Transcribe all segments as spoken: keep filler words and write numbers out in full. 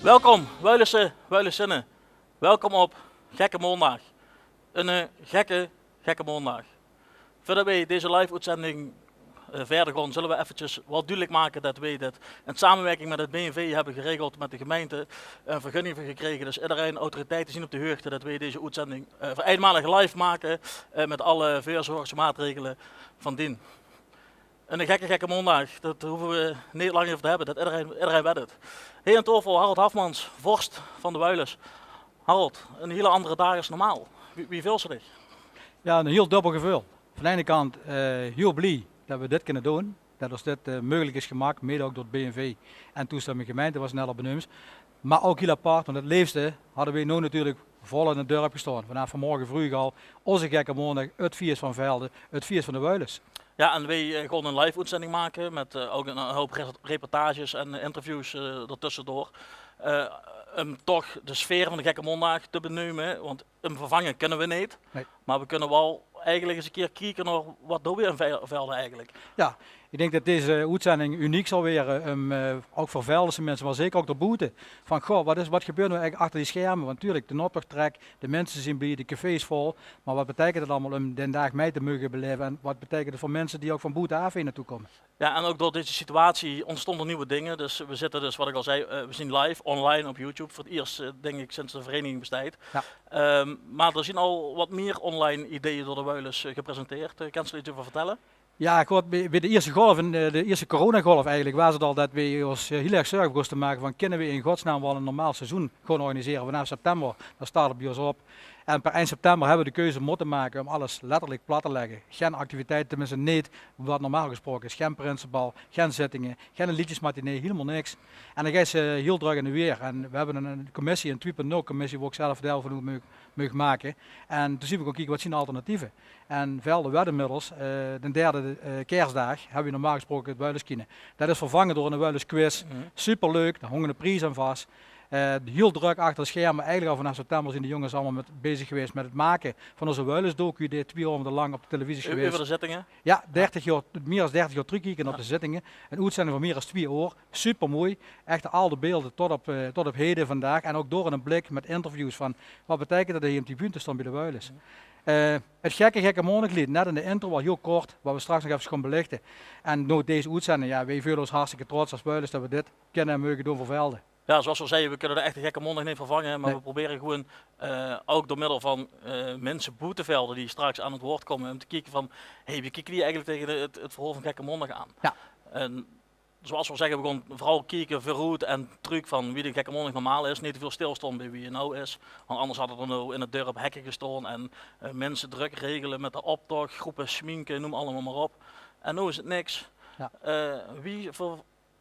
Welkom, Wuilesse, Wuilessinne. Welkom op Gekke Maondaag. Ein, eh, gekke, gekke maondaag. Veurdet weej deze live-oetzending, eh, wiejer gaon, zulle we effekes waal dudelik make det weej dit in samewirking mit het B N V höbbe geregeld, mit de gemeinte ein vergunning veur gekrege. Dus ederein, autoriteite zien op de huugde det weej deze oetzending, eh, veur einmalig live make, eh, mit alle veurzichtige maatregele van dien. Ein gekke, gekke maondaag, det hove we neet lang euver te höbbe, det ederein, ederein wet het. Hie aan taofel Harold Hafmans, vors van de Wuilus. Harold, ein hiel anger daag es normaal. Wie, wie veuls se dich? Jao, ein hiel dubbel geveul. Van de eine kant, eh, hiel blie det we dit kinne doon. Det ós dit, eh, meugelik is gemaak, mede ouch door het B N V en toestemming gemeinte, waat se net al beneumps. Mer ouch hiel apart, want het leefste hadde we noow natuurlik vol in het dörp gestaon. Vanaaf vanmorge vreug al, ózze gekke maondaag, het fieës van Velde, het fieës van de Wuilus. Jao, en weej, eh, gaon ein live-oetzending make mit, eh, ouch ein, ein houp res-, reportages en, eh, interviews, eh, d'r tössedoor. Eh, um toch de sfeer van de Gekke Maondaag te beneume, want um vervange kinne we neet. Nae. Mer we kinne waal eigelik ins ein kieër kieke nao waat doon we in Ve-, Velde eigelik. Jao, ik dink det deze oetzending uniek zal waere, um, eh, ouch veur Veldese minse, mer zeker ouch d'r boete. Van, goh, waat is, waat gebeurt noow eigelik achter die scherme? Want natuurlik, d'n optoch trèk, de minse zien blie, de café is vol. Mer waat beteikent het allemaol um d'n daag mei te moge belaeve? En waat beteikent het veur minse die ouch van boete-aaf hie nao toe kómme? Jao, en ouch door deze situatie óntstaon d'r nuuj dinger. Dus we zitte dus, waat ik al zag, eh, we zien live, online op YouTube. Veur het ieërst, eh, dink ik, sinds de vereiniging besteit. Jao. Ehm, mer d'r zien al waat mieër online ideeë door de Wuilus, eh, gepresenteerd. Eh, kins se dao get euver vertelle? Jao, good, bie, bie de ieërste golf, in, eh, de ieërste coronagolf eigelik, waas het al det we ós, eh, hiel erg zörg begóste te make van, kinne we in godsnaam waal ein normaal seizoen gaon organisere vanaaf september? Dan start het bie ós op. En per ein september höbbe we de keuze mótte make um alles letterlik plat te lègke. Gein activiteite, tenminste neet waat normaal gesproke is. Gein prinsebal, gein zittinge, gein leedjesmatinee, hielemaol niks. En dan geis se hiel drök in de weer. En we höbbe ein, ein commissie, ein twee punt nul commissie, wo ik zelf deil van oet maag, maag make. En toen zien we gaon kieke, waat zien de alternatieve? En Velde wet inmiddels, eh, d'n derde, eh, kerstdaag höbbe we normaal gesproke het Wuiluskiene. Det is vervange door ein Wuilusquiz. Mhm. Superleuk, dao hónge de prieze aan vas. Eh, hiel drök achter de scherme. Eigelik al vanaaf september zien de jónges allemaol mit, bezig gewaes mit het make van ózze Wuilusdocu, die twieë aovende lang op de televisie is gewaes. Euver de zittinge? Jao, dertig jaor, mieër es dertig jaor trökkieke op de zittinge. Ein oetzending van mieër es twieë oor. Supermoei. Ech al de beelder tot op, eh, tot op hede vandaag. En ouch door ein blik mit interviews van waat beteikent det hie op die bühne te staon bie de Wuilus. Eh, het Gekke Gekke Maondaaglied, net in de intro, waal hiel kort, waat we straks nog efkes gaon belichte. En noow deze oetzending, jao, weej veule ós hartstikke trots es Wuilus det we dit kinne en moge doon veur Velde. Jao, zoeas we al zagte, we kinne de echte Gekke Maondaag neet vervange, mer we probere gewoen, eh, ouch door middel van, eh, minse boete Velde die straks aan het woord kómme, um te kieke van, hey, wie kieke die eigelik taege het, het verhaol van Gekke Maondaag aan? Jao. En zoeas we al zagte, we gaon veural kieke veuroet en trök van wie de Gekke Maondaag normaal is. Neet te väöl stilstaon bie wie 't noow is. Want anders hadde d'r noow in het dörp hekke gestaon en, eh, minse drök regele mit de optoch, groepe sminke, neum allemaol mer op. En noow is het niks. Jao. Eh, wie veur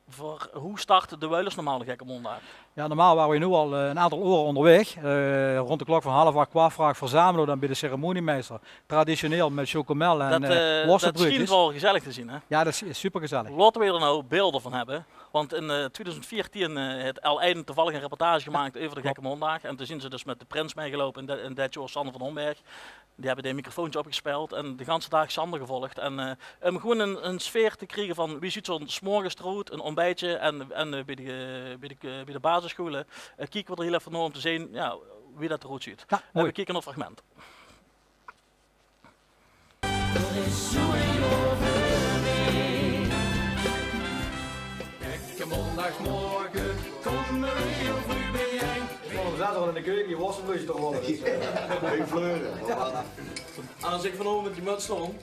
Veur, hoe start de Wuilus normaal de Gekke Maondaag? Jao, normaal ware we noow al, eh, ein aantal oere óngerwaeg. Eh, rónd de klok van half ach, kwart veur ach verzamele we dan bie de ceremoniemeister. Traditioneel mit chocomel en, eh, worstelbreudjes. Det, eh, det sjient waal gezellig te zien, hè? Jao, det is, is supergezellig. Laote we d'r noow beelder van höbbe. Want in, eh, twieëdoezend veertien, eh, haet L1 toevallig ein reportage gemaak euver de Gekke Maondaag. En toen zien ze dus mit de prins mitgeloupe en det, en det jaor Sander van Homberg. Die höbbe de microfoontje opgespeld en de ganse daag Sander gevolg. En, eh, um gewoen ein, ein sfeer te kriege van wie zuut zoe'n 's morges d'roet, ein ontbijtje en, en, eh, bie de, eh, bie de, eh, bie de basisschoele, eh, kieke we d'r hiel effe nao um te zeen, jao, wie det d'roet zuut. Jao, mooi. We kieke nao 't fragment. D'r is zoe'n jaor veur mich. Gekke maondagmorge kómme we hiel vreug biejein. Gewoon zaterdag in de keuke, je worstelbroodje te rollen. Leuk fleuren. En es ik vanaovend mit die muts staon,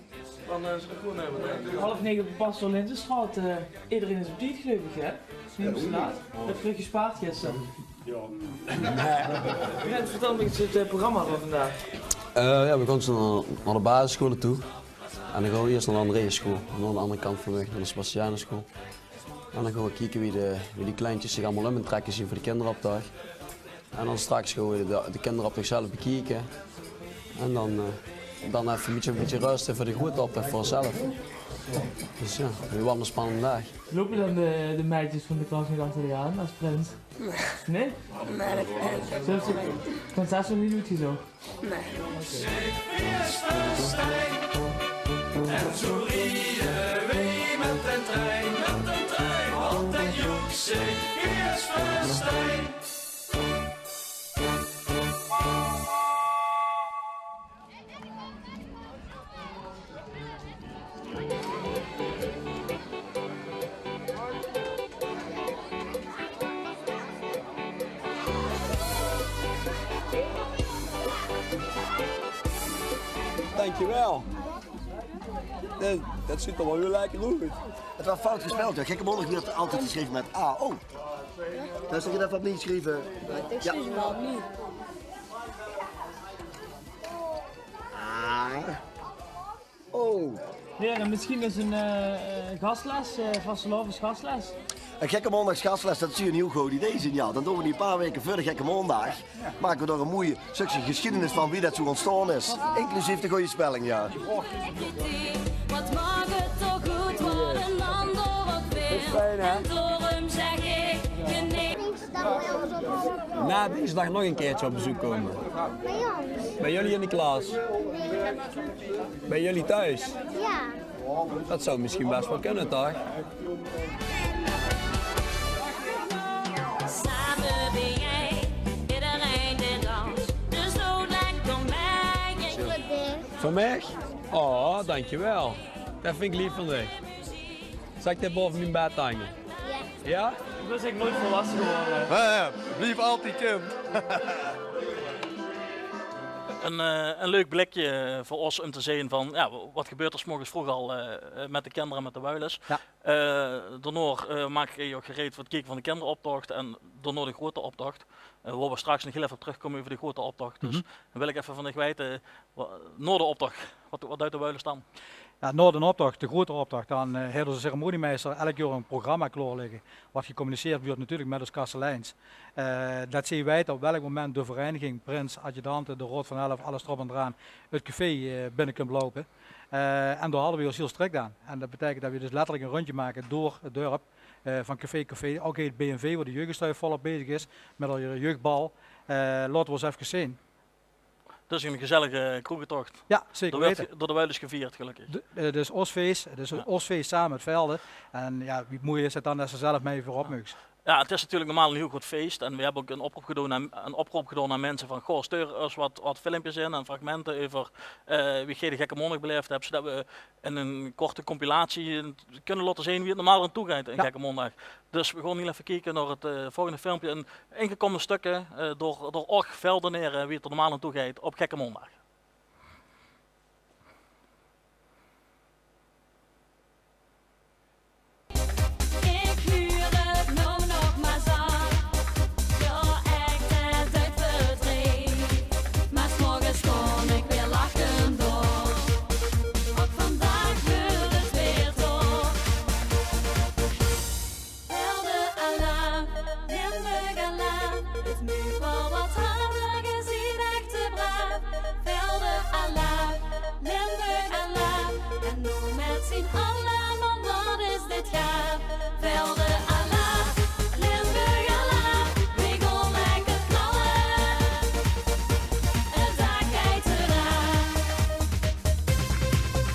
dan, eh, is het gewoen, eh, wat, eh, half nege op de Pastoor Linzenstraat, eh, ederein is op tied, geleuf ik, hè? Neet te laat. Det höb ik gespaard gister. Jao. Jens, vertel mich ins het, eh, programma van vandaag. Eh, jao, we gaon zo nao, nao de basisschoele toe. En dan gaon we ieërst nao de Andreasschoel, nao de anger kant van de waeg, nao de Sebastianuschoel. En dan gaon we kieke wie de, wie die kleintjes zich allemaol um aan 't trèkke zien veur de kinderoptoch. En dan straks gaon we de, de kinderoptoch zelf bekieke. En dan, eh, dan effe ein bietje, ein bietje ruste veur de groete optoch veur ós zelf. Dus jao, weer waal ein spannende daag. Loupe dan de, de meidjes van de klas neet achter dich aan es prins? Nae? Nae? Nae, det kan neet. Zelfs de prinses nog neet oetgezoch? Nae. En zo rieje weej mit den trein, mit den trein, want den joek zich is verstein. Dankjewel. Det, det zuut d'r waal hiel lekker oet. Het waas fout gespeldj, hè. Gekke Maondaag weurt altied gesjreve mit A O. Det is toch effe opnuuj sjrieve. Jao. Ah. Oh. Heren, misschien is een eh, eh, gastles, eh vastelaovesgastles. Ein Gekke Maondaag gastles, det zou ein hiel good idee zeen, jao. Dan doon we die ein paar waeke veur de Gekke Maondaag. Make we dao ein mooi stökske gesjiedenis van wie det zo óntstaon is. Inclusief de gooj spelling, jao. Wat maak het toch goed wat een ander ook vindt. En daarom zeg ik je nee. Na deze dag nog een keertje op bezoek komen. Bij ons. Bij jullie in de klas. Bij jullie thuis. Ja. Dat zou misschien best wel kunnen, toch? Samen ben jij iedereen de dans. Dus zo lekker mee. Van mij? Oh, dankjewel. Dat vind ik lief van dich. Zal ik dit boven mijn bed hangen? Ja? Ik was echt nooit volwassen geworden. Ja, ja, blief altied kind. Een, eh, een leuk blikje voor ons om te zien van, ja, wat gebeurt er 's morgens vroeg al eh, met de kinderen, met de Wuilus. Ja. Eh, daarna eh, maak ik je ook gereed voor het kijken van de kinderoptocht en daarna de grote optocht. Eh, waar we straks nog heel even op terugkomen over de grote optocht. Dus dan wil ik even van dich weten, wa- na de optocht, wat, wat duit de Wuilus dan? Ja, na de optocht, de grote optocht, dan eh, heeft onze ceremoniemeister elk jaar een programma klaar liggen, wat gecommuniceerd wordt natuurlijk met ons kasteleins. Eh, dat zij weten op welk moment de vereniging, prins, adjudante, de raad van elf, alles erop en eraan, het café eh, binnen komt lopen. Eh, en daar houden we ons heel strikt aan. En dat betekent dat we dus letterlijk een rondje maken door het dorp, eh, van café, café. Ook het B N V, waar de jeugdgestuif volop bezig is met al je jeugdbal. Eh, laten we ons even zien. Dus een gezellige kroegentocht. Ja, zeker weten. Door de Wuilus gevierd, gelukkig. De- eh, Het is Oosfeest, het is Ja. Oosfeest samen met Velde. En ja, wie mooi is het dan dat ze zelf mee voorop mogen. Ja, het is natuurlijk normaal een heel groot feest. En we hebben ook een oproep gedaan aan, een oproep gedaan aan mensen van, goh, stuur ons wat, wat filmpjes in en fragmenten over eh, wie geej de Gekke Maondaag beleefd hebt, zodat we in een korte compilatie kunnen laten zien wie het normaal aan toe gaat in Ja. Gekke Maondaag. Dus we gaan nu even kijken naar het eh, volgende filmpje. Een ingekomen stukken eh, door, door Och Veldeneren, wie het er normaal aan toe gaat op Gekke Maondaag. Ik huur het nou nog maar zat. Ja, echt, het duit verdriet. Maar 's morgens kon ik weer lachend door. Ook vandaag gebeurt het weer toch. Velde alarm, Limburg alarm. Het muug wel wat harder gezien, echt te braaf. Velde alarm, Limburg alarm. En noe met zien allen, man, wat is dit gaaf. Velde alarm, Limburg alarm. Wie gewoon lekker knallen. Het dak kijkt eraan.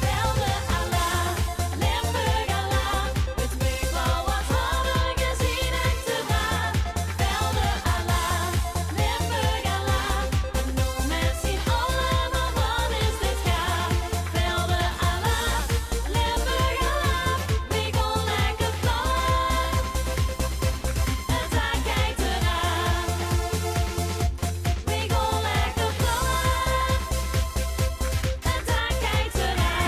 Velde alarm, Limburg alarm. Het muug wel wat harder gezien, echt te braaf. Velde alarm, Limburg alarm. En noe met zien allen, man, wat is dit gaaf. Velde alarm, Limburg alarm. Wie gewoon lekker knallen. Het dak kijkt eraan. Wie gewoon lekker knallen. Het dak kijkt eraan.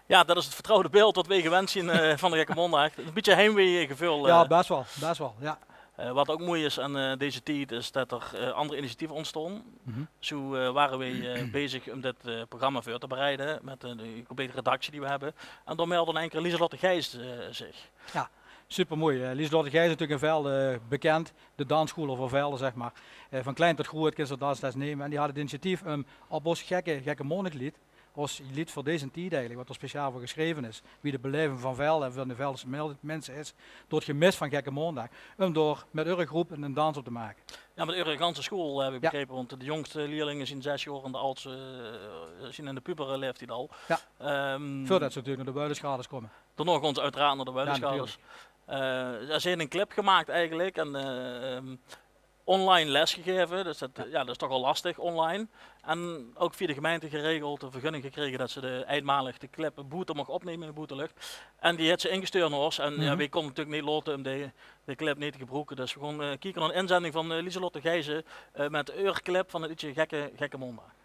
Ja, dat is het vertrouwde beeld wat we gewend zien eh, van de Gekke Maondaag. Een beetje heimweegevoel. Ja, eh. Best wel, best wel, ja. Eh, wat ook mooi is aan eh, deze tijd, is dat er eh, andere initiatieven ontstaan. Zo eh, waren we eh, bezig om dit eh, programma voor te bereiden met eh, de complete redactie die we hebben. En daar meldde in één keer Lieselotte Gijs eh, zich. Ja, supermooi. Eh, Lieselotte Gijs is natuurlijk in Velde eh, bekend, de dansschool voor Velde, zeg maar. Eh, van klein tot groot kan ze dansles nemen. En die had het initiatief om op ons gekke, gekke maondaglied Ós leed veur deze tied eigelik, wat d'r speciaal veur gesjreve is, wie de beleving van Velde en van de Veldse mel-, minse is, door 't gemis van Gekke Maondaag, um door mit eure groep 'ne dans op te make. Jao, mit eure ganse sjool, höb ich begrepe, want de jóngste leerlinge zien zes jaor en de aldste, eh, zien in de puberleeftied al. Jao. Ehm, veurdet ze natuurlik nao de Wuilesgardes kómme. Daonao gaon ze oeteraard nao de Wuilesgardes. Jao, natuurlik. Eh, ze höbbe 'n clip gemaak eigelik en, eh, ehm, online lesgegaeve. Dus det, jao, det is toch al lastig, online. En ouch via de gemeinte geregeld, de vergunning gekrege det ze de, einmalig de clip boete moch opnumme in de boetelóch. En die haet ze ingestuurd nao ós. En jao, weej kónne natuurlik neet laote um de, de clip neet te gebroeke. Dus weej gaon, eh, kieke nao 'n inzending van, eh, Lieselotte Gijzen, eh, mit eur clip van 't leedje Gekke, Gekke Maondaag.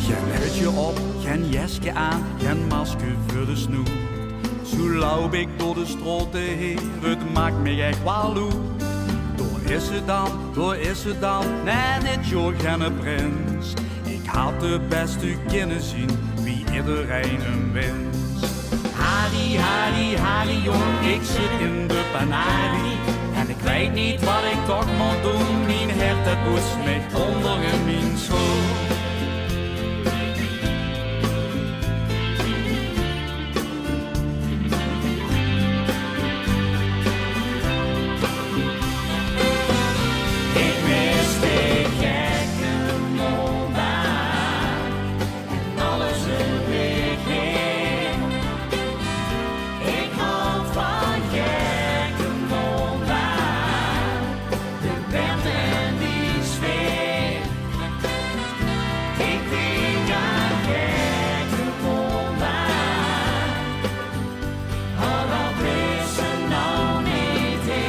Gen hutje op, gen jeske aan, gen maske veur de snoe. Zoe loup ik door de straote heer, het maak mich ech waal loe. Dao is ze dan, dao is ze dan, nae, dit jaor genne prins. Ik had de beste kinne zien, wie iederein 'm wins. Harry, Harry, Harry jong, ik zit in de penarie. En ik weit neet wat ik toch mót doen, mien hert det boets mich ónger in mien sjoon. Ik mis dich, gekke maondaag, en alles um mich heer. Ik haoj van Gekke Maondaag, de band en die sfeer. Ik dink aan Gekke Maondaag. Oh, det is ze now neet, hè.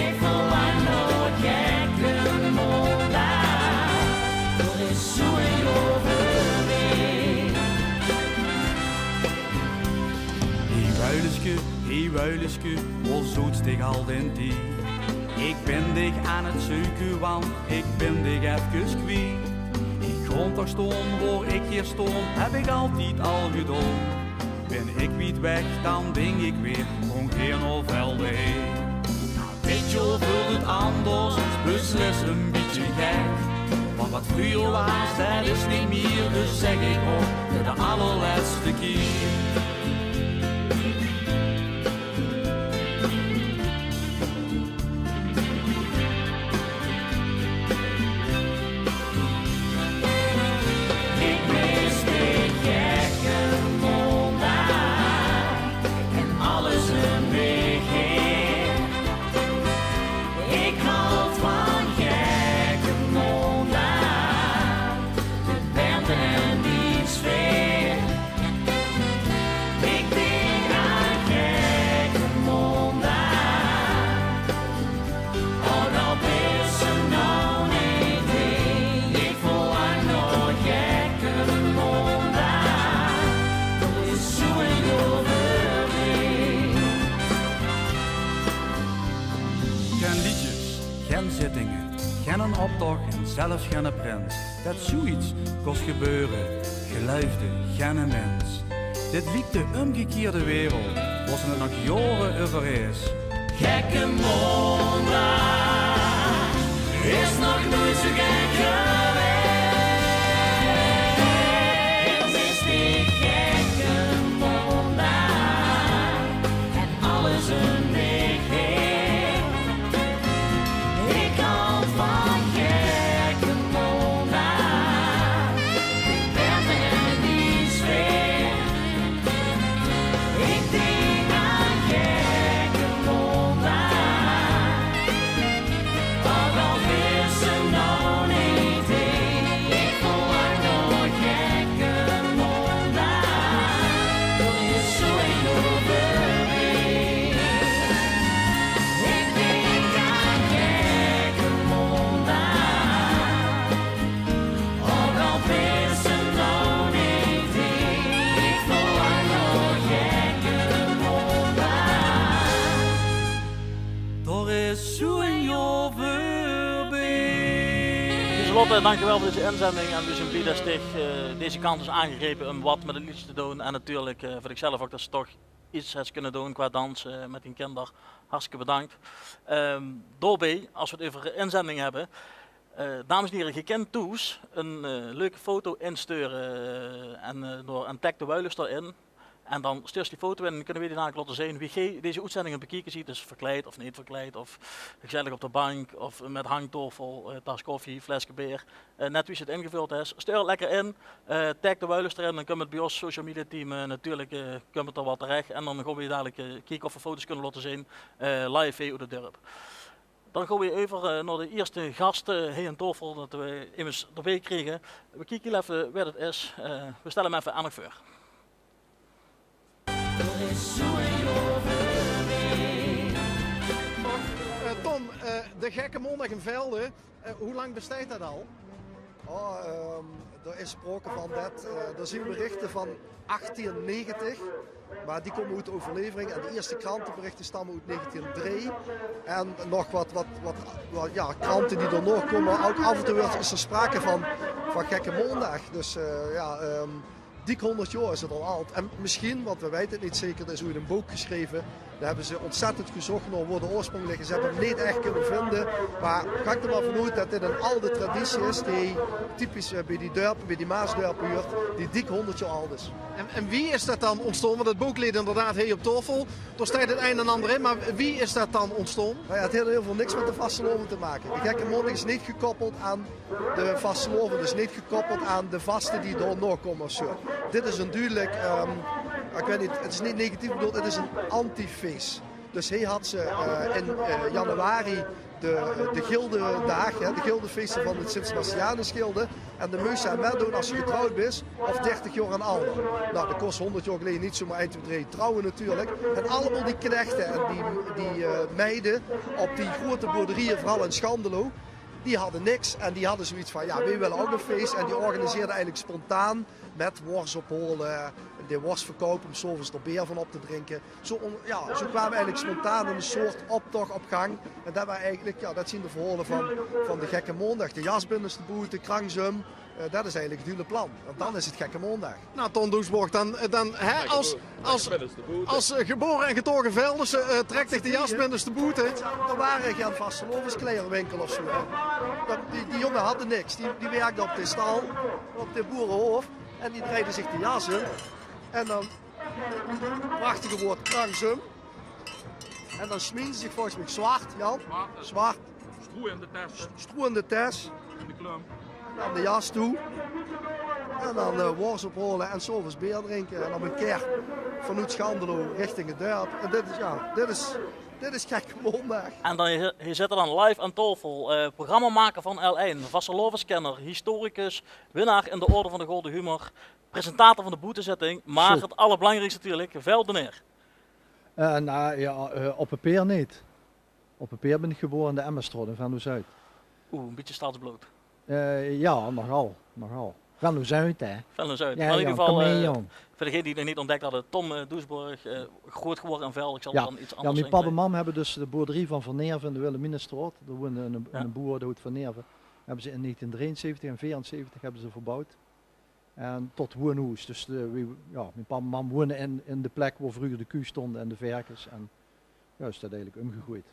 Ik verlang nao Gekke Maondaag. D'r is zoe'n jaor veurbie. Hey Wuileske, hey Wuileske, wao zoets dich al d'n tied? Ik bin dich aan 't zeuke, want ik bin dich efkes kwiet. Ik gaon toch staon wao ik hiej staon, heb ik altied al gedaon. Bin ik wied weg, dan dink ik weer, gaon gaer nao Velde heer. Dit jaor veult 't anders, beslis 'n bietje gek. Want wat vreuger waas, det is neet mier, dus zeg ik op veur de allerlètste kier. Ik mis dich, Gekke Maondaag, en alles um mich heer. Ik haoj van Gekke Maondaag, de band en die sfeer. Ik dink aan Gekke Maondaag. Oh, det is ze now neet, hè. Ik verlang nao Gekke Maondaag. D'r is zoe'n jaor veurbie. Gen leedjes, gen zittinge, gen optoch en zelfs genne prins. Det zoeget kós gebeure, geluifde genne mins. Dit liek de umgekierde wereld, wao ze 't nog jaore euver is. Gekke Maondaag is nog noeit zoe gek gewaes. Ik mis dich, Gekke Maondaag, en alles um mich heer. Ik haoj van Gekke Maondaag, de band en die sfeer. Ik dink aan Gekke Maondaag. Oh, det is ze now neet, hè. Ik verlang nao Gekke Maondaag. D'r is zoe'n jaor veurbie. Ik dink aan Gekke Maondaag. Oh, det is ze now neet, hè. Ik verlang nao Gekke Maondaag. D'r is zoe'n jaor veurbie. Lotte, dankjewel veur dees inzending en we zien blie des dich, eh, dees kans is aangegrepe um wat mèt 't leedje te doon. En natuurlik, eh, veur dichzelf ouk, des se toch get hes kinne doon qua danse, eh, mèt dien kinder. Hartstikke bedank. Ehm, daobie, es we 't euver inzending höbbe, eh, dames en hiere, geer kint thoes 'n, eh, leuke foto insteure, eh, en, eh, door en tag de Wuilus d'rin. En dan steurs se die foto in en kinne we die dalik laote zeen wie geer dees oetzending bekieke zeet. Dus verkleid of neet verkleid, of gezellig op de bank, of mèt hangtaofel, eh, tas koffie, fleske beer. Eh, net wie se 't ingevöld hes. Steur 't lekker in, eh, tag de Wuilus d'rin, dan kump 't bie ós social media team, eh, natuurlik, eh, kump 't d'r waal terech. En dan gaon we dalik, eh, kieke of we foto's kinne laote zeen, eh, live hie oet 't dörp. Dan gaon we euver, eh, nao de ierste gast, eh, hie aan taofel, det we emes d'rbie kriege. We kieke hiel effe wae det is. Eh, we stelle 'm effe aan uch veur. Eh, Ton, eh, de Gekke Maondaag in Velde, eh, wie lang besteit det al? Oh, ehm, d'r is spraoke van det, eh, d'r zien berichte van achttien negentig, mer die kómme oet de euverlevering en de ierste kranteberichte stamme oet negentien drie. En nog wat, wat, wat, wat, jao, krante die d'r nog kómme. Ouk aaf en toe weurt, is d'r spraoke van, van Gekke Maondaag. Dus, eh, jao, ehm, Diek hónderd jaor is 't al ald. En mesjien, want we weite 't neet zeker, d'r is oeats e book gesjreve. Dao höbbe ze ontzettend gezoch nao wo de oorsprong ligk. Ze höbbe 'm neet ech kinne vinje. Mer gaon ich d'r mer vanoet det dit 'n alde traditie is, die typisch, eh, bie die dörpe, bie die Maasdörpe huurt, die diek hónderd jaor ald is. En, en wie is det dan óntstaon? Want 't book ligk inderdaad hie op taofel. Dao steit 't ein en ander in, mer wie is det dan óntstaon? Nou jao, 't haet hiel väöl niks mit de vastelaovend te make. De Gekke Maondaag is neet gekoppeld aan de vastelaovend, is neet gekoppeld aan de vaste die daonao kómme of zo. Dit is 'n dudelik, ehm, ich weit neet, 't is neet negatief bedoeld, 't is 'n antifees. Dus hie had ze, eh, in, eh, januari de, de gildedaag, hè, de gildefeeste van de Sint-Sebastianusgilde. En dan mós se aan mitdoon es se getrouwd bis of dertig jaor en alder. Nou, det kós hónderd jaor geleje neet zomer ein, twee, drie trouwe natuurlik. En allemaol die knechte en die, die, eh, meide op die groeate boerderieje, veural in Schandelo, die hadde niks en die hadde zoiets van, jao, weej wille ouk ein fees. En die organiseerde eigelik spontaan mit wors ophaole, de worsverkoup om 's aoves d'r beer van op te drinke. Zo on-, jao, zo kwaam eigelik spontaan ein soort optoch op gang. En det waas eigelik, jao, det zien de verhaole van, van de Gekke Maondaag. De jasbindes te boete, krangs um, eh, det is eigelik 't hiele plan. Want dan is 't Gekke Maondaag. Nou, Ton Doesborg, dan, eh, dan, hè, es, es, es, eh, gebore en getaoge Veldense, eh, trèk dich de jasbindes te boete. D'r wore gein vastelaoveskleierwinkel of zo, hè. Det, die, die jónge hadde niks. Die, die wirkde op de stal, op de boerehof. En die dreide zich de jas um. En dan, prachtige woord, krangs um. En dan sminkde zich volges mich zwart, Jan. Zwart, hè. Zwart. Stroe in de tes, hè. Stroe in de tes. In de klum. En dan de jas toe. En dan, eh, wors ophaole en 's aoves beer drinke. En dan ein kier vanoet Schandelo richting 't dörp. En dit is, jao, dit is, dit is Gekke Maondaag. En dan hie, hie zit 'r dan live aan taofel. Eh, programmamaker van L ein, vastelaoveskenner, historicus, winnaar in de Orde van de Golden Humor, presentator van de boetezitting, mer 't allerbelangriekste natuurlik, Veldenaer. Eh, nou jao, eh, op papeer neet. Op papeer bin ich gebore in de Emmastraot in Venlo-Zuid. Oeh, ein bietje stadsblood. Eh, jao, nogal, nogal. Venlo-Zuid, hè. Venlo-Zuid. Jao, in eder geval, eh, veur degene die 't nog neet ontdèk hadde, Ton, eh, Doesborg, eh, groeat gewore in Velde. Ich zal dan get angers zègke. Jao, mien pap en mam höbbe dus de boerderie van Van Nerven in de Wilhelminastraot. Dao woonde ein, ein boer, dae hoot Van Nerven. Höbbe ze in negentien drieënzeventig en veerenzeventig höbbe ze verbouwd. En tot woonhoes. Dus de, wie, jao, mien pap en mam woonde in, in de plek wo vreuger de kuuj stónge en de verkes. En jao, is det eigelik umgegoeid.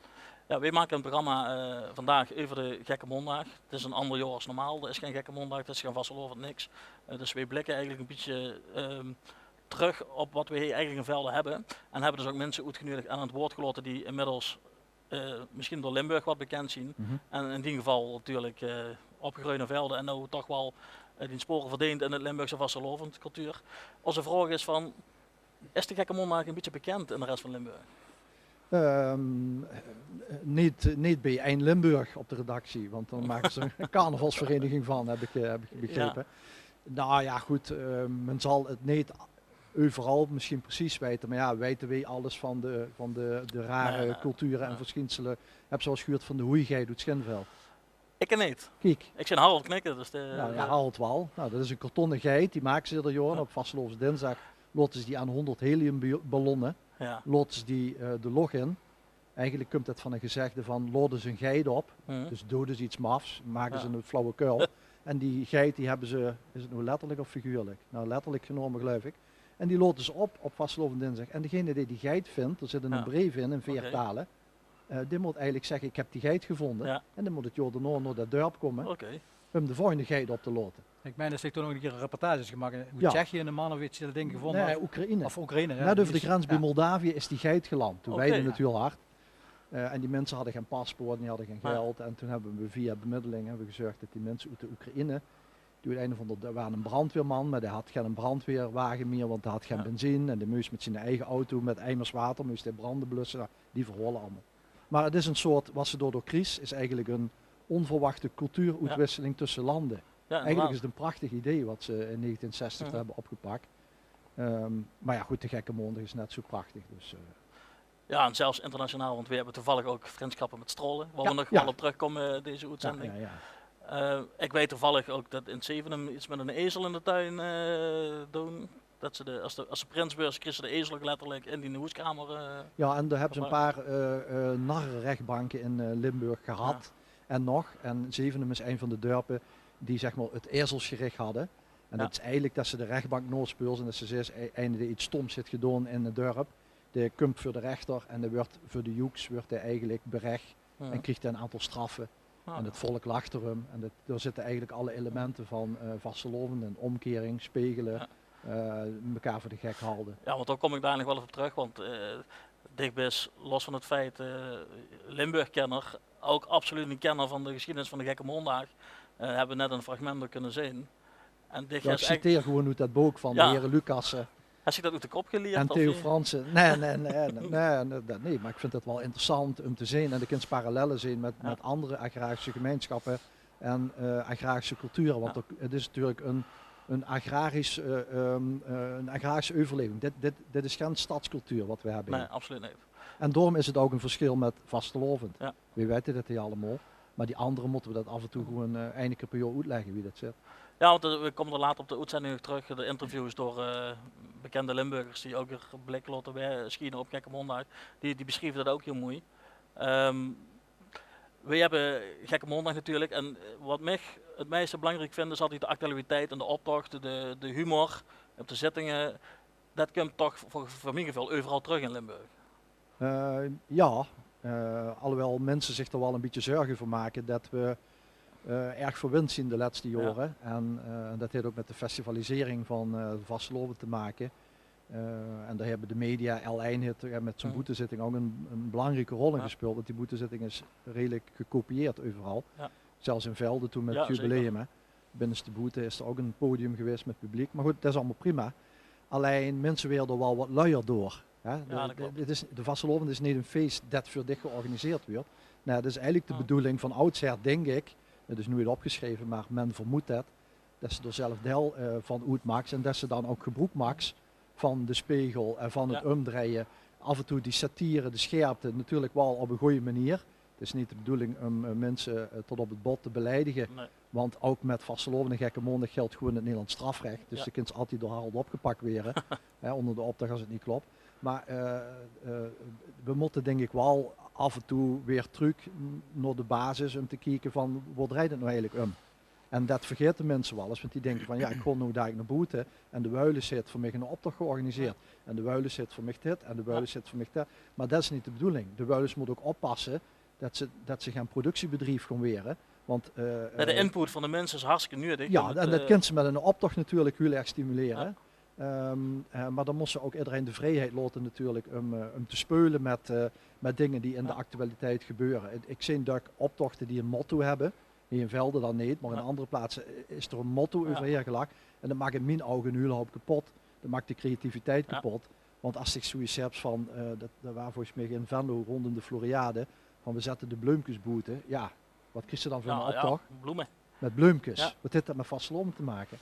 Jao, weej make ein programma, eh, vandaag euver de Gekke Maondaag. 't Is ein anger jaor es normaal. D'r is gein Gekke Maondaag, d'r is gein vastelaovend, niks. Eh, dus weej blikke eigelik ein bietje, ehm, trök op wat weej hie eigelik in Velde höbbe. En höbbe dus ouk minse oetgeneudig en aan 't woord gelaote die inmiddels eh, mesjien door Limburg wat bekènd zien. En in dien geval natuurlik, eh, opgegreujd in Velde en noow toch waal, eh, dien spore verdeend in 't Limburgse vastelaovendcultuur. Ózze vraog is van, is de Gekke Maondaag ein bietje bekènd in de res van Limburg? Ehm, neet, neet bie Ein Limburg op de redactie, want dan make ze ein carnavalsvereniging van, höb ich, eh, höb ich begrepe. Jao. Nou jao, good, eh, me zal 't neet euveral mesjien precies weite, mer jao, weite weej alles van de, van de, de rare culture en versjiensele? Höbs se waal ins gehuurd van de hoeigeit oet Schinveld? Ich neet. Kiek. Ich zeen Harold knikke, dus de... Jao, jao, Harold waal. Nou, det is ein kartonne geit, die make ze eder jaor. En op vastelaovesdinsdaag laote ze die aan hónderd heliumballonne, laote ze die, eh, de loch in. Eigelik kump det van ein gezegde van: "Laot ins ein geit op." Dus doot ins get mafs, maak ins ein flauwekul. En die geit, die höbbe ze, is 't noe letterlik of figuurlik? Nou, letterlik genómme, geluif ik. En die laote ze op, op vastelaovend dinsdig. En degene dae die geit vindj, d'r zit ein breef in, in veer tale. Eh, dae mót eigelik zègke: "Ik höb die geit gevónje." En dan mót 't jaor daonao nao det dörp kómme um de volgende geit op te laote. Ik mein det ik toen ouch ein kier ein reportage höb gemaak. Oet Tsjechië, eine man of get, dae det ding gevónje haet. Nae, Oekraïne. Of Oekraïne, jao. Net euver de grens bie Moldavië is die geit geland. Toen weide 't hiel hard. Eh, en die minse hadde gein paspoort, die hadde gein geld. En toen höbbe we via bemiddeling höbbe we gezörg det die minse oet de Oekraïne, die oet ein of ander, d'r waas eine brandweerman, mer dae had geine brandweerwage mier, want dae had gein benzine. En dae mós mit zien eige auto, mit eimers water, mós dae brande blusse. Nou, die verhaole allemaol. Mer 't is ein soort, wat se daodoor kriegs, is eigelik ein onverwachte cultuuroetwisseling tösse lande. Eigelik is 't ein prachtig idee wat ze in negentien zestig dao höbbe opgepak. Ehm, mer jao, good, de Gekke Maondig is net zo prachtig. Dus, eh. Jao, en zelfs internationaal, want we höbbe toevallig ouch vrindsjappe mit Straole, wo we nog waal op trökkómme, deze oetzending. Eh, ik weit toevallig ouch det in Zevenum get mit eine ezel in de tuin, eh, doon. Det ze de, as de, as se prins weurs, kriegs se de ezel ouch letterlik in dien hoeskamer, eh. Jao, en dao höbbe ze ein paar, eh, eh, narrerechtbanke in, eh, Limburg gehad. En nog. En Zevenum is ein van de dörpe die, zeg mer, 't ezelsgerich hadde. En det is eigelik det se de rechtbank naospeels en det se zaes: "Ei-, eine dae get stoms haet gedaon in 't dörp, dae kump veur de rechter en dae wuuertj veur de joeks, wuuertj dae eigelik berech en krieg dae ein aantal straffe." En 't volk lach d'rum. En det, dao zitte eigelik alle elemente van, eh, vastelaovend en ómkering, spegele, eh, mekaar veur de gek halde. Jao, want dao kóm ik dalik nog waal eve op trök, want, eh, dich bis, los van 't feit, eh, Limburgkenner, ouch absoluut eine kenner van de gesjiedenis van de Gekke Maondaag. Eh, höbbe we net ein fragment ouch kónne zeen. En dich... Jao, ik citeer gewoen oet det book van de here Lucassen. Höbs se det oet de kop gelierd, en Theo Franssen. Nae, nae, nae, nae, nae, det neet. Mer ik vind 't waal interessant um te zeen. En dan kins se parallelle zeen mit, mit anger agrarische gemeensjappe en, eh, agrarische culture. Want 't is natuurlik ein, ein agrarisch, eh, ehm, eh, ein agrarische euverlaeving. Dit, dit, dit is gein stadscultuur wat we höbbe hie. Nae, absoluut neet. En daorum is 't ouch ein versjil mit vastelaovend. Jao. We weite det hie allemaol. Mer die angere mótte we det aaf en toe gewoen, eh, eine kier per jaor oetlègke wie det zit. Jao, want, eh, we kómme d'r later op de oetzending nog trök. De interviews door, eh, bekende Limburgers die ouch 'r blik laote wa-, sjiene op Gekke Maondaag. Die, die besjrieve det ouch hiel moei. Ehm, we höbbe Gekke Maondaag natuurlik. En, eh, wat mich 't meiste belangriek vind, is altied de actualiteit en de optochte, de, de humor op de zittinge. Det kump toch veur, veur mien geveul euveral trök in Limburg. Eh, jao, eh, alhoewel minse zich d'r waal ein bietje zörg euver make det we, eh, erg verwind zien de lètste jaore. En, eh, det haet ouch mit de festivalisering van, eh, de vastelaovend te make. Eh, en dao höbbe de media, L ein haet, eh, mit zien boetezitting ouch ein, ein belangrieke rol in gespeeld, want die boetezitting is redelik gekopieerd euveral. Zelfs in Velde toen mit 't jubileum, hè. Binneste Boete is d'r ouch ein podium gewaes mit publiek. Mer good, det is allemaol prima. Allein, minse waere d'r waal wat luier door, hè. De, de, 't is, de vastelaovend is neet ein fees det veur dich georganiseerd wuuertj. Nae, det is eigelik de bedoeling van oudsher, dink ik. 't Is noeit opgesjreve, mer me vermoedt det. Det se d'r zelf deil, eh, van oetmaaks en det se dan ouch gebroek maaks van de spegel en van 't umdrejje. Aaf en toe die satire, de sjerpte, natuurlik waal op ein gooj meneer. 't Is neet de bedoeling um, eh, minse, eh, tot op 't bot te beleidige. Want ouch mit vastelaovend en Gekke Maondig geldj gewoen 't Nederlands strafrech. Dus de kins altied door Harold opgepak waere, hè, ónger de optoch as 't neet klop. Mer, eh, eh, we mótte, dink ik, waal aaf en toe weer trök n-, nao de basis um te kieke van: wo drejt 't noe eigelik um? En det vergaete minse waal ins, want die dinke van: jao, ik gaon noe dalik nao boete en de Wuilus haet veur mich eine optoch georganiseerd. En de Wuilus haet veur mich dit en de Wuilus haet veur mich det. Mer det is neet de bedoeling. De Wuilus mót ouch oppasse det ze, det ze gein productiebedrief gaon waere. Want, eh, de input van de minse is hartstikke nuuedig. Jao, en det kins se mit eine optoch natuurlik hiel erg stimulere. Ehm, eh, mer dan mós se ouch ederein de vrieheid laote natuurlik um, eh, um te speule mit, eh, mit dinger die in de actualiteit gebeure. Ik, ik zeen dök optochte die ein motto höbbe. Hie in Velde dan neet, mer in anger plaatse is d'r ein motto euverhaer gelag. En det maak in mien ouge ein hiel houp kepot. Det maak de creativiteit kepot. Want as se zoeiets höbs van, eh, det, det waar volges mich in Venlo róndom de Floriade, van: we zette de bleumkes boete. Jao, wat kriegs se dan veur eine optoch? Bloeme. Mit bleumkes. Wat haet det mit vastelaovend te make?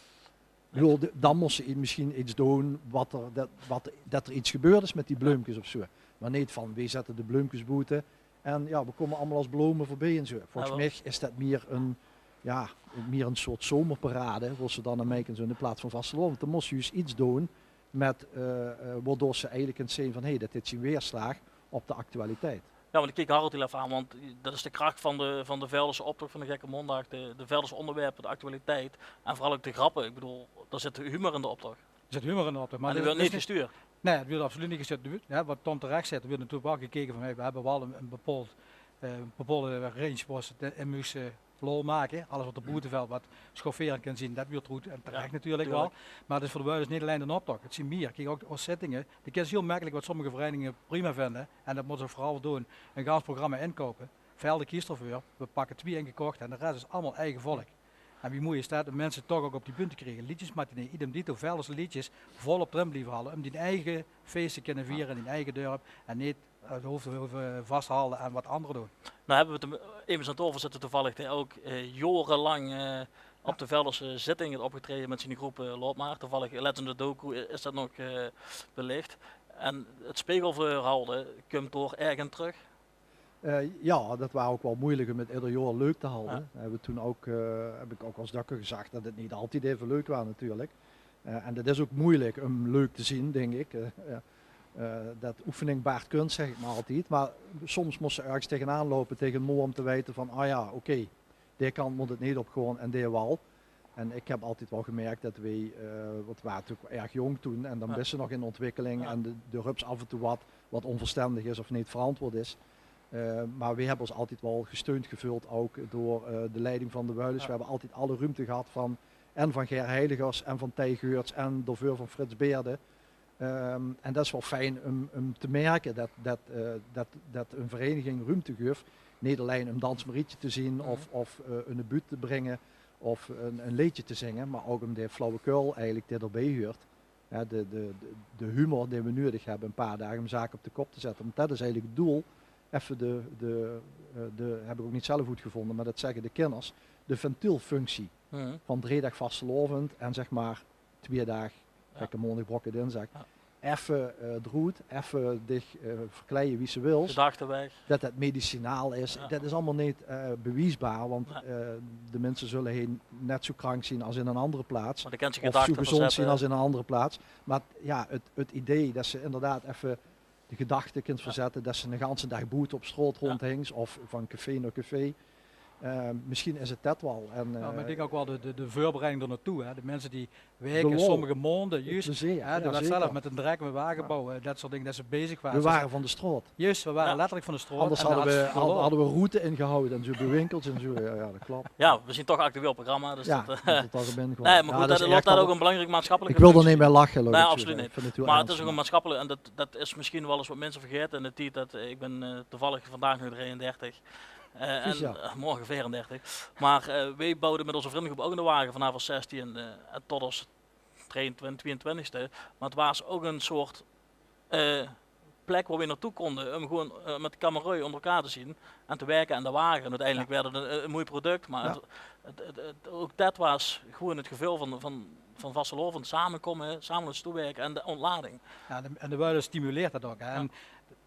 Ik bedoel, de, dan mós se i-, mesjien get doon wat d'r, det, wat, det d'r get gebeurd is mit die bleumkes of zo. Mer neet van: we zette de bleumkes boete en jao, we kómme allemaol as blome veurbie en zo. Volges mich is det mier ein, jao, mier ein soort zomerparade, wo se dan aan meikin, zo, in plaats van vastelaovend. Dan mós se juus get doon mit, eh, eh, waodoor se eigelik kins zeen van: hé, det haet zien weerslaag op de actualiteit. Ja, want ik kiek Harold hiel effe aan, want det is de krach van de, van de Veldese optoch van de Gekke Maondaag, de, de Veldese ónderwerpe, de actualiteit en veural ouk de grappe. Ik bedoel, d'r zit humor in de optoch. D'r zit humor in de optoch, maar det wuuert neet gestuurd. Nae, det wuuert absoluut neet gestuurd. Hè, wat Ton terech zaet, d'r wuuert natuurlik waal gekeke van, hey, we hebbe waal ein, ein bepaald, eh, ein bepaalde range wo se 't in mós, eh, lol make. Alles wat d'r boete velt, wat schofferen kan zien, det wuuert d'roet. En terech natuurlik waal. Maar 't is veur de Wuilus neet allein de optoch. 't Zien mier. Kiek, ouk ós zittinge. De kins hiel mekkelik, wat sommige vereiniginge prima vinde, en det mótte ze veural doon, ein gans programma inkoupe. Velde kiest d'rveur, we pakke twie ingekochte en de res is allemaol eige volk. En wie moei is det, um minse toch ouk op die bühne te kriege. Leedjesmatinee, idem dito, Veldese leedjes, volop d'rin blieve haole, um dien eige fees te kinne viere in dien eige dörp en neet, eh, te hove, hove vas te haole aan wat andere doon. Nou hebbe we 't, eh, emes aan taofel zitte toevallig, dae ouk, eh, jaorelang, eh, op de Veldese zitting haet opgetraeje mit zien groep, eh, Laot Maar. Toevallig, eh, lets in de docu, eh, is det nog, eh, belicht. En 't spegelverhaol, eh, kump dao erg in trök. Eh, ja, det waar ouk waal meujelik um 't eder jaor leuk te halde. Ja. Hebbe we toen ouk, eh, heb ik ouk waal ins dökker gezag det 't neet altied effe leuk waar natuurlik. Eh, en det is ouk meujelik um leuk te zien, dink ik. Eh, eh, eh, det oefening baart kunst, zeg ik maar altied. Maar soms mós se örges tegenaan loupe, tegen ein moer, um te weite van, ah ja, oké, dae kant mót 't neet op gaon en dae waal. En ik heb altied waal gemerk det we, eh, want we ware natuurlik erg jóng toen en dan bis se nog in ontwikkeling en de, de rups af en toe wat, wat onverstendig is of neet verantwoord is. Eh, maar we hebbe ós altied waal gesteund geveuld, ouk door, eh, de leiding van de Wuilus. Ja. We hebbe altied alle ruumte gehad van, en van Ger Heiligers en van Thei Geurts en daoveur van Frits Beerde. Ehm, en det is waal fijn um, um te merke det, det, eh, det, det ein vereiniging ruumte guf, neet allein um dansmarietje te zien of, of, eh, ein buut te bringe of ein, ein leedje te zinge, maar ouk um de flauwekul eigelik dae d'rbie huuert. Ja, de, de, de, de humor dae we nuuedig hebbe, ein paar daag um zaken op de kop te zette. Want det is eigelik 't doel. Effe de, de, eh, de, heb ik ouk neet zelf oetgevonde, maar det zegge de kinners, de ventielfunctie van drie daag vastelaovend en zeg maar twie daag Gekke Maondig, Brokke Dinsdag. Ja. Effe, eh, d'roet, effe dich, eh, verkleie wie se wils. Gedachte weg. Det det medicinaal is, det is allemaol neet, eh, bewiesbaar, want, eh, de minse zulle hie net zo krank zien as in ein andere plaats. Of zo gezónd zien as in ein andere plaats. Maar ja, 't, 't idee det se inderdaad effe de gedachte kins verzette det se eine ganse daag boete op straot rondhings of van café nao café. Eh, misschien is 't det waal. En, nou, maar ik dink ouk waal de, de, de veurbereiding d'r naotoe, hè. De minse die wirke sommige maonde, juust, hè, de, wat zelf mit ein drek, mit wage bouwe, det soort dinger, det ze bezig ware. We ware van de straot. Juust, we ware letterlik van de straot. Anders hadde we, hadde we route ingehouwe en zo bie winkels en zo. Ja, ja, det klop. Ja, we zien toch actueel programma, dus det, eh, nae, maar good, det, det is ouk ein belangriek maatschappelijk. Ik wil d'r neet mier lache, Lorenzo. Nae, absoluut neet. Maar 't is ouk ein maatschappelijk, en det, det is misschien waal ins wat minse vergaete in de tied det, eh, ik bin, eh, toevallig vandaag nog drieëndertig. Eh, en, eh, morge veerendertig. Maar, eh, we bouwde mit ós vrundegroep ouk in de wage vanaaf ós zestien, eh, en tot ós drieëntwintig, tweeëntwintigste. Maar 't waar ouk ein soort, eh, plek wo we naotoe kónde um gewoon, eh, mit de kameraoj ónger elkaar te zien en te wirke aan de wage. En oeteindelik woort 't ein, ein moei product, maar 't, 't, 't, 't, ouk det waar gewoon 't geveul van, van, van vastelaovend, samekómme, same nao its toe wirke en de ontlading. Ja, de, en de Wuilus stimuleert det ouk, hè. En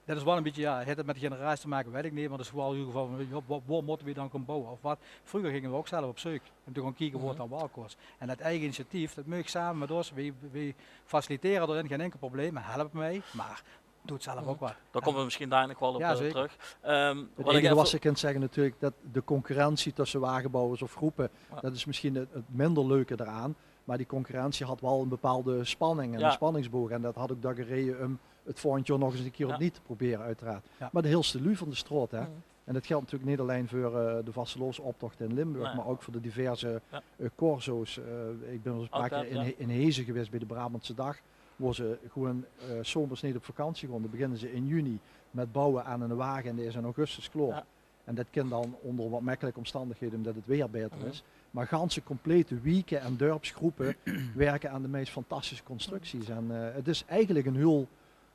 det is waal ein bietje, ja, haet 't mit de generatie te make, weit ik neet, maar det is waal in eder geval van, ja, wo, wo mótte we dan gaon bouwe of wat. Vreuger ginge we ouk zelf op zeuk um te gaon kieke wo 't dan waal kos. En det eige initiatief, det maag same mit ós, we, we facilitere d'r in, gein inkel probleem, helpe mei, maar doot zelf ouk wat. Dao kómme we misschien dao nog waal op, eh, trök. Ehm, 't enige wat se kins zegge natuurlik, det de concurrentie tösse wagebouwers of groepe, det is misschien 't, 't minder leuke d'raan. Maar die concurrentie had waal ein bepaalde spanning en ein spanningsboog. En det had ouk daotoe gereje um 't volgend jaor nog ins ein kier opnuuj te probere, oeteraard. Maar de hieëlste luuj van de straot, hè. En det geldj natuurlik neet allein veur, eh, de vastelaovesoptochte in Limburg, maar ouk veur de diverse, eh, corso's. Eh, ik bin al ins ein paar kier in He-, in Heeze gewaes bie de Brabantse Daag, wo ze gewoon, eh, 's zomers neet op vakantie gaon. Dan beginne ze in juni mit bouwe aan eine wage en dae is in augustus klaor. En det kin dan ónger wat mekkelik omstandighede, umdet 't waer baeter is. Maar ganse complete wieke en dörpsgroepe wirke aan de meis fantastische constructies. En, eh, 't is eigelik ein hiel,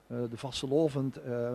eh, de vastelaovend, eh,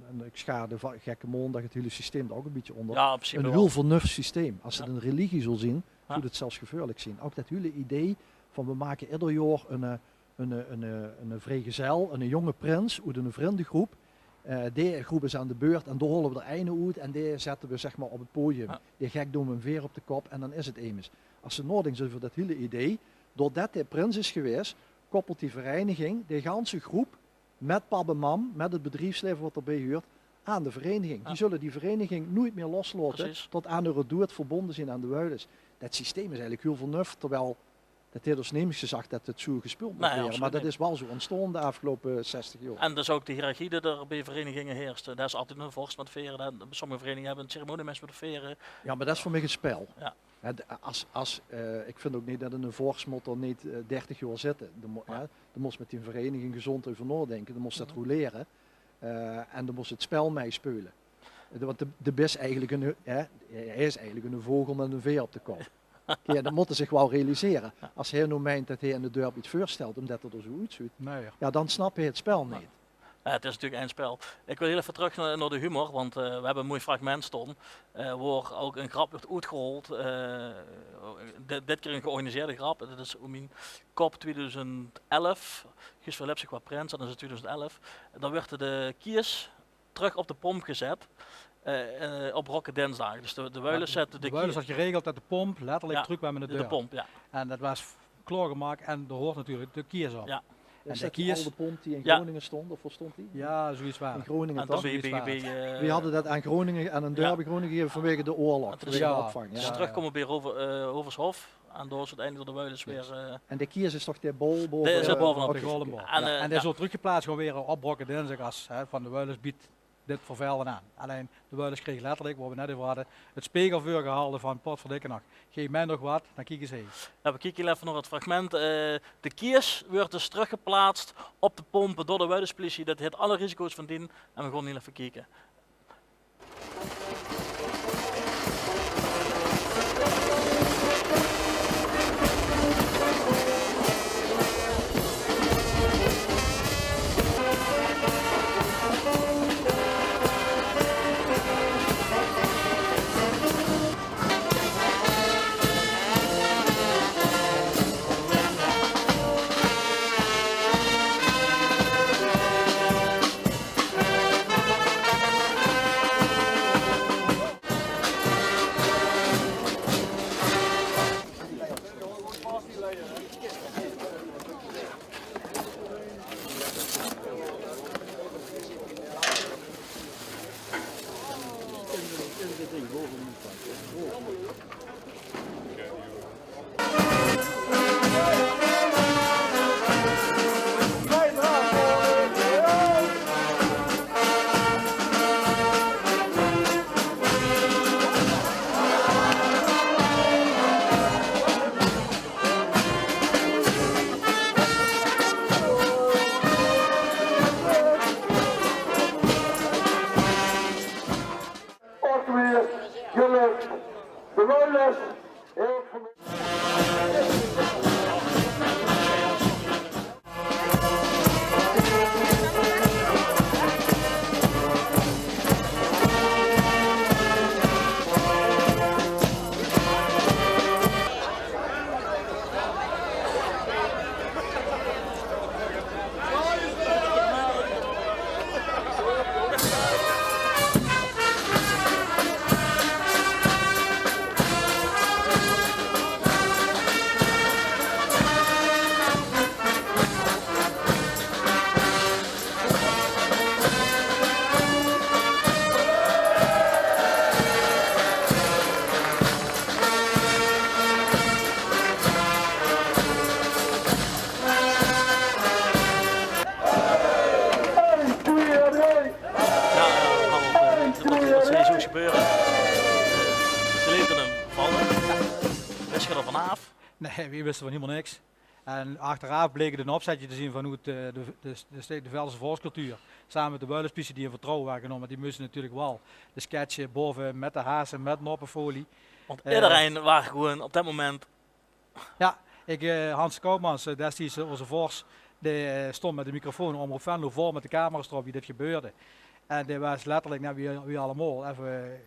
en ik schaar de va-, Gekke Maondig, 't hiele systeem dao ouk ein bietje ónger. Ein hiel vernuf systeem. As 't ein religie zól zien, zów 't zelfs geveurlik zien. Ouk det hiele idee van, we make eder jaor ein, eh, ein, eh, ein, eh, ein vreegezel, ein jónge prins oet ein vrindegroep. Eh, dae groep is aan de beurt en dao haole we d'r eine oet en dae zette we, zeg maar, op 't podium. Dae gek doon we ein veer op de kop en dan is 't emes. As se naodinks euver det hiele idee, doordet dae prins is gewaes, koppelt die vereiniging, dae ganse groep, mit pap en mam, mit 't bedriefslaeve wat d'rbie huuert, aan de vereniging. Die zulle die vereniging noeit mieë loslaote tot aan häöre doead verbónje zien aan de Wuilus. Det systeem is eigelik hiel vernuf, terwiel det haet dus nemes gezag det 't zoe gespeuld mót waere. Mer det is waal zoe óntstaon de aafgeloupe zestig jaor. En dus ouch de hiërarchie die d'r bie vereniginge heerste. Dao is altied eine vors mit vere. Sommige vereniginge höbbe ein ceremoniemeister mit vere. Jao, mer det is veur mich ein spel. Hè, de, as, as, eh, ik vind ouch neet det eine vors mót d'r neet, eh, dertig jaor zitte. De mo-, hè, de mós mit die vereniging gezónd euver naodinke. De mós det rolere. Eh, en de mós 't spel meispeule. De, want de, de bis eigelik ein, hè, hae is eigelik eine vogel mit ein veer op de kop. Jao, det mót 'r zich waal realisere. As hae noe meint det hae in 't dörp get veurstelt, ómdet 'r d'r zoe oetzuut, jao, dan snap hae 't spel neet. Jao, 't is natuurlik ein spel. Ik wil hiel effe trök nao, nao de humor, want, eh, we höbbe ein moei fragment staon, eh, wao ouch ein grap wuuert oetgerold. Eh, dit, dit kier ein georganiseerde grap. Det is Oem mien kop twieëdoezend elf. Guus Verlips waas prins, det is twieëdoezend elf. Dan wuuert de kiers trök op de pomp gezat, eh, eh, op Rokkendinsdaag. Dus de, de Wuilus zette de kiers. De Wuilus had geregeld det de pomp letterlik trök kwaam in 't dörp. De pomp, jao. En det waas klaorgemaak en dao huuert natuurlik de kiers op. Jao. En de kiers. Is det die aw pomp die in Groningen stóng, of wo stóng die? Jao, zoe get waal. In Groningen, toch? Wie hadde det aan Groningen, aan ein dörp in Groningen gegaeve vanwege de oorlog, vanwege de opvang. Jao. Dus trökkómme bie Rover-, eh, Rovershof. En dao is oeteindelik door de Wuilus weer, eh, en de kiers is toch de bol baove? Dae is dao baove op. Oké. En, eh, en dae zal trökgeplaats gaon waere op Rokkendinsdaag as, hè, van de Wuilus biedt dit vervelend aan. Allein de Wuilus kreeg letterlik, wo we 't net euver hadde, 't spegel veurgehalde van: potverdikke nog, geef mich nog get, dan kiek ins hie. Jao, we kieke hiel effe nao 't fragment. Eh, de kiers wuuert dus trökgeplaats op de pompe door de Wuiluspolitie. Det haet alle risico's van dien. En we gaon hiel effe kieke. Ouk weer geluk. De Wuilus. Jao, jao, Harold, eh, det, det zeen v'r zoe gebeure. Eh, ze leete 'm valle. Wis geer d'r vanaaf? Nae, veer wiste van hielemaol niks. En achteraaf bleke 't ein opzetje te zien vanoet, eh, de, de, de, de Veldese volkscultuur. Same mit de Wuiluspolitie die in vertrouwe waor genómme. Die móste natuurlik waal de sketsje baove mit de haze, mit noppefolie. Want, eh, ederein waor gewoen op det moment. Jao, ik, eh, Hans Koopmans, eh, destieds, eh, ózze vors, dae, eh, stóng mit de microfoon, Omroep Venlo, vol mit de camera's d'rop wie dit gebeurde. En dae waas letterlik, net wie, wie allemaol, effe, eh,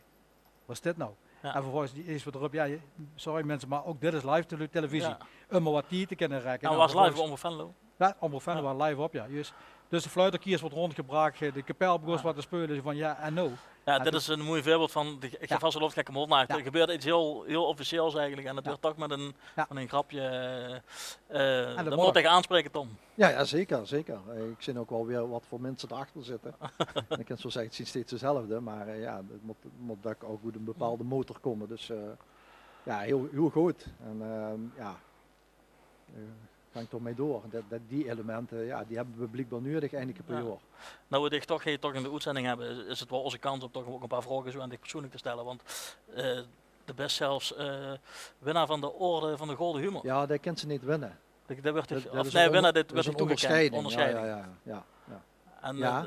Waat is dit noe? Jao. En vervolges die is waat d'rop, jao, sorry minse, mer ouch dit is live tele-, televisie. Jao. Óm mer waat tied te kinne rekke. En waas live bie Omroep Venlo? Jao, Omroep Venlo waas live op, jao, juus. Dus de fluiterkiers woort róndgebrach, eh, de kapel begós wat te speule, zoe vaan, jao, en noe? Jao, dit is e moei veurbeeld vaan de ge-, gevasteloavend Gekke Maondaag. D'r gebeurt get hiel, hiel officieels eigelek en dat weurt toch mèt 'n, mèt e grepke, eh, dat moot iech aanspreke, Tom. Jao, jao, zeker, zeker. Eh, iech zeen ouch wel weer wat veur minse d'r achter zitte. En iech kin zoe zègke, 't zien steeds dezelfde, meh, eh, jao, 't moot, moot ouch oet 'n bepaolde motor koume. Dus, eh, jao, hiel, hiel good. En, eh, jao, eh, gaank dao mèt door. Dat, dat, die elemente, jao, die höbbe v'r bliekbaar nudig, eine kier per jaor. Noe v'r diech toch, hei toch in de oetzending höbbe, is 't wel oze kans um toch ouch e paar vraoge zoe aon diech persoenlek te stèlle. Want, eh, de bis zelfs, eh, winnaar vaan de Orde vaan de Golde Humor. Jao, dat kins te neet winne. Dat, dat weurt, of nee, winnaar, dat weurt diech toegekènd. Oondersjeiding. Jao, jao, jao. En, eh,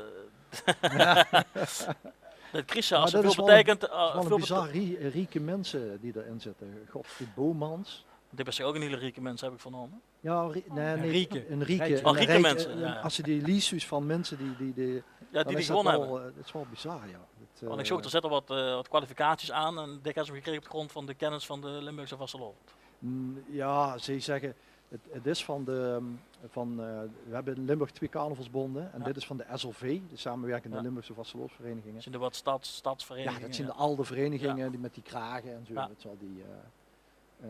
dat kriegs te es 't väöl beteikent, eh, väöl bete- bizar rie-, rieke minse die d'r in zitte. Godfried Bomans. Dit is ouch 'nen hiele rieke mins, höb iech vernome. Jao, rie-, nee, nee, 'n rieke. 'n Rieke, 'n rieke, 'n rieke, minse, jao. Es te die lies zuus vaan minse die, die, die, jao, die gewonnen höbbe. 't Is wel bizar, jao. Want iech zoog, d'r zitte wat, eh, wat kwalificaties aon en die höbbe ze gekrege op de groond vaan de kennis vaan de Limburgse vastelaovend. Mm, jao, ze zègke, 't, 't is vaan de, vaan, eh, v'r höbbe in Limburg twie carnavalsbónde en dit is vaan de S L V, de Samewèrkende Limburgse Vastelaovesvereniginge. Zien d'r wat stads-, stadsvereniginge? Jao, dat zien de alde vereniginge die mèt die krage en zoe, wèts te wel, die, eh, eh,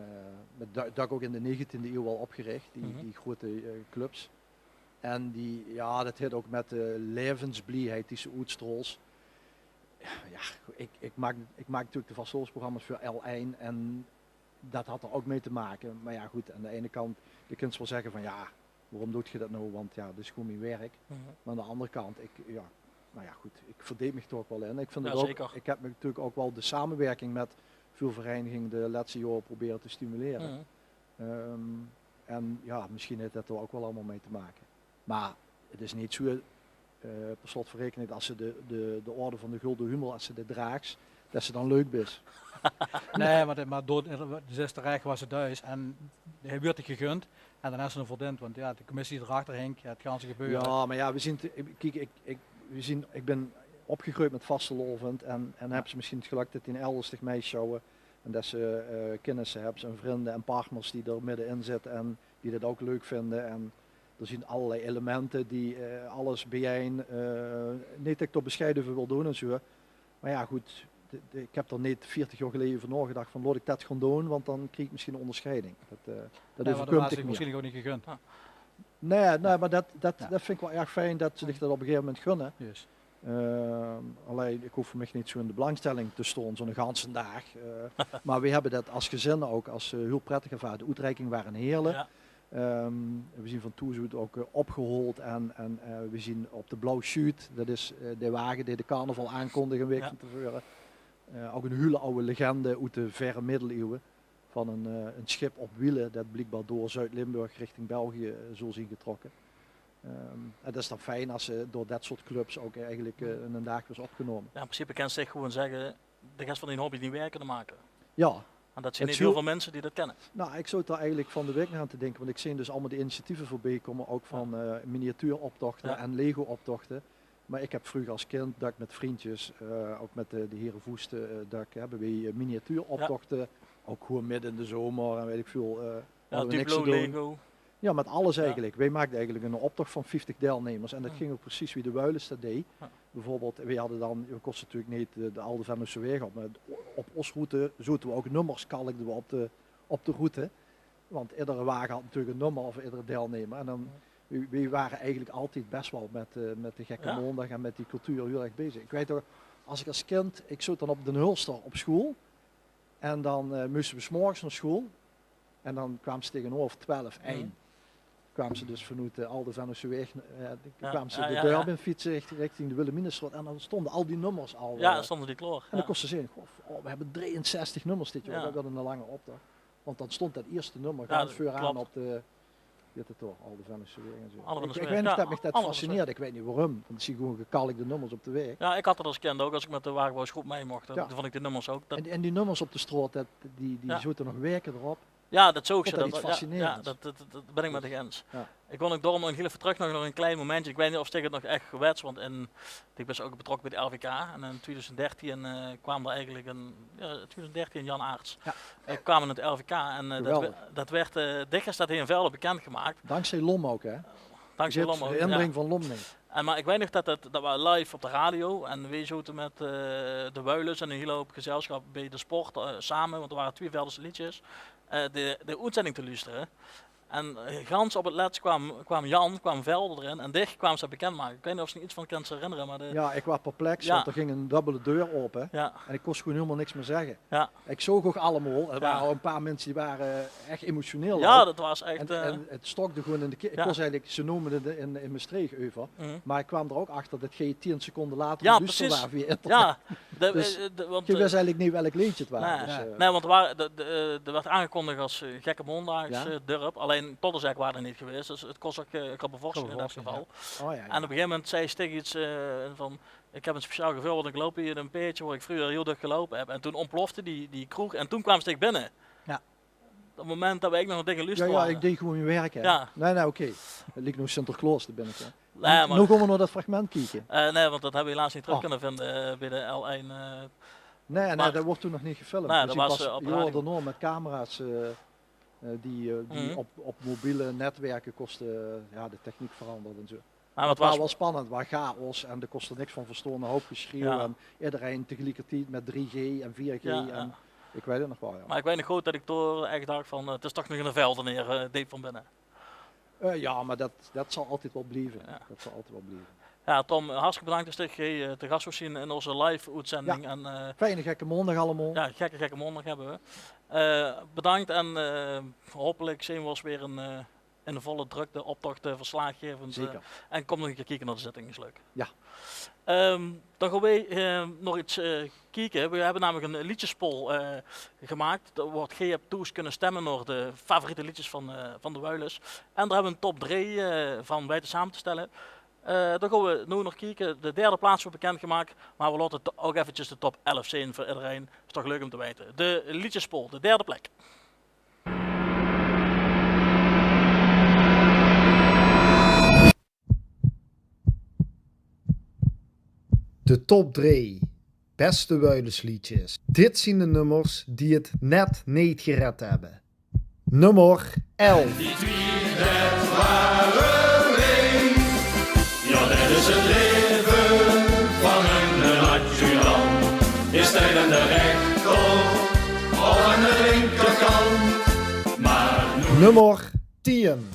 mèt, dat, dat ouch in de negentiende iew al opgerich, die, die groete, eh, clubs. En die, jao, dat heet ouch mèt de laevesblieheid die ze oetstraols. Jao, iech, iech maak, iech maak natuurlek de vastelaovesprogramma's veur L1 en dat had d'r ouch mèt te make. Meh jao, good, aon de eine kant, de kins wel zègke vaan, jao, waorum doot geer dat noe? Want jao, dat is gewoen mien wèrk. Meh aon de andere kant, iech, jao, meh jao, good, iech verdeep miech d'r ouch wel in. Iech vind 't ouch, iech höb miech natuurlek ouch wel de samewèrking mèt väöl vereniginge de lèste jaore probere te stimulere. Ehm, en jao, mesjiens heet dat d'r ouch wel allemaol mèt te make. Meh 't is neet zoe, eh, per slot vaan rekening, es te de, de, de Orde vaan de Gulde Humor, es te die draags, dat te daan leuk bis. Nee, meh, meh door, 't is terech wat ze duis. En heer weurt 't gegund. En daan is 't 'ne verdeend, want jao, de commissie die d'r achter hink, jao, 't ganse gebeure. Jao, meh jao, v'r zien, kiek, iech, iech, v'r zien, iech bin opgegreujd mèt vastelaovend en, en höbs te mesjiens 't gelök tot dien elders diech mètsjouwe. En tot ste, eh, kinnisse höbs en vrinde en partners die d'r midde-in zitte en die dat ouch leuk vinde. En d'r zien allerlei elemente die, eh, alles biejein, eh, neet tot iech dao besjeie euver wèl doen en zoe. Meh jao, good, de, de, iech höb d'r neet veerteg jaor geleje euver naogedach vaan, laot iech dat goon doen, want daan krieg iech mesjiens 'n oondersjeiding. Dat, eh, dat euverkump iech miech. Jao, meh dat waor diech mesjiens ouch neet gegund. Nee, nee, meh dat, dat, dat vind iech wel erg fijn tot ze diech dat op e gegeve moment gunne. Ehm, allein, iech hoof veur miech neet zoe in de belangstelling te stoon, zoe'ne ganse daag. Eh, meh v'r höbbe dat es gezin ouch es, eh, hiel pretteg ervare. De oetreiking waor in Heerle. Ehm, v'r zien vaan thoes oet ouch, eh, opgehaold en, en, eh, v'r zien op de Blauw Sjuut. Dat is, eh, de wage dee de carnaval aonkoondig 'n week vaan te veure. Eh, ouch 'n hiel awwe legende oet de verre middeliewe. Vaan 'n, eh, 'n sjip op wiele dat bliekbaar door Zuid-Limburg richting België, eh, zoel zien getrokke. Ehm, en dat is daan fijn es ze door dat soort clubs ouch eigelek, eh, in 'nen daag weurt opgenome. Jao, in principe kins te gewoen zègke, de res vaan dien hobby neet mie kinne make. Jao. En dat zien neet hiel väöl minse die dat kinne. Noe, iech zoot dao eigelek vaan de week nao aon te dinke, want iech zeen dus allemaol de initiatieve veurbij koume, ouch vaan, eh, miniatuuroptochte en Lego-optochte. Meh iech höb vreuger es kind, dat iech mèt vrundjes, eh, ouch mèt de, de hiere Voeste, eh, dat iech, höbbe v'r, eh, miniatuuroptochte, ouch gewoen midde in de zomer en weit iech väöl, eh, hadde v'r niks te doen. Jao, mèt alles eigelek. V'r maakde eigelek 'nen optoch vaan vieftig deilnemers en dat góng ouch percies wie de Wuilus dat deeg. Beveurbeeld, v'r hadde daan, v'r kóste natuurlek neet de, de Alde Venloseweg op, meh op, op ós route zote v'r ouch nummers, kalkde v'r op de, op de route. Want iedere wage had natuurlek e nummer of iedere deilnemer. En daan, v'r, v'r wore eigelek altied bès wel mèt, eh, mèt de Gekke Maondaag en mèt die cultuur hiel erg bezeg. Iech weit nog, es iech es kind, iech zoot daan op d'n Hulster op schoel. En daan, eh, moste v'r 's morges nao schoel. En daan kwaams te tege 'n oor of twelf, ein. Kwaams te dus vaanoet de Alde Venloseweg, eh, kwaams te de deur bin fietse richt-, richting de Wilhelminastraot. En daan stónde al die nummers al, eh, daan stónde die klaor. En daan kóste zeen, goh, oh, v'r höbbe drieënzestig nummers dit jaor. Dat weurt 'ne lange optoch. Want daan stónt dat ierste nummer gans veuraan op de, weit 't toch, Alde Venloseweg en zoe. Iech weit nog tot miech dat fascineerde. Iech weit neet waorum, want 't zien gewoen gekalkde nummers op de waeg. Jao, iech had dat es kind ouch, es iech mèt de wagebouwersgroep mei moch. Dat vónj iech die nummers ouch. En, en die nummers op de straot, dat, die, die zote nog waeke d'rop. Jao, dat zoog ze. Vónj dat iech fascineerd. Jao, dat, dat, dat bin iech mèt diech ins. Iech wèl ouch daorum nog hiel eve trök nao, nao e klein momentje. Iech weit neet of diech 't nog ech wèts, want in, iech bin ouch betrokke bij 't L V K. En in twieëdoezend dertien, eh, kwaam d'r eigelek 'n, jao, twieëdoezend dertien, Jan Aarts, eh, kwaam in 't L V K. En, eh, dat weurt, eh, dichs dat hei in Velde bekèndgemaak. Daankzij Lom ouch, hè? Dankzij Lommer, de inbreng van Lommer. En, maar ik weet nog dat, dat, dat we live op de radio en we zoten met, eh, de Wuilus en een hele hoop gezelschap bij de sport, eh, samen, want er waren twee Veldese liedjes, eh, de, de uitzending te luisteren. En, eh, gans op het lets kwam, kwam Jan, kwam Velde erin en dich kwam ze bekend maken. Ik weet niet of ze nog iets van kan herinneren, maar de... Ja, ik was perplex, want er ging een dubbele deur open en ik kon gewoon helemaal niks meer zeggen. Ja. Ik zoog ook allemaal, er waren al een paar mensen die waren echt emotioneel. Ja, dat was echt, en, eh, en het stokde gewoon in de ki-, ik kon eigenlijk, ze noemen het in, in Maastricht euver, maar ik kwam er ook achter dat geen tien seconden later ja, precies. Waar via internet. Ja, de, dus eh, de, want, ik wist eh, eigenlijk niet welk leedje het was. Nee, dus, eh, nee, want er, waren, de, de, er werd aangekondigd als eh, Gekke Maandags eh, dorp, alleen Todderzek waren er niet geweest, dus het kost ook eh, Grubbevorst in dat geval. Oh, ja, ja. En op een gegeven moment zei Stig iets eh, van, ik heb een speciaal gevoel, want ik loop hier in een peertje waar ik vroeger heel druk gelopen heb. En toen ontplofte die, die kroeg en toen kwam Stig binnen. Ja. Op het moment dat we eigenlijk nog een dikke luister ja, ja, waren. Ik deed gewoon mijn werk, hè. Ja. Nee, nee, oké. Het lijkt nog Sinterklaas, daar ben ik, hè. Nee, maar... Nu gaan we naar dat fragment kijken. Eh, nee, want dat hebben we helaas niet terug kunnen vinden eh, bij de L één. Eh, nee, nee, dat wordt toen nog niet gefilmd. Nee, dus dat was, eh, op de radio. Daarna met camera's eh, eh, die, eh, die op, op mobiele netwerken kosten, eh, ja, de techniek verandert en zo. Maar het was wel spannend, waar chaos en er kostte niks van verstoren, een hoop geschreeuw en iedereen tegelijkertijd met drie G en vier G en ik weet het nog wel, ja. Maar ik weet nog goed dat ik toen echt dacht van, eh, het is toch nog een Veldeneer, eh, deep van binnen. Eh, ja, maar dat, dat zal altijd wel blijven. Ja. Dat zal altijd wel blijven. Ja, Tom, hartstikke bedankt dat je eh, te gast was zien in onze live-uitzending. Ja. En, eh, fijne gekke maandag allemaal. Ja, gekke, gekke maandag hebben we. Eh, bedankt en eh, hopelijk zien we ons weer in, eh, in de volle drukte, optocht, eh, verslaggevend. Zeker. En kom nog een keer kijken naar de zitting, is leuk. Ja. Ehm, dan gaan wij eh, nog iets eh, kijken. We hebben namelijk een liedjespoll eh, gemaakt, waar je op thuis kunnen stemmen naar de favoriete liedjes van, eh, van de Wuilus. En daar hebben we een top drie eh, van weten samen te stellen. Eh, dan gaan we nu nog kijken. De derde plaats wordt bekendgemaakt, maar we laten het ook eventjes de top elf zien voor iedereen. Is toch leuk om te weten. De liedjespoll, de derde plek. De top drie beste Wuilesliedjes. Dit zien de nummers die het net neet gered hebbe. Nummer elf. Die twie, det ware wej. Ja, det is het leve van eine adjudant. Is hij aan de rechter of aan de linkerkant? Maar noe... Nummer tien.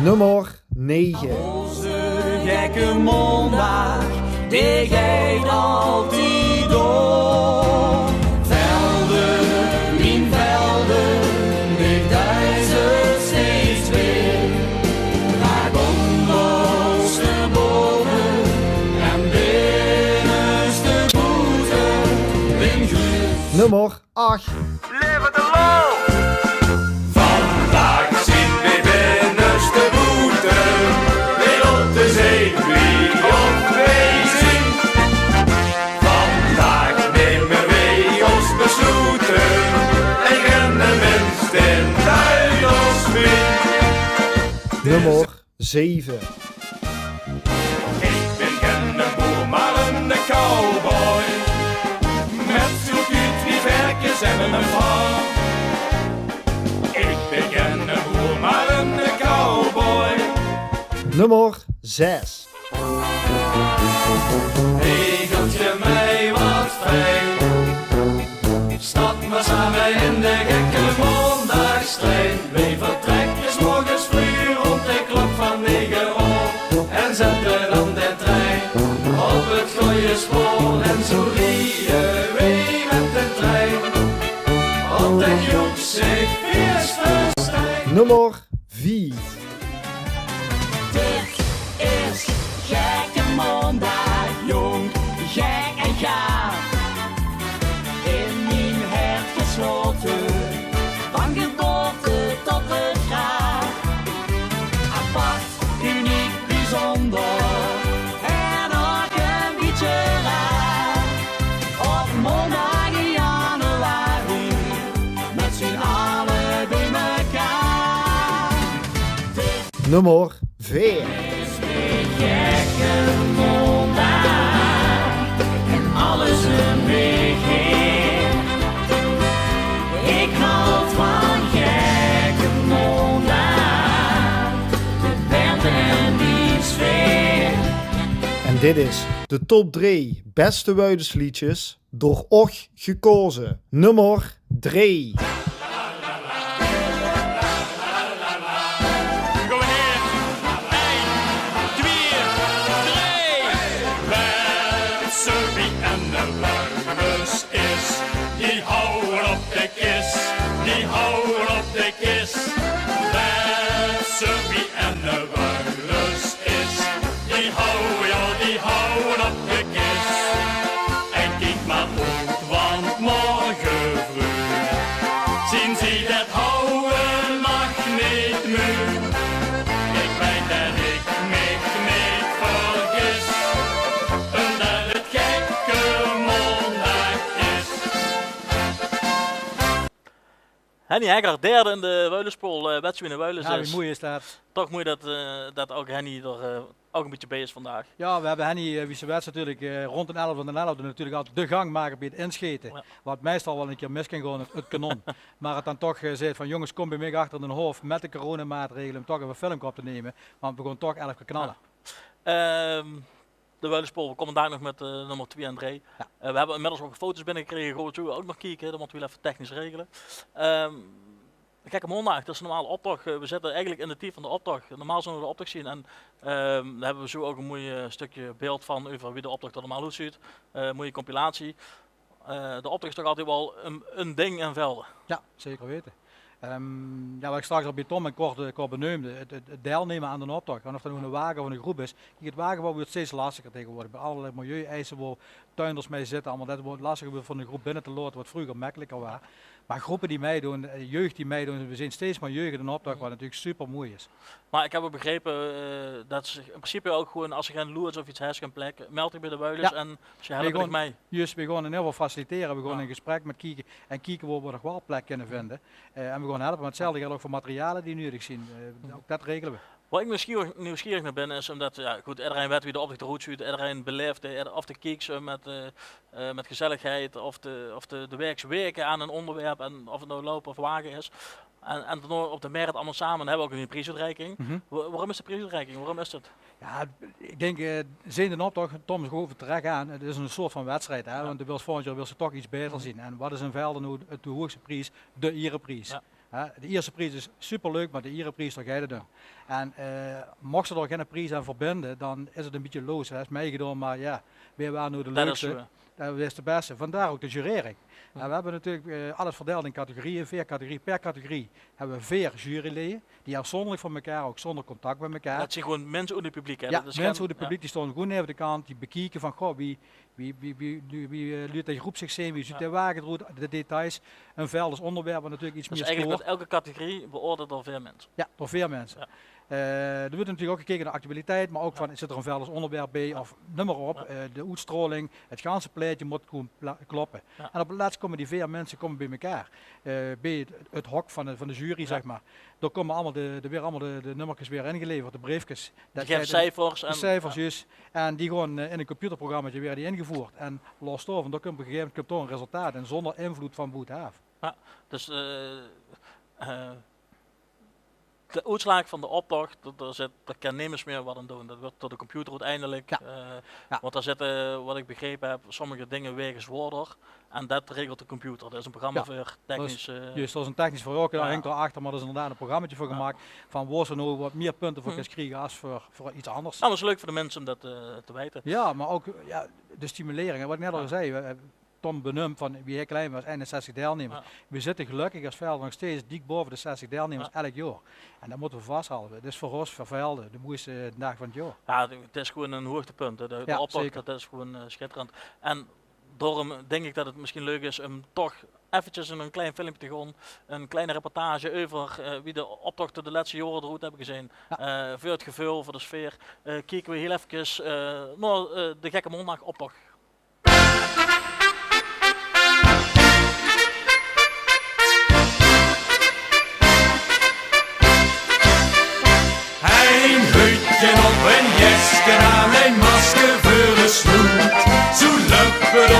Nummer negen. Onze gekke maondaag, die geit altied door. Velde, mien Velde, ich duij ze steeds weer. Draak ónderste bove en binneste boete, bin gluur. Nummer ach. Leve de lol! Vandaag zien wej binneste boete, wej laote zien wie of wej zien. Vandaag neme wej ós besloete en genne mins den duivel spie. Nummer zeven. Ich bin geine boer, maar eine cowboy. Met zoe kuut wie verkes en eine vaar. Ich bin geine boer, maar eine cowboy. Nummer zes. Regelt ge mij wat fijn. Stap maar same in de gekke maondaagstrein. Wej vertrèkke 's morges vreug rond de klok van nege oor en zètte dan de trein op het gooie spoor. En zoe rieje wej met de trein op de Joekse Fieësfestijn. Nummer vief. Dit is Gekke Maondaag, jao, Nummer veer. Gekke Maondaag en alles um mich haer. Ik haoj van Gekke Maondaag, de band en die sfeer. En dit is de top drie beste Wuilus leedjes door óg gekaoze. Nummer drie. Gaon v'r neer. Ein, twieë, drie. Wèt ze wie en de Wuilus is? Die haoje op de kis, die haoje op de kis. Wèt ze wie en de Wuilus is? Die haoje, ja, die haoje op de kis. En kiek maar oet, want morge vreug zien ze det haoje nog neet muug. Ik weit det ik mich neet vergis, en det het Gekke Maondaag is. Henny Hegger, derde in de Wuiluspool, eh, Wèt ze wie en de Wuilus. Ja, wie moei is det? Toch moei det, eh, det ouk Henny d'r, eh, ouk ein bietje bie is vandaag. Ja, we hebbe Henny, eh, wie se wèts natuurlik, eh, rond d'n elfde van d'n elfde natuurlik altied de gangmaker bie het insjete. Ja. Wat meistal waal ein kier mis kan gaon, het, het kanon. Maar het dan toch, eh, zaet van: "Jónges, kom bie mich achter in d'n hoof met de coronamaatregele um toch effe ein filmke op te neme, want we gaon toch elf kier knalle." Ja. Ehm, de Wuiluspool, we kómme dao nog mit, eh, nummer twieë en drie. Ja. Eh, we hebbe inmiddels ouk foto's binnegekrege, gaon we zo ouk nog kieke, det mótte we effe technisch regele. Ehm, Gekke Maondaag, det is normaal optoch. Eh, we zitte eigelik in de tied van de optoch. Normaal zólle we de optoch zien. En, ehm, dao hebbe we zo ouk ein moei, eh, stukje beeld van euver wie de optoch d'r normaal oetzuut. Eh, moeie compilatie. Eh, de optoch is toch altied waal ein, ein ding in Velde. Ja, zeker weite. Ehm, ja, wat ik straks al bie Tom en kort, eh, kort beneumde, het, het, het deilneme aan d'n optoch. En of det noe eine wage of eine groep is. Kiek, het wagebouwe wuurt steeds lastiger taegewoordig. Bie allerlei milieu-eise wo tuinders mei zitte, allemaol, det wuurt lastiger um van eine groep binne te laote, wat vreuger mekkeliker waas. Maar groepe die meidoon, eh, jeug die meidoon, we zien steeds mier jeug in d'n optoch, wat natuurlik supermoei is. Maar ik heb ouk begrepe, eh, det ze in principe ouk gewoon, as ze gein loods of iets hebbe, gein plek, meld dich bie de Wuilus en ze helpe dich mei. Juist, we gaon in eder geval facilitere, we gaon in gesprek mit kieke en kieke wo we nog waal plek kinne vinde. Eh, en we gaon helpe, maar hetzelfde geldj ouk veur materiale die nudig zien. Eh, ouk det regele we. Wat ik nuujsgierig, nuujsgierig nao bin, is umdet, ja, good, ederein wèt wie de optoch d'r oetzuut, ederein belaef de, of de kieks, eh, mit, eh, eh, mit gezelligheid, of de, of de, de werks waeke aan ein ónderwerp, en of het noe loupe of wage is. En, en dan op de Merret allemaol same, dan hebbe we ouk ein priesoetreiking. Wa-, waorum is de priesoetreiking? Waorum is det? Ja, ik dink, eh, zien d'n optoch, Tom gaf het terech aan, het is ein soort van wedstrijd, hè, want de wils volgend jaor wils se toch iets baeter zien. En wat is in Velde noe het, de hoegste pries? De ierepries. Ja. Hè, de ierste pries is superleuk, maar de ierepries, dao geit het um. En, eh, mochs se dao geine pries aan verbinde, dan is het ein bietje loos. Hè. Is meigedaon, maar ja, wae waas noe de leukste? Det waas de beste. Vandaar ouk de jurering. En we hebbe natuurlik, eh, alles verdeild in categorieë, veer categorieë. Per categorie hebbe we veer juryleje, die aafzónderlik van mekaar, ouk zónder contact mit mekaar. Det zien gewoon minse oet het publiek, hè? Ja, minse oet het publiek, die staon gewoon neve de kant, die bekieke van, goh, wie, wie, wie, wie, wie, wie, eh, luut de groep zich zien, wie zuut de wage d'r oet, de details. Ein Veldes ónderwerp, wat natuurlik iets mier scoort. Dus eigelik wuurt elke categorie beoordeeld door veer minse? Ja, door veer minse. Ja. Eh, d'r wuurt natuurlik ouk gekeke nao actualiteit, maar ouk van, zit d'r ein Veldes ónderwerp bie, of neum maar op. Ja. Eh, de oetstraoling, het ganse plaetje mót gewoon pla-, kloppe. Ja. En op het lets kómme die veer minse kómme bie mekaar. Eh, bie het, het hok van de, van de jury, zeg maar. Dao kómme allemaol de, de, weer allemaol de, de nummerkes weer ingeleverd, de breefkes. Det geit in cijfers, de cijfers, juist. En die gaon, eh, in ein computerprogrammaatje waere die ingeveurd. En los daovan, dao kump op ein gegaeve moment kump dao ein resultaat. En zónder invlood van boetenaaf. Ja, dus, eh, eh, de oetslaag van de optoch, det, dao zit, dao kan nemes mier wat aan doon. Det wuurt door de computer oeteindelik, eh, want dao zitte, wat ik begrepe heb, sommige dinger waege zwaorder. En det regelt de computer. Det is ein programma veur technisch, eh, juist, det is ein technisch verhaolke, dao hingk d'r achter, maar d'r is inderdaad ein programmaatje veur gemaak van wo se noe wat mier punte veur kins kriege as veur, veur iets anders. Nou, det is leuk veur de minse um det, eh, te weite. Ja, maar ouk, ja, de stimulering, hè, wat ik net al zei, we, Tom beneump van wie hae klein waas, einenzestig deilnemers. Ja. We zitte gelökkig as Velde nog steeds diek baove de zestig deilnemers elk jaor. En det mótte we vashalde. Det is veur ós, veur Velde, de moeiste daag van het jaor. Ja, het is gewoon ein hoogtepunt, hè. De, de optoch, zeker. Det is gewoon, eh, schitterend. En daorum dink ik det het misschien leuk is um toch effekes ein, ein klein filmke te gaon, ein kleine reportage euver, eh, wie de optochte de letse jaore d'r oet hebbe gezeen. Ja. Eh, veur het geveul, veur de sfeer, eh, kieke we hiel effekes, eh, nao, eh, de Gekke Maondaag optoch. Hei,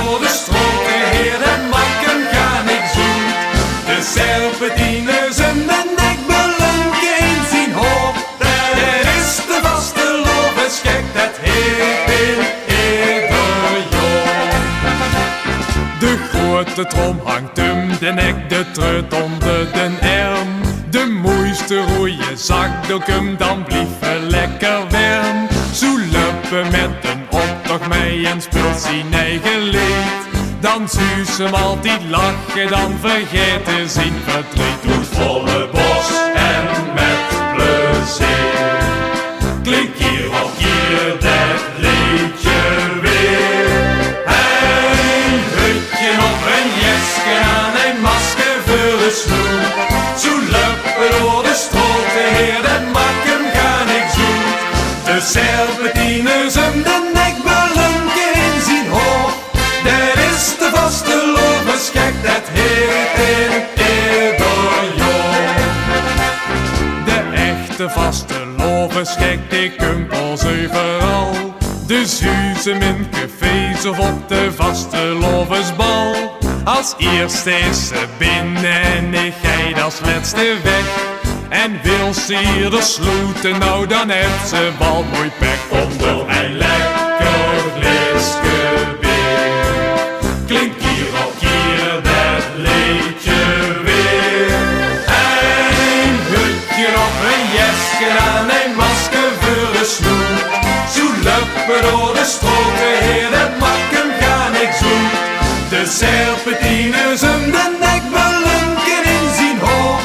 Door de strote heer, det maak 'm gaar niks oet. De serpentine zöm de nek belunke in zien hoor. Det is de vastelaovesgek, det heet 'm eder jaor. De groeate trom hangt um de nek, de treut ónger den erm. De moeiste roeje zakdook um, dan blief 'r lekker werm. Zoe löp 'r mit den optoch mei en speult zien eige leed. Dan zuus 'm altied lache, dan vergaet 'r zien verdreet. Oet volle bors en mit plezeer klink kier op kier det leedje weer. Ein hutje op, ein jeske aan, ein masker veur de snoet. Zoe löp 'r door de strote heer, det maak 'm gaar niks oet. De serpentine zöm de nek belunke in zien hoor. Det is de vastelaovesgek, det heet 'm eder jaor. De echte vastelaovesgek, dae kump pas euveral. De zuus 'm in cafés of op de vastelaovesbal. As ierste is 'r binne en hae geit as lètste weg. En wils ze hie de sloete, nou dan höbs ze waal mooi pech. Ónger ein lekker fleske beer klink kier op kier det leedje weer. Ein hutje op, ein jeske aan, ein masker veur de snoet. Zoe löp 'r door de strote heer, det maak 'm gaar niks oet. De serpentine zöm de nek belunke in zien hoor.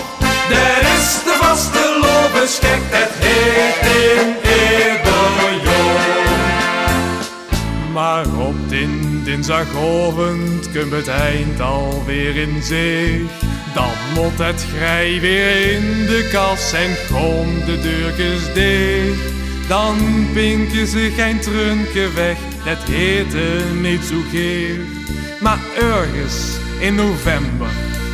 Det is de vastelaovesgek, det heet 'm eder jaor. Maar op din dinsdagaovend kump 't eind alweer in zich. Dan mót 't grei weer in de kas en gaon de deurkes dich. Dan pinke ze gein trunke weg, det heet 'm neet zoe geer. Maar örges in november,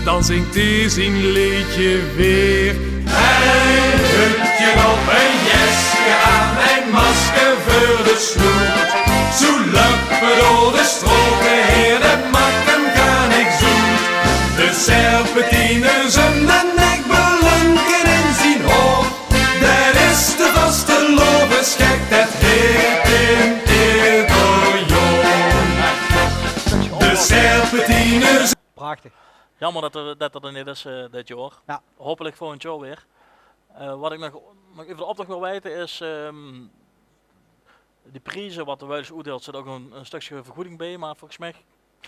dan zingt 'r zien leedje weer. Ein hutje op, ein jeske aan, ein masker veur de snoet. Zoe löp 'r door de strote heer, det maak 'm gaar niks oet. De serpentine zöm de nek belunke in zien hoor. Det is de vastelaovesgek, det heet 'm eder jaor. De serpentine. Prachtig. Jammer det 'r, det 'r d'r neet is, eh, dit jaor. Ja. Hopelik volgend jaor weer. Eh, wat ik nog, nog euver de optoch wil weite is, ehm, die prieze wat de Wuilus oetdeelt, zit ouk ein, ein stökske vergoeding bie, maar volges mich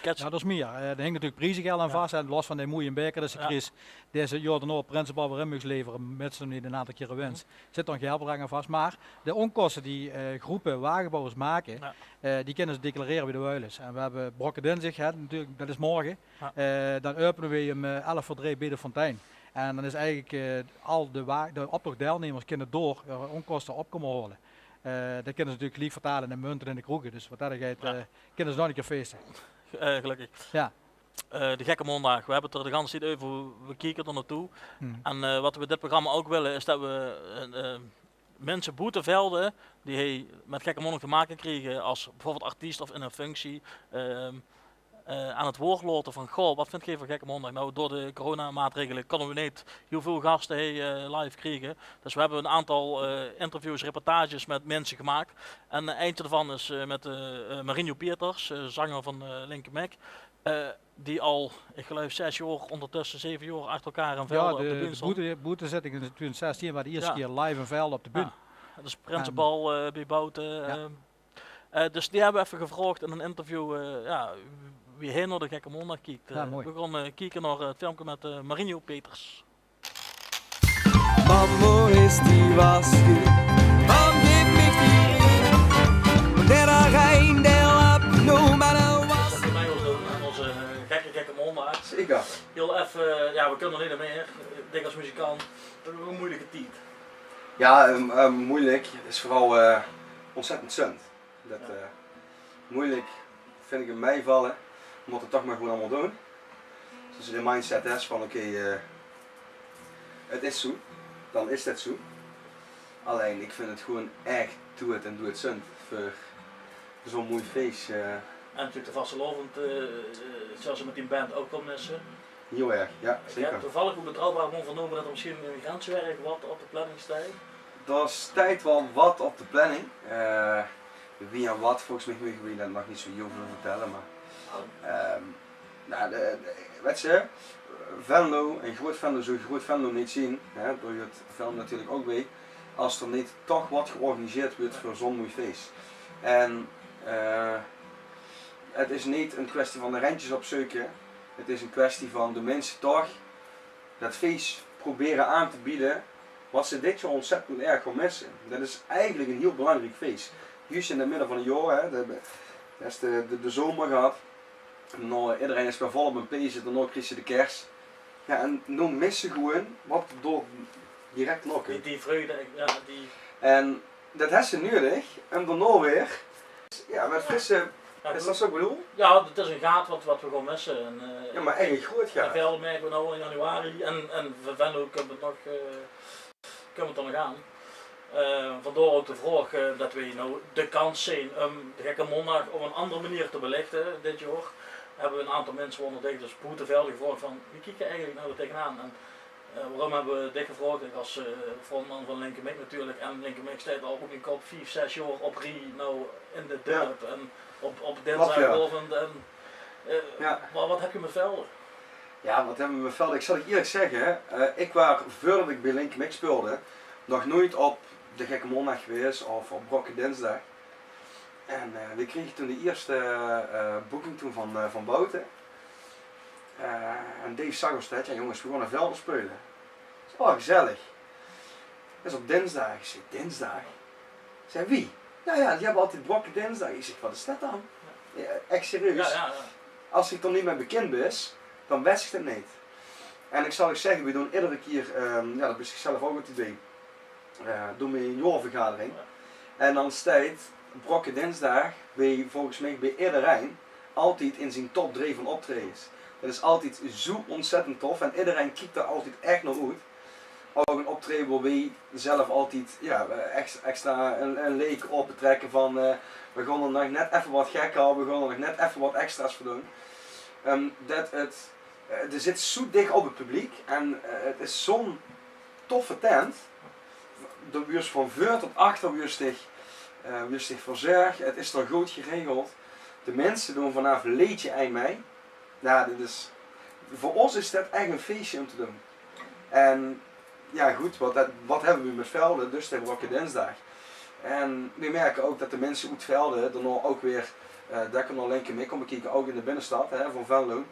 Ja, det is mier. Eh, d'r hink natuurlik priezegeld aan vas, hè, los van de moeie beker, dus de pries deze jaor daonao Prinsebal weer in mós levere, mits ze 'm neet ein aantal kiere wins, zit d'r ein geldbedrag aan vas. Maar de ónkoste die, eh, groepe wagebouwers make, eh, die kinne ze declarere bie de Wuilus. En we hebbe Brokke Dinsdig, hè, natuurlik, det is morge. Eh, dan äöpene we um, eh, elf veur drie bie de fontein. En dan is eigelik, eh, al de wa-, de optochdeilnemers kinne dao hun ónkoste op kómme haole. Eh, det kinne ze natuurlik geliek vertaole in munte in de kroege. Dus wat det geit, eh, kinne ze nog ein kier feeste. Eh, gelökkig. Ja. Eh, de Gekke Maondaag, we hebbe 't d'r de ganse tied euver, we kieke d'r naotoe. En, eh, wat we dit programma ouk wille, is det we, eh, eh, minse boete Velde die hie mit Gekke Maondaag te make kriege, as bieveurbeeld artiest of in ein functie, ehm, eh, aan 't waord laote van: "Goh, wat vindt geej van Gekke Maondaag?" Nou, door de coronamaatregele kónne we neet hiel väöl gaste hie, eh, live kriege. Dus we hebbe ein aantal, eh, interviews, reportages mit minse gemaak. En, eh, eintje daovan is, eh, mit, eh, eh, Marinho Pieters, eh, zenger van, eh, Linke Mik. Eh, die al, ik geluif, zes jaor, óngertösse zeve jaor achter elkaar in Velde op de bühne stóng. Ja, de boete-, boetezitting in twieëdoezend zestien waar de ierste kier live in Velde op de bühne. Ja, det is Prinsebal, eh, bie Bouten. Ja. Eh, eh, dus die hebbe we effe gevraog in ein interview, eh, ja, wie hae nao de Gekke Maondaag kiek. Eh, ja, mooi. We gaon, eh, kieke nao, eh, 't filmke mit, eh, Marinho Pieters. Mammo is die waske, mam, geef mich die ring. Der rein, der lap, no matter what. Zet de mei ons doon aan onze, eh, gekke, gekke maondaag. Zeker. Hiel effe, ja, we kinne neet mier. Dik as muzikant, ein moeilijke tied. Ja, ehm, ehm, moeilijk. Het is vooral, eh, ontzettend zund. Det, eh, moeilijk, vind ik, 't meivalle. Mót 't toch maar gewoon allemaol doon. Dus as se de mindset hes van: oké, eh, 't is zoe, dan is det zoe. Allein, ik vind 't gewoon ech doed en doedzund veur zoe'n moei fees, eh, En natuurlik de vastelaovend, eh, eh, zölle ze mit die band ouch kómme misse. Hiel erg, jao, zeker. Ich höb toevallig oet betrouwbare bron vernómme det d'r mesjien ein grenswerk wat op de planning steit. D'r steit waal wat op de planning. Eh, wie en wat, volges mich moge we det nog neet zo hiel väöl vertèlle, mer, ehm, nou, de, de, wèt se, Venlo, ein groeat Venlo zou groeat Venlo neet zeen, hè, dao huuert Venlo natuurlik ouch bie, es d'r neet toch wat georganiseerd wuuert veur zo'n moei fees. En, eh, 't is neet ein kwestie van de rendjes opzeuke. 't Is ein kwestie van de minse toch det fees probere aan te beje wat ze dit jaor ontzettend erg gaon misse. Det is eigelik ein hiel belangriek fees. Juus in 't midde van 't jaor, hè, de, de, de, de zomer gehad. Noe, ederein is weer volop in peze, daonao kriegs se de kers. Jao, en noe misse ze gewoen wat dao direk nao kump. Die, die vreugde, jao, die... En det höbs se nudig, en daonao weer, jao, mit frisse, is det zo bedoeld? Jao, 't is ein gaat wat, wat we gaon misse. En, eh, jao, mer ech ein groeat gaat. Väöl merke we noe al in januari. En, en we, Venlo kump 't nog, eh, kump 't d'r nog aan. Eh, vandaar ouch de vraog, eh, det we noe de kans zeen óm de Gekke Maondaag op ein anger meneer te belichte dit jaor. Höbbe we ein aantal minse, waorunder ich dus, boete Velde gevraog van: wie kiek geer eigelik noe d'r tegenaan? En, eh, waorum höbbe we dich gevraog? Ich es, eh, frontman van Linke Mik natuurlik. En Linke Mik steit al ouch ein kop vief, zes jaor op rie noe in dit dörp. En op, op dinsdaagaovend. En, eh, wa-, wat höb geer mit Velde? Jao, wat höbbe we mit Velde? Ich zal dich ierlik zègke, eh, ich waas, veurdet ich bie Linke Mik speulde, nog noeit op de Gekke Maondaag gewaes of op Brokkendinsdaag. En, eh, we krege toen de ierste, eh, boeking toen van, eh, van Bouten. Eh, en Dave zag ós det: "Jao, jónges, we gaon nao Velde speule." Ich zèk: "Oh, gezellig." Det is op dinsdaag. Ich zèk: "Dinsdaag?" Zag: "Wie?" "Jao, jao, die höbbe altied Brokkendinsdaag." Ich zèk: "Wat is det dan?" Jao, ech serieus. Jao, jao, jao. Es se d'r neet mèt bekind bis, dan wèts se 't neet. En ich zal uch zègke, we doon eder kier, ehm, jao, det bis ich zelf ouch altied bie, eh, doon we ein jaorvergadering. Jao. En dan steit Brokkendinsdaag bie, volges mich, bie ederein altied in zien top drie van optraejes. Det is altied zo ontzettend tof en ederein kiek d'r altied ech nao oet. Ouch ein optraeje wo we zelf altied, jao, ex-, extra ein, ein leedje optrèkke van, eh, we gaon d'r nog net effe wat gekker, we gaon d'r nog net effe wat extra's veur doon. Ehm, det 't, eh, d'r zit zo dich op 't publiek en, eh, 't is zo'n toffe tent. D'r wuuert van veur tot achter wuuert dich, eh, wuuert dich verzörg. 't Is d'r good geregeld. De minse doon vanaaf leedje ein mei. Jao, dit is, veur ós is det ech ein feesje óm te doon. En jao, good, wat, wat höbbe we mit Velde? Dus de Brokkendinsdaag. En we merke ouch det de minse oet Velde daonao ouch weer, eh, lekker nao Linke Mik kómme kieke, ouch in de binnestad, hè, van Venlo.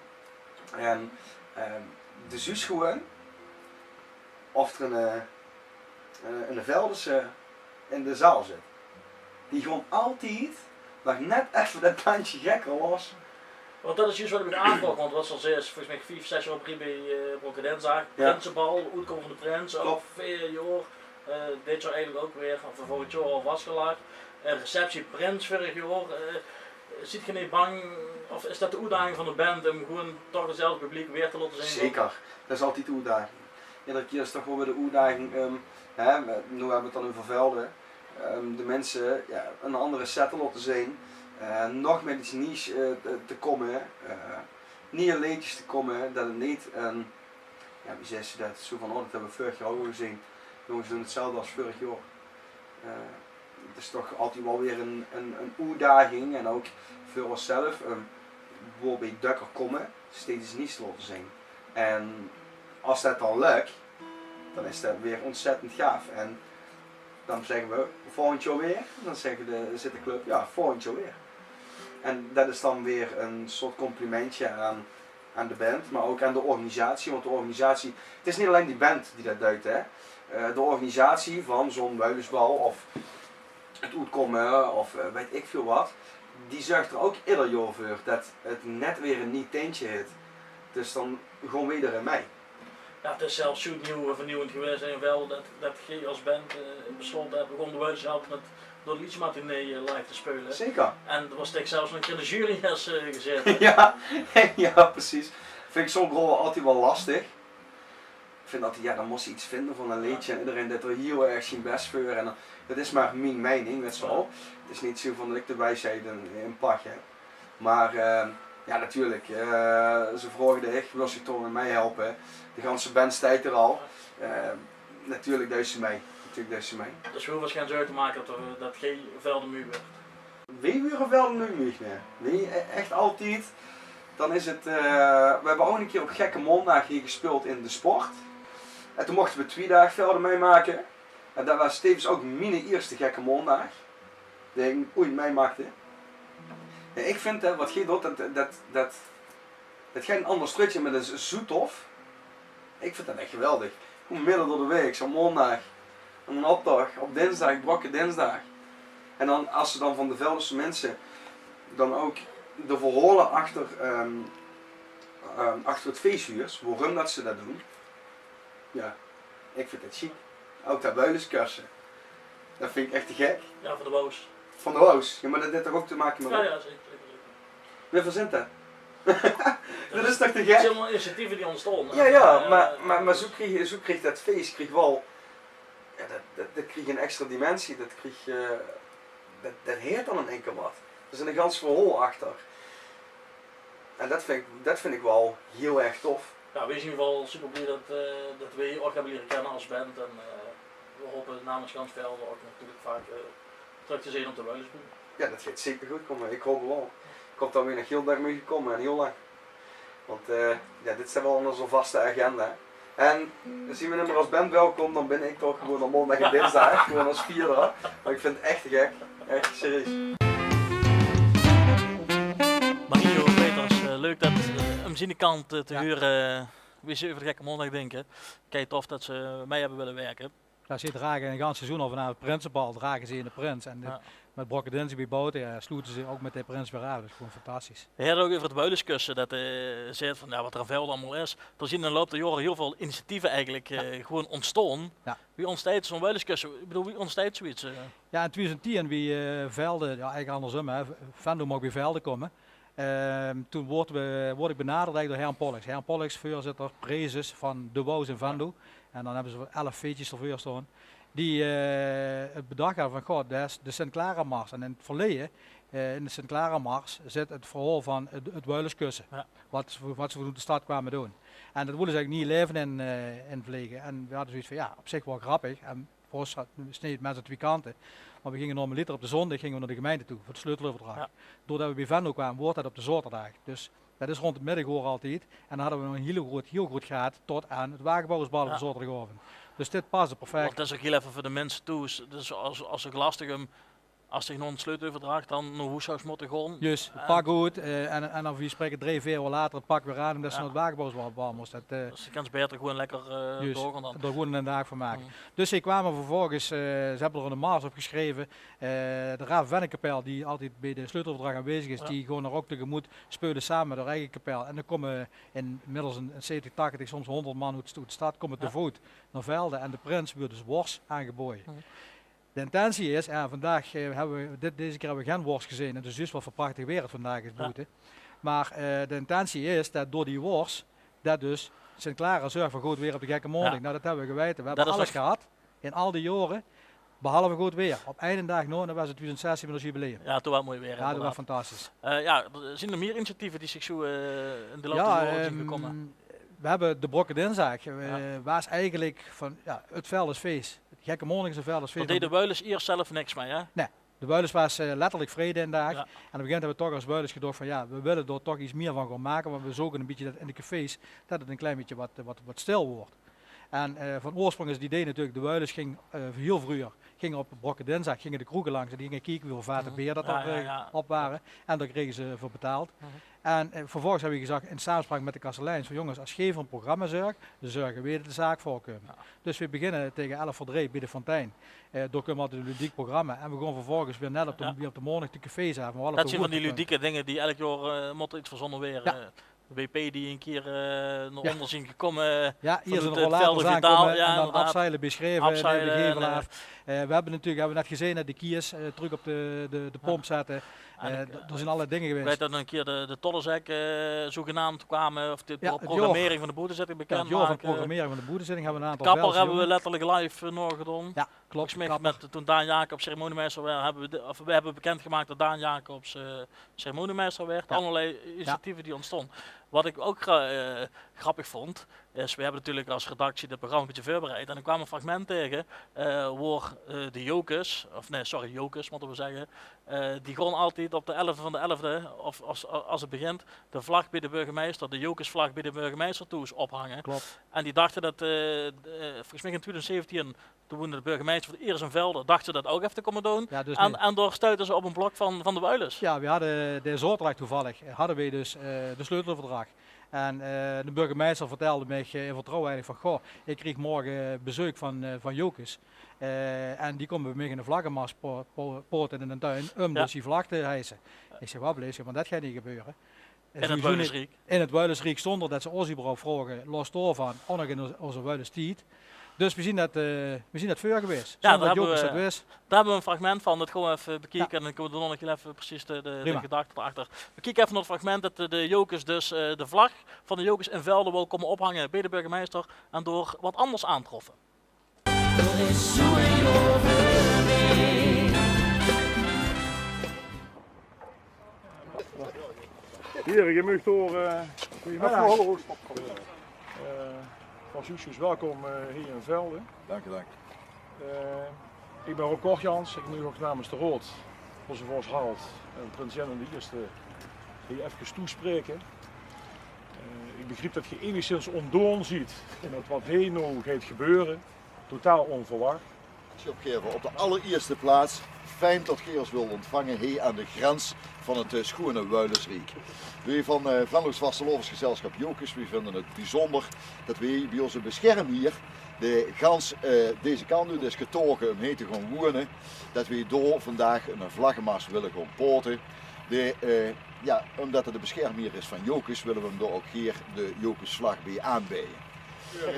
En, ehm, de zuus gewoen of d'r ein, eh, eh, ein Veldese in de zaal zit. Die gaon altied nog net effe det tandje gekker los. Want det is juus wat ich mich aafvroog, want wat se al zaes, volges mich vief, zes jaor op rie bie, eh, Brokkendinsdaag, jao, prinsebal, oetkómme van de prins, ouch veer jaor, eh, dit jaor eigelik ouch weer, of veurig jaor al vasgelag. Eh, receptie prins veurig jaor. Eh, ziet geer neet bang, of is det de oetdaging van de band, óm gewoen toch 'tzelfde publiek weer te laote zeen? Zeker, det is altied de oetdaging. Eder kier is toch waal weer de oetdaging, ehm, hè, we, noe höbbe we 't dan euver Velde. Ehm, de minse, jao, ein anger set te laote zeen. Eh, nog mit get nuujs, eh, te, te kómme. Eh, nuuj leedjes te kómme. Det 't neet, ehm, jao, wie zaes se det? Zo van: "Oh, det höbbe we veurig jaor ouch al gezeen. Jónges, doon 'tzelfde es veurig jaor." Eh, 't Is toch altied waal weer ein, ein, ein oetdaging. En ouch veur ós zelf, ehm, wo we dökker kómme, steeds get nuujs te laote zeen. En es det dan lök, dan is det weer ontzettend gaaf. En dan zègke we: "Volgend jaor weer?" En dan zègke de, zit de club: "Jao, volgend jaor weer." En det is dan weer ein soort complimentje aan, aan de band, mer ouch aan de organisatie. Want de organisatie, 't is neet allein die band die det deit, hè. Eh, de organisatie van zo'n Wuilusbal of 't Oetkómme of, eh, weit ich väöl wat, die zörg d'r ouch eder jaor veur det 't net weer ein nuuj tintje haet. Dus dan gaon we d'r in mei. Jao, 't is zelfs zoe nuuj, eh, vernuuwend gewaes in Velde det, det geer es band, eh, beslote höb, we gaon de Wuilusbal mit door de Liedjesmatinee, eh, live te speule. Zeker. En d'r waas dich zelfs nog in de jury höbs, eh, gezaete. Jao, jao, precies. Vinj ich zoe'n rol altied waal lastig. Ich vinj altied, jao, dan mós se get vinje van ein leedje en ederein deit d'r hiel erg zien bès veur. En dan, det is mer mien meining, wèts se waal. 't Is neet zoe van det ich de wiesheid in, in pach höb. Mer, eh, jao, natuurlik, eh, ze vroge dich, wils dich toch mit mei helpe? De ganse band steit d'r al. Eh, natuurlik duis se mei. Natuurlik duis se mei. Dus veer hove ós gein zörg te make det, eh, det gein Velde Muug wuuert. Weej wuuere Velde Muug neet, nae. Nae, e-, ech altied. Dan is 't, eh, weej hebbe ouch 'ne kier op Gekke Maondaag hie gespeuld in De Sport. En toen mochte weej twieë daag Velde meimake. En det waas tevens ouch miene ierste Gekke Maondaag die ik oeit meimaaktj. Jao, ik vind, hè, wat geej doot, det, det, det, det geit 'n ander strötje, mer det is zoe tof. Ik vind det ech geweldig. Gewoon midde door de waek, zoe'n maondaag. En 'nen optoch op dinsdaag, Brokke Dinsdaag. En dan, as se dan van de Veldese minse dan ouch de verhaole achter, ehm, ehm, achter 't fees huurs, waorum det ze det doon. Jao, ik vind det sjiek. Ouch det Wuileskösse. Det vind ik ech te gek. Jao, van de Woos. Van de Woos. Jao, mer det haet toch ouch te make mit... Jao, jao, zeker, zeker, zeker. Wae verzint det? Det is toch te gek? 't Zien allemaol initiatieve die ontstaon, hè? Jao, jao, eh, mer, mer, mer zoe krieg, zoe krieg det fees, krieg waal, jao, det, det, det krieg 'n extra dimensie, det krieg, eh, det, det haet dan in ein kier wat. D'r zit 'n gans verhaol achter. En det vind ik, det vind ik waal hiel erg tof. Jao, weej zien in eder geval super blie det, eh, det weej uch hebbe liere kenne as band. En, eh, weej hope namens gans Velde ouch natuurlik vaak, eh, trök te zeen op de Wuilesboel. Jao, det geit zeker good kómme. Ik hoop 't waal. Ik hoop det weej nog hiel dök moge kómme en hiel lang. Want, eh, jao, dit steit waal in ós vaste agenda. En zien weej neet mier as band welkom, dan bin ik toch gewoon op maondaag en dinsdaag, gewoon as vierder. Mer ik vind 't ech te gek. Ech serieus. Mario Peters, eh, leuk det, eh, um zien kant, eh, te hure, eh, wie ze euver de Gekke Maondaag dinke. Kei tof det ze mei hebbe wille wirke. Jao, ze drage 'n gans seizoen al vanaaf 't prinsebal, drage ze in de prins. En de, mit Brokke Dinsdaag bie Bouten, jao, sloete ze ouch mit de prins weer aaf. Det is gewoon fantastisch. Weej hadde 't ouch euver 't Wuileskösse, det, eh, zeet van, jao, wat d'r in Velde allemaol is. D'r zien in de loup der jaore hiel väöl initiatieve eigelik, eh, gewoon ontstaon. Jao. Wie ontsteit zoe'n Wuileskösse? Ik bedoel, wie ontsteit zoeiets, eh? Jao, in twieëdoezend tieën, wie, eh, Velde, jao, eigelik andersum, hè. Venlo moch bie Velde kómme. Ehm, toen woort we, woort ik benaderd eigelik door Herm Pollux. Herm Pollux, veurzitter, praeses van de Woos in Venlo. En dan hebbe ze elf feetjes d'rveur staon. Die, eh, 't bedach hadde van, goh, det is de Sint-Clara-mars. En in 't verleje, eh, in de Sint-Clara-mars zit 't verhaol van 't, 't Wuileskösse. Jao. Wat ze, wat ze toen de stad kwame doon. En det wolle ze eigelik neet laeve in, eh, in Vlege. En we hadde zoeiets van, jao, op zich waal grappig. En Veur ós had, sneej 't mins aan twie kante. Mer we ginge normaliter op de zóndig ginge we nao de gemeinte toe veur de sleuteleuverdrach. Jao. Doordet we bie Venlo kwame, woort det op de zaoterdaag. Dus det is rónd 't middigoor altied. En dan hadde we nog 'n hiel groet, hiel groet gaat tot aan 't wagebouwersbal op de zaoterdigaovend. Dus dit pasde perfek. Want det is ouch hiel effe veur de minse thoes. Dus as, as ze lastig höbbe, as ze nao 'n sleuteleuverdrach dan nao hoeshoes mótte gaon. Juus, 't pak oet, eh, en, en dan, wie spreke, drie, veer oor later 't pak weer aan, ómdet ze nao 't wagebouwersbal móste. Det, eh, Dus ze kins baeter gewoen lekker, eh, doorgaon dan. D'r gewoen 'nen daag van make. Dus ze kwame vervolges, eh, ze hebbe d'r 'ne mars op gesjreve. Eh, de Ravenvennekapel, die altied bie de sleuteleuverdrach aanwezig is, die gaon d'r ouch tegemoet, speule same mit häör eige kapel. En dan kómme inmiddels 'n, 'n zeventig, tachtig, soms hónderd man oet, oet de stad kómme te voot nao Velde. En de prins wuuert dus wors aangeboje. De intentie is, en vandaag, eh, hebbe we, dit, deze kier hebbe we gen wors gezeen. En 't is zjus wat veur prachtig weer 't vandaag is boete. Mer, eh, de intentie is det door die wors, det dus Sint-Clara zörg veur good weer op de Gekke Maondig. Nou, det hebbe we geweite. We hebbe alles gehad in al die jaore, behalve good weer. Op eine daag nao, en det waas in twieëdoezend zestien mit ós jubileum. Jao, toen waas 't mooi weer, inderdaad. Jao, det waas fantastisch. Eh, jao, zien d'r mier initiatieve die zich zoe, eh, in de loup der jaore zien gekómme? Ehm, we hebbe de Brokke Dinsdaag, eh, waas eigelik van, jao, 't Veldesfees. 't Gekke Maondig is 'n Veldesfees. Dao deje de Wuiles iers zelf niks mei, hè? Nae, de Wuiles waas, eh, letterlik vrij dae daag. Jao. En op 'n gegaeve moment hebbe we toch as Wuiles gedoch van, jao, we wille dao toch get mier van gaon make, want we zoge 'n bietje det in de cafés, det 't 'n klein bietje wat, eh, wat, wat stil woort. En, eh, van oorsprong is 't idee natuurlik, de Wuiles ging, eh, hiel vreuger, ginge op Brokke Dinsdaag, ginge de kroege langs en die ginge kieke wieväöl vate beer det d'r, eh, op wore. En dao krege ze veur betaald. En, eh, vervolges hebbe we gezag, in samespraok mit de kasteleins, van: "Jónges, as geej veur 'n programma zörg, dan zörge weej det de zaak volkómme." Dus weej beginne taenge elf veur drie bie de Fontein. Eh, dao kómme we altied 'n ludiek programma. En we gaon vervolges weer net op de, weer op de maondig de cafés aaf. Det zien van die ludieke dinger die elk jaor, eh, mótte iets verzónne waere. Jao. Eh, de W P die 'ne kier, eh, nao ónder zien gekómme, eh, jao, hie is 'ne rollator aankómme en dan afzeile bie Sjreve, eh, de gevel aaf. Eh, we hebbe natuurlik, hebbe we net gezeen, hè, de kiers, eh, trök op de, de, de pomp zette. Eh, d-, d'r zien allerlei dinger gewaes. Ik weit det nog ein kier de, de Tollezek, eh, zogenaamd kwame, of de programmering van de boetezetting bekend make. Ja, 't jaor van programmering van de boetezetting hebbe we ein aantal velde gezónge. Kapper hebbe we letterlik live, eh, nog gedaon. Ja, klop, Kapper. Mit, toen Daan Jacobs ceremoniemeister waas, hebbe we de, of we hebbe bekend gemaak det Daan Jacobs, eh, ceremoniemeister waerd. Ja. Allerlei initiatieve die ontstón. Wat ik ouk gra-, eh, grappig vónd, is, we hebbe natuurlik as redactie dit programma ein bietje veurbereid. En dan kwame we ein fragment taege, eh, wor, eh, de Jocus, of nae, sorry, Jocus mótte we zegge, eh, die gaon altied op de elfde van de elfde, of as, as het begint, de vlag bie de burgemeister, de Jocusvlag bie de burgemeister thoes ophange. Klop. En die dachte det, eh, de, eh, volges mich in twieëdoezend zeventien, toen woende de burgemeister veur 't iers in Velde, dachte ze det ouk effe te kómme doon. Ja, dus en, en dao stuitte ze op ein blok van, van de Wuilus. Ja, we hadde de zaoterdag toevallig, eh, hadde we dus, eh, de sleuteleuverdrach. En, eh, de burgemeister vertelde mich, eh, in vertrouwe eigelik van: "Goh, ik krieg morge bezeuk van, eh, van Jocus. Eh, en die kómme bie mich ein vlaggemars po-, po-, pote in de tuin, um dus die vlag te hijse." Ik zeg: "Wat bleef, want det geit neet gebeure." In 't Wuilusriek. In 't Wuilusriek, zónder det ze ós überhaupt vraoge, los daovan, ouk nog in ós, ózze Wuilustied. Dus we zien det, eh, we zien det veur gewaes. Ja, zónder det Jocus det wis. Dao hebbe we ein fragment van, det gaon we effe bekieke en dan kómme we daonao nog effe precies de, de, de gedachte d'rachter. We kieke effe nao 't fragment det de, de Jocus dus, eh, de vlag van de Jocus in Velde wou kómme ophange bie de burgemeister en dao wat anders aantroffe. Heren, geer mugt door, eh, goeiemiddag. Hallo. Eh, van Soesjes, welkom, eh, hie in Velde. Dank u, dank. Eh, ik bin Rob Kortjans, ik much ouk namens de raod, ózze vors Harold en prins Jan de Ierste hie efkes toespraeke. Eh, ik begriep det geer enigszins ontdaon zeet in det wat hie now geit gebeure. Totaal ónverwach. Sjopgever, op de allerierste plaats, fijn det geer ós wilt ontvange hie aan de grens van 't, eh, sjoeane Wuilusriek. Weej van, eh, Venloos Vastelaovesgezelschap Jocus, weej vinde 't bezónjer det weej bie ózze beschermhier, dae gans, eh, deze kant oet is getoge um hie te gaon woene, det weej dao vandaag ein vlaggemars wille gaon pote. De, eh, ja, umdet 't de beschermhier is van Jocus, wille we 'm dao ouk gaer de Jocusvlag bie aanbeje.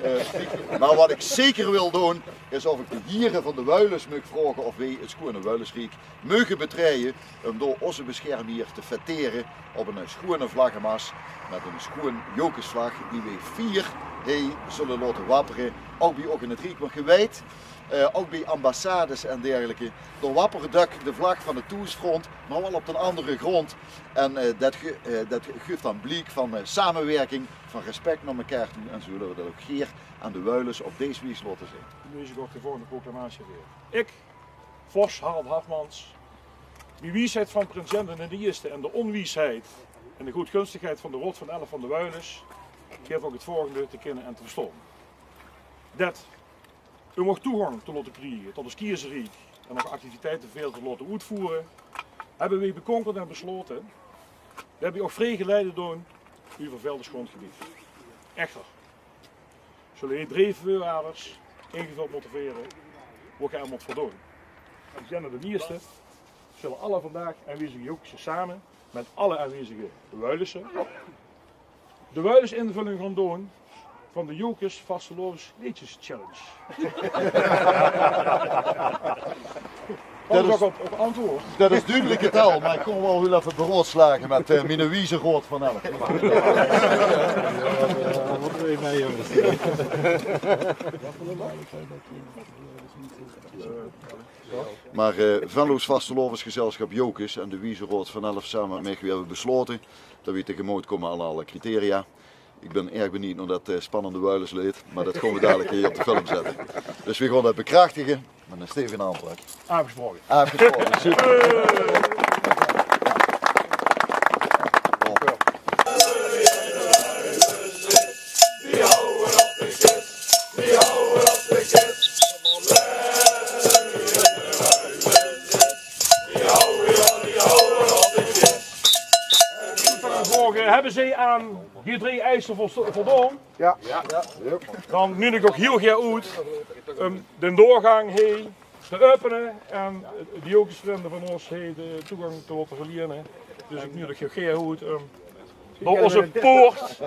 Eh, maar wat ik zeker wil doon, is of ik de hiere van de Wuilus mug vraoge of weej 't sjoeane Wuilusriek meuge betreje um dao ózze beschermhier te fêtere op ein sjoeane vlaggemars mit ein sjoean Jocusvlag die weej fier hie zulle laote wappere, ouk bie Oog in 't Riek. Want geer weit, eh, ouk bie ambassades en dergelijke, dao wappert dök de vlag van 't thoesfront, maar waal op ein andere grond. En, eh, det ge-, eh, det guuef dan bliek van, eh, samewirking, van respect nao mekaar toe. En zo wille we det ouk gaer aan de Wuilus op dees wies laote zeen. Dan lees ik ouk de volgende proclamatie weer. Ik, vors Harold Hafmans, bie wiesheid van prins Jan de Ierste en de onwiesheid en de goodgunstigheid van de Raod van Elf van de Wuilus, gaef ouk 't volgende te kinne en te verstaon. Det, um ouk toegang te laote kriege tot ós kiezersriek en nog activiteite veer te laote oetvoere, hebbe weej bekonkerd en beslote det weej ouk vreej geleide doon euver Veldes grondgebied. Echter zulle hie dree veurwaarders ingevuld mótte waere, wo geer aan mót voldoon. Agenda de ierste zulle alle vandaag aanwezige Jocusse same mit alle aanwezige Wuilusse de Wuilus-invulling gaon doon van de Jocus Vastelaovesleedjes Challenge. Det is, op, op antwoord. Det is dudelike taal, maar ik gaon waal hiel effe beraodslage mit, eh, miene wieze Raod van Elf. Maar, eh, Venloos Vastelaovesgezelschap Jocus en de wieze Raod van Elf same mit mich, weej hebbe beslote det weej tegemoot kómme aan alle criteria. Ik bin erg benuujd nao det, eh, spannende Wuilusleed, maar det gaon we dalik hie op de film zette. Dus weej gaon det bekrachtige mit ein stevige aanpak. Aafgesproke. Aafgesproke, super. Vraoge, hebbe zeej aan die dree eise volsto-, voldoon? Ja. Dan nuuedig ik ouk hiel gaer oet um de doorgang hie te äöpene en de Jocusvrinde van ós hie de toegang te laote verliene. Dus ik nuuedig ouk gaer oet um door ózze poort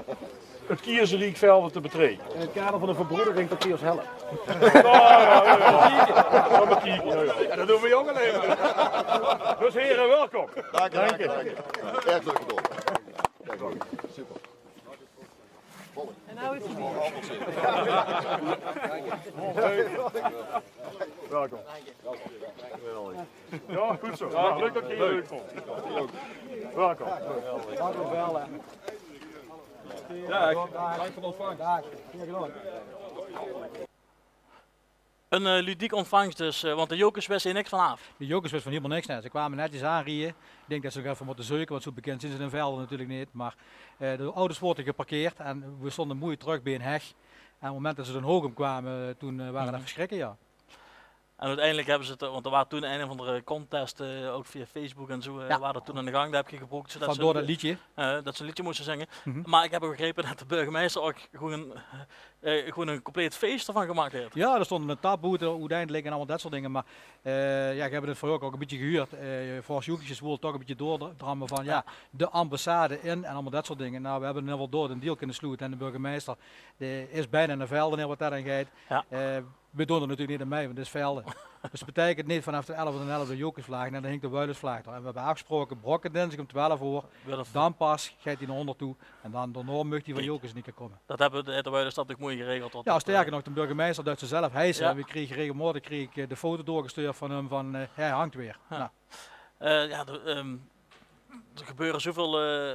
het Kiezerik Velde te betreke. In het kader van de verbroedering tot die ons helpt. Ja, ja, ja, ja. Dat bekieke, ja, ja. Ja, dat doen we ook alleen maar. Dus heren, welkom. Dank je, dank je, dank je. Erg leuk gedaan. Super. En nou is het Welkom. Geweldig. Ja, goed zo. Ja, leuk dat je hier leuk vond. Welkom. Dank u wel, hè. Daag. Daag. Hier, gewoon. Een eh, ludiek ontvangst dus, eh, want de Jocus wist hier niks van af. De Jocus wist van helemaal niks, nee. Ze kwamen netjes aanrieje. Ik denk dat ze nog even moeten zeuken, want zo bekend zien ze in Velde natuurlijk niet. Maar eh, de auto's worden geparkeerd en we stonden mooi terug bij een heg. En op het moment dat ze dan hoog om kwamen, toen eh, waren dat verschrikken, ja. En uiteindelijk hebben ze het, want er waren toen een of andere contest, eh, ook via Facebook en zo, eh, waren er toen aan de gang, daar heb je gebruikt, zodat ze, door dat liedje, eh, dat ze een liedje moesten zingen. Maar ik heb ook begrepen dat de burgemeester ook gewoon, eh, gewoon een compleet feest ervan gemaakt heeft. Ja, er stond een tap boete uiteindelijk en allemaal dat soort dingen. Maar eh, ja, ik heb het vorige ook een beetje gehuurd. Eh Frans Joekjes wil toch een beetje doordrammen van ja, de ambassade in en allemaal dat soort dingen. Nou, we hebben in ieder geval door een deal kunnen sluiten en de burgemeester die is bijna naar Velde en wat dat aan geit. Ja. Eh, we doen er natuurlijk niet aan mee, want het is Velde. Dus dat betekent niet vanaf de elfde en elfde Jocusvlag, en dan hinkt de Wuilusvlag er. En we hebben afgesproken, brokken dinsdag om twaalf uur, dan pas gaat hij naar onder toe. En dan daarna mag hij van Jocus niet komen. Dat hebben we de Wuilus dat ook mooi geregeld. Ja, sterker nog, de burgemeester doet ze zelf hijsen. We kregen regelmatig kreeg ik eh, de foto doorgestuurd van hem van eh, hij hangt weer. Ja. Nou. Eh, ja, de, ehm, er gebeuren zoveel eh,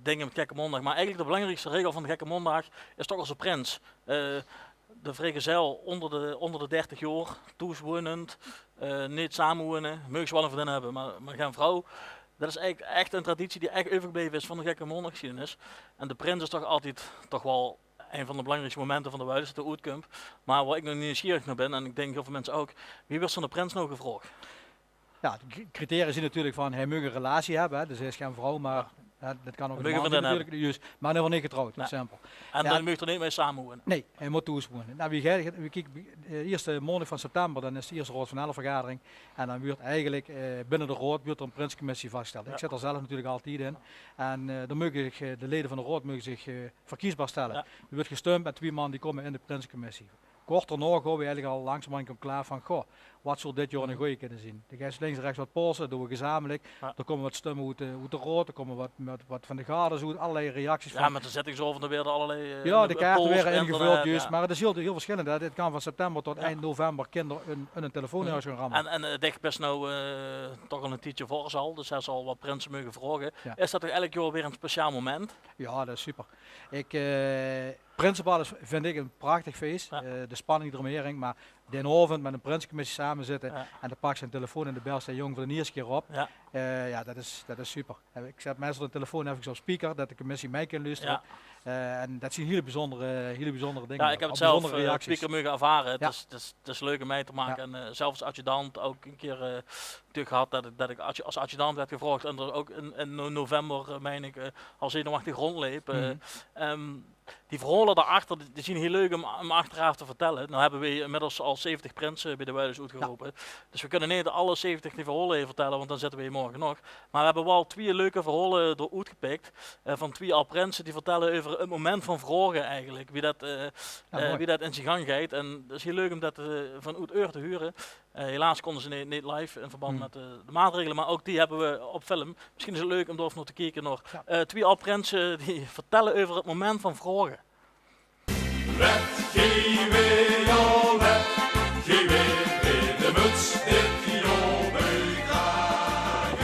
dingen met Gekke Maandag. Maar eigenlijk de belangrijkste regel van de Gekke Maandag is toch onze prins. Eh, de vrijgezel onder de, onder de dertig jaar, toeswonend, eh, niet samenwonen, mogen ze wel een vriendin hebben, maar, maar geen vrouw. Dat is eigenlijk echt een traditie die echt overgebleven is van de Gekke Maandaggeschiedenis. En de prins is toch altijd toch wel een van de belangrijkste momenten van de Wuilus, dat de oetkump. Maar waar ik nog nieuwsgierig naar ben, en ik denk heel veel mensen ook, wie wordt zo'n prins nou gevraagd? Ja, de cri- criteria zien natuurlijk van hij mag een relatie hebben, hè, dus hij is geen vrouw, maar hè, dat kan ook een man zijn natuurlijk, juist, maar in ieder geval niet getrouwd, simpel. En dan mag er niet mee samenwonen? Nee, hij moet thuis wonen. Nou, wie, wie, wie, kiek, de eerste maandag van september, dan is de eerste Raad van Elf vergadering. En dan wordt eigenlijk eh, binnen de raad wordt er een prinscommissie vastgesteld. Ik zit er zelf natuurlijk altijd in. En eh, dan mogen zich, eh, de leden van de raad mogen zich eh, verkiesbaar stellen. Er wordt gestemd en twee man die komen in de prinscommissie. Kort daarna gaan we eigenlijk al langzamerhand klaar van, goh, wat zou dit jaar een goeie kunnen zijn? De geest links en rechts wat polsen, dat doen we gezamenlijk. Er komen wat stemmen uit de, uit de raad, er komen wat, wat, wat van de gardes uit, allerlei reacties. Ja, van met de zittingsavond werden allerlei eh, ja, de kaarten werden ingevuld, juist. Maar het is heel, heel verschillend. Hè. Dit kan van september tot eind november kinderen een, een telefoon ergens gaan rammen. En, en eh, dicht best nou eh, toch al een tijdje voor zal, dus hij zal wat prinsen mogen vragen. Is dat toch elk jaar weer een speciaal moment? Ja, dat is super. Ik, eh, Prinsebal is, vind ik, een prachtig feest. Eh, de spanning die eromheen hangt, maar den avond met een prinscommissie samen zitten en dan pak je een telefoon en de bel je jong voor de eerste keer op. Eh, ja, dat is, dat is super. Eh, Ik zet meestal de telefoon even op speaker, dat de commissie mee kan luisteren. Eh, en dat zijn hele bijzondere, hele bijzondere dingen. Ja, ik heb het zelf eh, op speaker mogen ervaren. Het, is, het, is, het is leuk om mee te maken. En eh, zelf als adjudant ook een keer eh, natuurlijk gehad dat ik, dat ik adju- als adjudant werd gevraagd en er ook in, in no- november, eh, meen ik, eh, al zenuwachtig rondleep. Eh, ehm, die verhalen daarachter, die, die zijn heel leuk om, om achteraf te vertellen. Nou hebben we inmiddels al zeventig prinsen bij de Wuilus uitgeroepen. Dus we kunnen niet alle zeventig die verhalen even vertellen, want dan zitten we hier morgen nog. Maar we hebben wel twee leuke verhalen eruit gepikt. Eh, van twee al prinsen die vertellen over het moment van vragen eigenlijk. Wie dat, eh, eh, wie dat in zijn gang gaat. En dat is heel leuk om dat eh, van uit eur te huren. Eh, helaas konden ze niet, niet live in verband met eh, de maatregelen, maar ook die hebben we op film. Misschien is het leuk om daar even naar te kijken nog. Eh, twee al prinsen die vertellen over het moment van vragen. Wet, gee wee, ja, wet, gee wee, wee de muts dit jaor bij drage.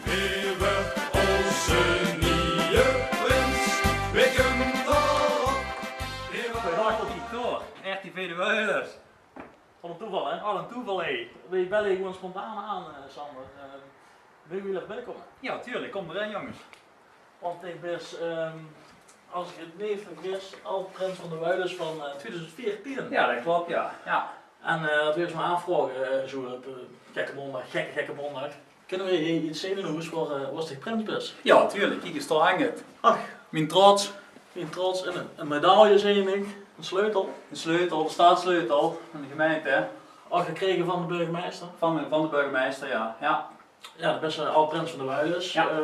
Wee wuurt onze nieje prins? Wee kump d'r op? Goeiedag tot die toor, R T V De Wuilus. Wat een toeval, hè? Wat een toeval, hè? Wij bellen gewoon spontaan aan, eh, Sander. Eh, mogen we hier even binnenkomen? Ja, tuurlijk. Kom erin, jongens. Want ik ben, ehm, als ik het niet vergis, al prins van de Wuilus van eh, tweeduizend veertien. Ja, dat klopt, ja. Ja. En eh, dat wil ik maar afvragen, eh, zo op eh, Gekke Maandag, gekke, gekke maandag. Kunnen we hier iets zien in huis waar eh, waar de prins is? Ja, tuurlijk. Kijk eens, daar hangt het. Ach. Mijn trots. Mijn trots en een, een medaille, zie ik. Een sleutel. Een sleutel, de staatssleutel van de gemeente, hè? Al gekregen van de burgemeester? Van de, van de burgemeester, ja. Ja. Ja, de beste al prins van de Wuilus. Ja. Ehm,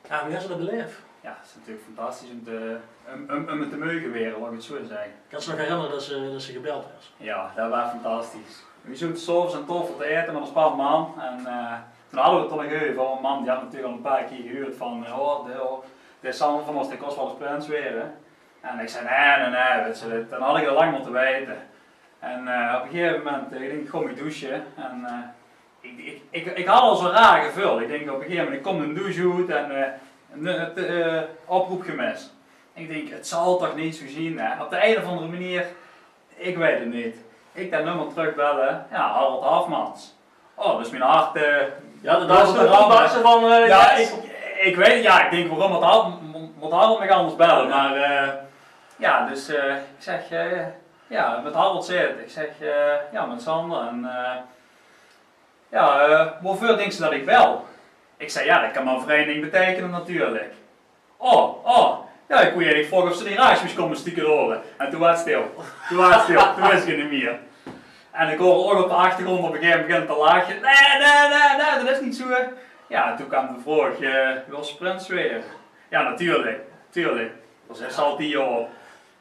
ja, wie hebben ze dat beleefd? Ja, 't is natuurlik fantastisch um te, um, um, um 't te meuge waere, laot ich 't zoe zègke. Kins se nog herinnere det se, det se gebeld waers? Ja, det waas fantastisch. Veer zote 's aoves aan taofel te aete mit ós paar man. En eh, toen hadde veer 't d'r nog euver, want mam die had natuurlik al e paar kier gehuurd van, eh, oh, de, oh, de Sander van ós, dae kós waal ins prins waere. En ich zag, nae, nae, nae, wits se, det, dan had ich al lang mótte weite. En eh, op e gegaeve moment, eh, ich dink, ich gaon mich douche. En eh, ich, ich, ich, ich had al zoe'n raar geveul. Ich dink, op e gegaeve moment, ich kóm de douche oet en eh, de, de eh, oproop gemis. Ich dink, 't zal toch neet zoe zeen, hè? Op de ein of anger meneer, ich weit 't neet. Ich det nummer trökbelle, ja, Harold Hafmans. Oh, dus mien hart, eh, ja, det was de ramme. Van, eh, ja, yes. Ich, ich weit, ja, ich dink, waorum mót Harold, mót Harold mich angers belle? Mer eh, ja, dus eh, ich zègk, eh, ja, mit Harold zit. Ich zègk, eh, ja, mit Sander. En eh, ja, eh, waoveur dinks se det ich bel? Ich zègk, ja, det kan mer veur ein ding beteikene natuurlik. Oh, oh. Ja, ich wou dich eigelik vraoge of se die raasjes kóns stieke hole. En toen waas 't stil. Toen waas 't stil. Toen wis ich 't neet mier. En ich hoor ouch op de achtergróndj op e gegaeve moment beginne te lache. Nae, nae, nae, nae, det is neet zoe. Ja, toen kaom de vraog, eh, wils se prins waere? Ja, natuurlik. Natuurlik. Det is altied ja.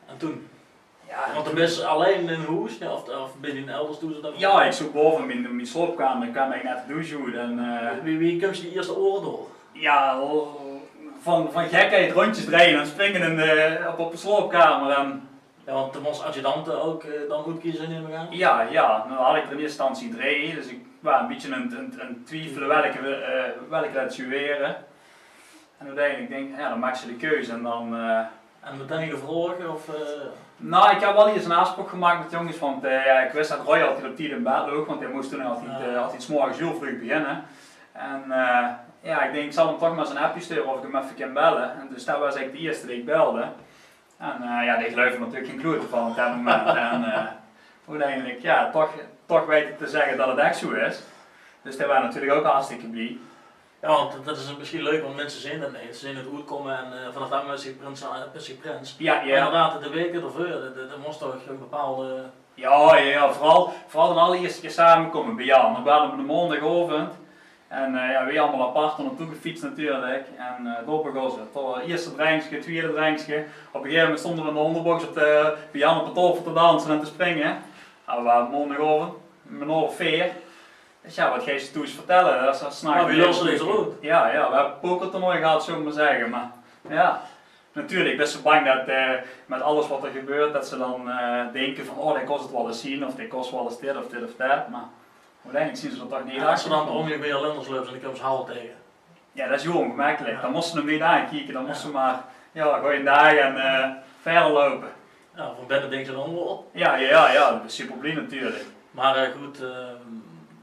En toen? Ja, want dan bès se allein in hoes, ja, of, of bès se elders thoes? Ja, ich zoot baove in mien, mien slaopkamer, ich kaom eigelik net de douche oet en eh, wie, wie kums se die ierste oere door? Ja, van, van gekheid róndjes drejje en springe in de, op, op de slaopkamer. En ja, want de mós adjudante ouch eh, dan good keze, num ich aan. Ja, ja, dan had ich d'r in ierste instantie drie, dus ich waas e bietje aan 't, aan 't twiefele welke, eh, welke det 't zów waere. En oeteindelik dink ich, ja, dan maaks se de keuze en dan eh, en metein gevraog, of eh? Nou, ich höb waal ins ein aafspraok gemaak mit de jónges, want eh, ja, ich wis det Roy altied op tied in bed loog, want hae mós toen altied, eh, altied 's morges hiel vreug beginne. En eh, ja, ich dink, ich zal 'm toch mer ins ein appje sture of ich 'm effe kin belle. En dus det waas eigelik de ierste dae ich belde. En eh, ja, dae geluifde natuurlik gein kloete van op det moment. En eh, oeteindelik, ja, toch, toch weite te zègke det 't ech zoe is. Dus dae waas natuurlik ouch hartstikke blie. Ja, want det is mesjien leuk, want minse zeen det neet. Ze zeen 't oetkómme en eh, vanaaf det moment is 'r prins, eh, is 'r prins. Ja, ja. Mer inderdaad, de waeke d'rveur, det, det, det mós toch ein bepaalde... Ja, ja, ja, veural, veural de allerierste kier samekómme bie Jan. Det waas op eine maondigaovend. En eh, ja, veer allemaol apart d'r naotoe gefiets natuurlik. En eh, dao begós 't. Dao, ierste drenkske, twiede drenkske. Op e gegaeve moment stónge veer in de óngerboks op de, bie Jan op de taofel te danse en te springe. Ja, det waas maondigaovend, ein oor of veer. Dus ja, waat geis se thoes vertèlle? Det is, det snacks se... Mer wie lös se det oet? Ja, ja, veer höbbe pokertoernooi gehad, zólle v'r mer zègke. Mer ja, natuurlik bès se bang det eh, mit alles waat d'r gebeurt, det ze dan eh, dinke van, oh, dae kós 't waal ins zeen, of dae kós waal ins dit of dit of det. Mer oeteindelik zeen ze d'r toch neet achter. Ja, es se dan per óngelök bie Linders löps en dan kums se Harold taenge. Ja, det is hiel óngemekkelik. Ja. Dan mós se 'm neet aankieke, dan mós se mer, ja, goojendaag en eh, wiejer loupe. Ja, van binne dinks se dan waal. Ja, ja, ja, ja, det is super blie natuurlik. Mer eh, good, eh,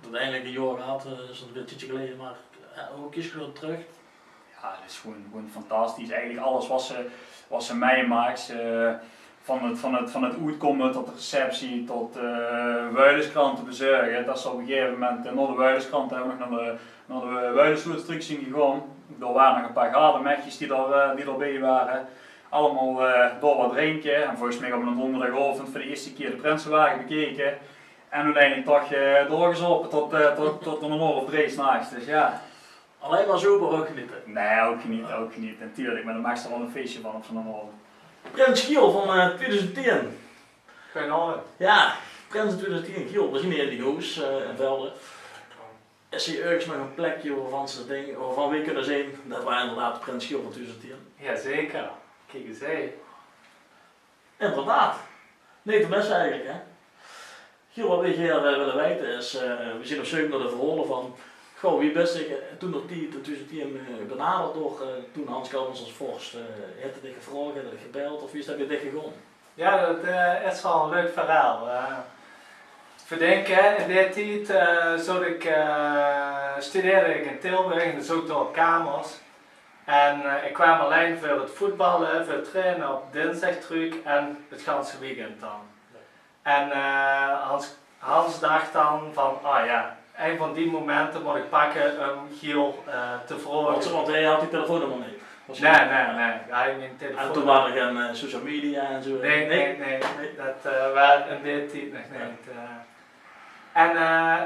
oeteindelik ein jaor gehad, eh, is alweer e tiedje geleje, mer eh, wie kieks se d'r op trök? Ja, det is gewoon, gewoon fantastisch. Eigelik alles waat se, waat se meimaaks, eh, van 't, van 't, van 't oetkómme tot de receptie, tot eh, Wuileskrante bezörge. Det is op e gegaeve moment, eh, nao de Wuileskrante höbbe veer nog nao de, nao de Wuilesloetertrök zeen gegange. Dao wore nog e paar gardemechjes die dao, eh, die dao bie wore. Allemaol eh, dao waat drinke. En volges mich op eine dónderdigaovend veur de ierste kier de prinsewage bekeke. En oeteindelik toch eh, doorgezaope tot, eh, tot, tot ein oor of drie 's nachs. Dus ja. Allein mer zoe, mer ouch geniete. Nae, ouch geniete, ouch geniete. Natuurlik, mer dan maaks se d'r waal ein fieësje van op zoe'n aovend. Prins Giel van eh, twiedoezend tieën. Goeienaovend. Ja, prins twiedoezend tieën, Giel. Veer zeen hie in de Goos, eh, in Velde. Is hie örges nog ein plekske wovan se dinks, wovan veer kinne zeen, det waas inderdaad prins Giel van twiedoezend tieën? Jazeker. Kiek ins hie. Inderdaad. Neet te misse eigelik, hè? Giel, waat veer hie eh, wille weite is, eh, veer zeen op zeuk nao de verhaole van, goh, wie bès se, eh, toendertied, in twiedoezend tieën, eh, benaderd door, eh, toen Hans Koopmans es vors, eh, haet 'r dich gevraog, haet 'r dich gebeld, of wie is det bie dich gegange? Ja, det eh, is waal ein leuk verhaol. Eh, veer dinke, hè, in dae tied eh, zoot ich, eh, studeerde ich in Tilburg en zoot dao op kamers. En eh, ich kwaam allein veur 't voetballe, veur 't traine op dinsdig trök en 't ganse weekend dan. En eh, Hans, Hans dach dan van, ah ja, ein van die momente mót ich pakke um Giel eh, te vraoge. Want, want hae had die telefoonnummer neet? Nae, nae, nae. Hae had gein telefoon. En toen wore d'r gein eh, social media en zoe? Nae, nae, nae. Det eh, waas in dae tied nog neet. Eh. En eh,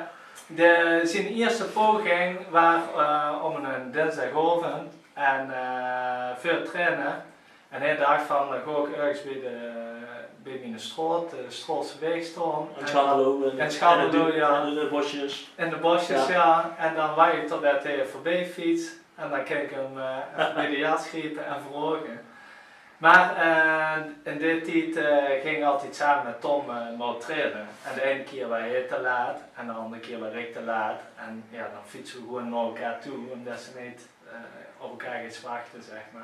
de, zien ierste poging waas eh, op eine dinsdigaovend. En, eh, veur 't traine. En hae dach van, dan gaon ich örges bie de, bie miene straot, de Straotse waeg staon. In Schandeloe, in, in Schandeloe, ja. In de bosjes. In de bosjes, ja. En dan wach ich totdet hae veurbie fiets. En dan kin ich 'm, eh, effe bie de jas griepe en vraoge. Mer, eh, in dae tied, eh, ging ich altied same mit Tom, eh, nao 't traine. En de eine kier waas hae te laat en de anger kier waas ich te laat. En ja, dan fietse v'r gewoon nao elkaar toe, ómdet ze neet, eh, op elkaar ginge wachte, zeg mer.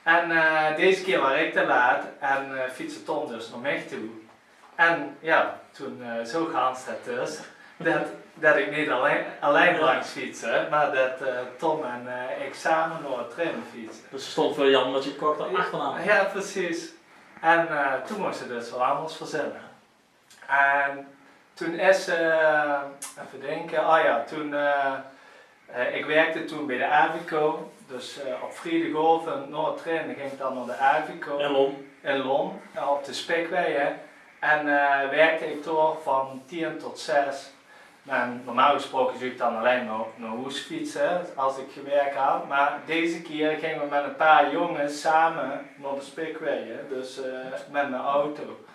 En, eh, deze kier waas ich te laat en, eh, fietse Tom dus nao mich toe. En ja, toen, eh, zoog Hans det dus, det, det ich neet allein, allein langs fietse, mer det, eh, Tom en, eh, ich same nao 't traine fietse. Dus ze stóng veur Jan mit zien kop d'r achteraan. Ja, precies. En, eh, toen mós ze dus waal angers verzinne. En toen is, eh, effe dinke, ah ja, toen, eh, Eh, ich wirkde toen bie de Avico, dus, eh, op vriedigaovend nao 't traine ging ich dan nao de Avico. In Lon. In Lon, eh, op de Spikweie. En, eh, wirkde ich dao van tien tot zes. En normaal gesproke zów ich dan allein nao, nao hoes fietse es ich gewirk had. Mer deze kier ginge v'r mit e paar jónges same nao de Spikweie, dus, eh, mit 'n auto.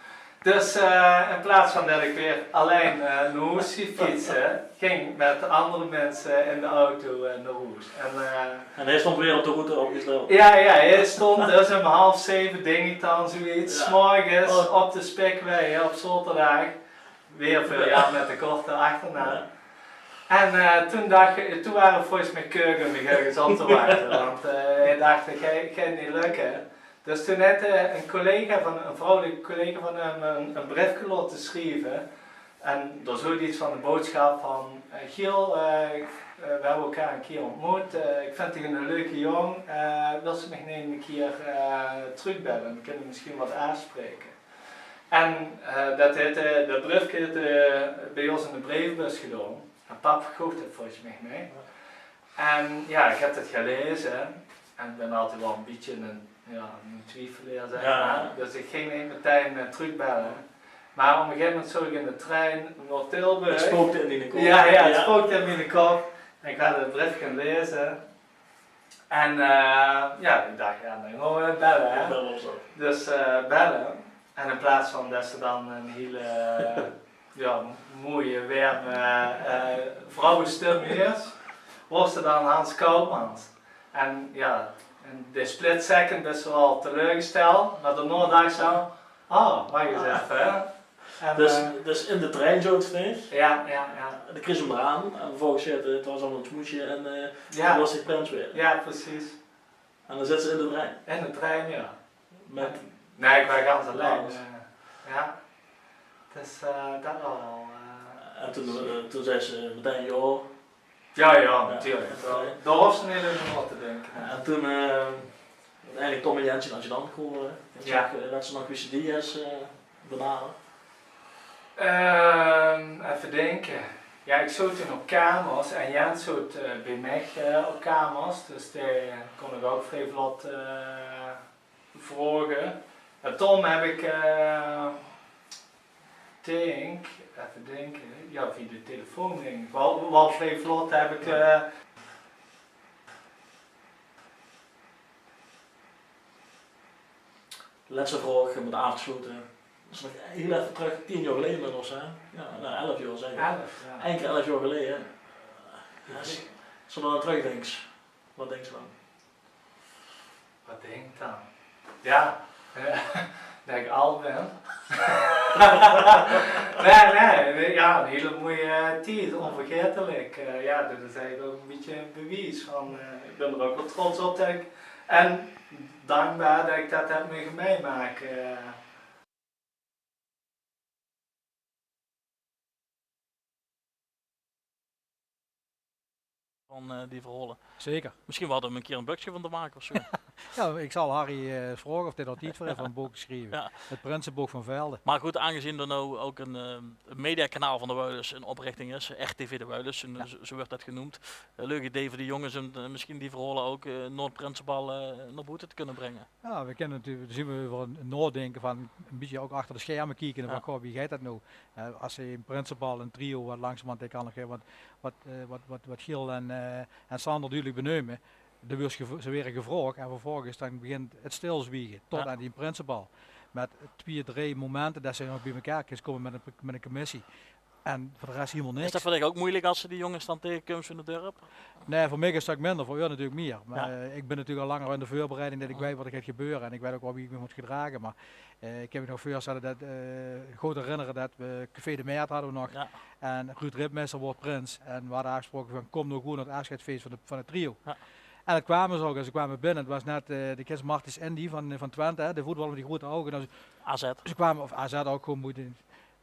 Dus, eh, in plaats van det ich weer allein, eh, nao hoes fietse, ging ich mit anger minse in de auto, eh, nao hoes. En, eh, en hae stóng weer op de route opgesteld. Ja, ja, hae stóng dus um half zeve, dink ich dan, zoiets, 's morges op de Spikweie op zaoterdaag. Weer veur Jan mit de kop d'r achteraan. Ja. En, eh, toen dach, toen ware volges mich Keug um mich örges op te wachte, want, eh, hae dach, det geit, geit neet lökke. Dus toen haet, eh, 'ne collega van, 'ne vrouwelike collega van häöm 'n, 'n breefke laote schrieve. En dao zoot get van de boodsjap van, eh, "Giel, eh, eh, v'r höbbe elkaar 'ne kier óntmoot. Eh, ich vinj dich 'ne leuke jóng. Eh, wils se mich neet 'ne kier, eh, trökbelle? Dan kinne v'r mesjien get aafspraeke." En, eh, det haet, eh, det breefke haet, eh, bie ós in de breevebus gedaon. En pap gooch det volges mich neet. En ja, ich höb det gelaeze en ich bön altied waal e bietje 'ne, ja, 'ne twiefelaer, zeg mer. Dus ich ging neet metein, eh, trökbelle. Mer op e gegaeve moment zoot ich in de trein nao Tilburg. 't Spookde in diene kop. Ja, ja, 't spookde in miene kop. En ich had 't breefke gelaeze. En, eh, ja, ich dach, ja, dan gaon v'r belle, hè. Dus, eh, belle. En in plaats van det se dan 'n hiel, eh, ja, moeie, werme, eh, vrouwestum huurs, huurs se dan Hans Koopmans. En ja, in de split second bis se waal teleurgesteld, mer daonao dachs se al, oh, wach ins effe, hè. En, dus, eh, dus in de trein zoot se, ja, ja, ja. De Chris um d'r aan, en vervolges zaet 'r, 't waas allemaol e smoesje en, eh, ja, toen waas 'r prins weer. Ja, precies. En dan zits se in de trein. In de trein, ja. Mit... Nae, ich waas gans allein. Eh, ja. Dus, eh, det waas waal, eh, en toen, eh, toen zags se metein ja. Ja, ja, natuurlik. Dao hoofs se neet euver nao te dinke. En toen, eh, oeteindelik Tom en Jens zien adjudant gewore. Wèts se nog wie se die höbs, eh, benader? Ehm, effe dinke. Ja, ich zoot toen op kamers en Jens zoot, eh, bie mich, eh, op kamers. Dus dae kós ich ouch vrie vlot, eh, vraoge. En Tom höb ich, eh, dink, effe dinke, ja, via de telefoon, dink ich. Waal, waal vrie vlot höb ich, eh, Lètste vraog, um 't aaf te sloete. Det is nog hiel effe trök, tien jaor geleje inmiddels, hè? Ja, noe, elf jaor, zeg ich. Elf, ja. Ein kier elf jaor geleje. Ja, es, es se dao aan trökdinks, waat dinks se dan? Waat dink ich dan? Ja, det ich aad bön. Nae, nae, ja, 'n hiel moeie tied, ónvergaetelik. Eh, ja, det is eigelik ouch e bietje e bewies van, eh, ich bön d'r ouch waal trots op det ich En dankbaar det ich det höb moge meimaake. Van, eh, die verhaole. Zeker. Mesjien waal um 'ne kier e bökske van te make of zo. Ja, ich zal Harry, eh, vraoge of dae dao tied veur haet veur e book te sjrieve. Ja. 't Prinsebook van Velde. Mer good, aangezeen d'r noe ouch 'n, eh, 'n mediakanaal van de Wuilus in oprichting is, R T V de Wuilus, en zo, zo wuuert det geneump. Eh, leuk idee veur die jónges um, eh, mesjien die verhaole ouch, eh, nao 't prinsebal, eh, nao boete te kónne bringe. Ja, v'r kinne natuurlik, dao zeen v'r euver aan 't naodinke van e bietje ouch achter de sjerme kieke van, goh, wie geit det noe? Eh, es se e prinsebal, e trio, waat langzamerhand kan nog, hè, waat, waat, eh, waat, waat, waat Giel en, eh, en Sander dudelik beneume, de weurs gev-, ze were gevraog en vervolges dan begint 't stilzwiege tot aan die prinsebal. Mèt twieë, drei momente det ze nog bie-ein kins kómme mèt ein, mèt ein commissie. En veur de res hielemaol niks. Is det veur dich ouk meujelik es se die jónges dan taengekums in 't dörp? Nae, veur mich is det minder, veur häör natuurlik mier. Mer, eh, ich bön natuurlik al langer in de veurbereiding det ich weit waat d'r geit gebeure en ich weit ouk waal wie ich mich mót gedrage. Mer, eh, ich kin mich nog veurstelle det, eh, good herinnere det we Café de Mert hadde we nog. En Ruud Ritmeister woort prins. En we hadde aafgesproke van: "Kóm noe gewoon nao 't aafsjeidsfees van de, van 't trio." En det kwame ze ouk. En ze kwame binne. 't Waas net, eh, de kins Martins Indy van, van Twente, hè, de voetballer mèt die groete ouge. En ze, AZ. Ze kwame, of AZ ouk gewoon, mót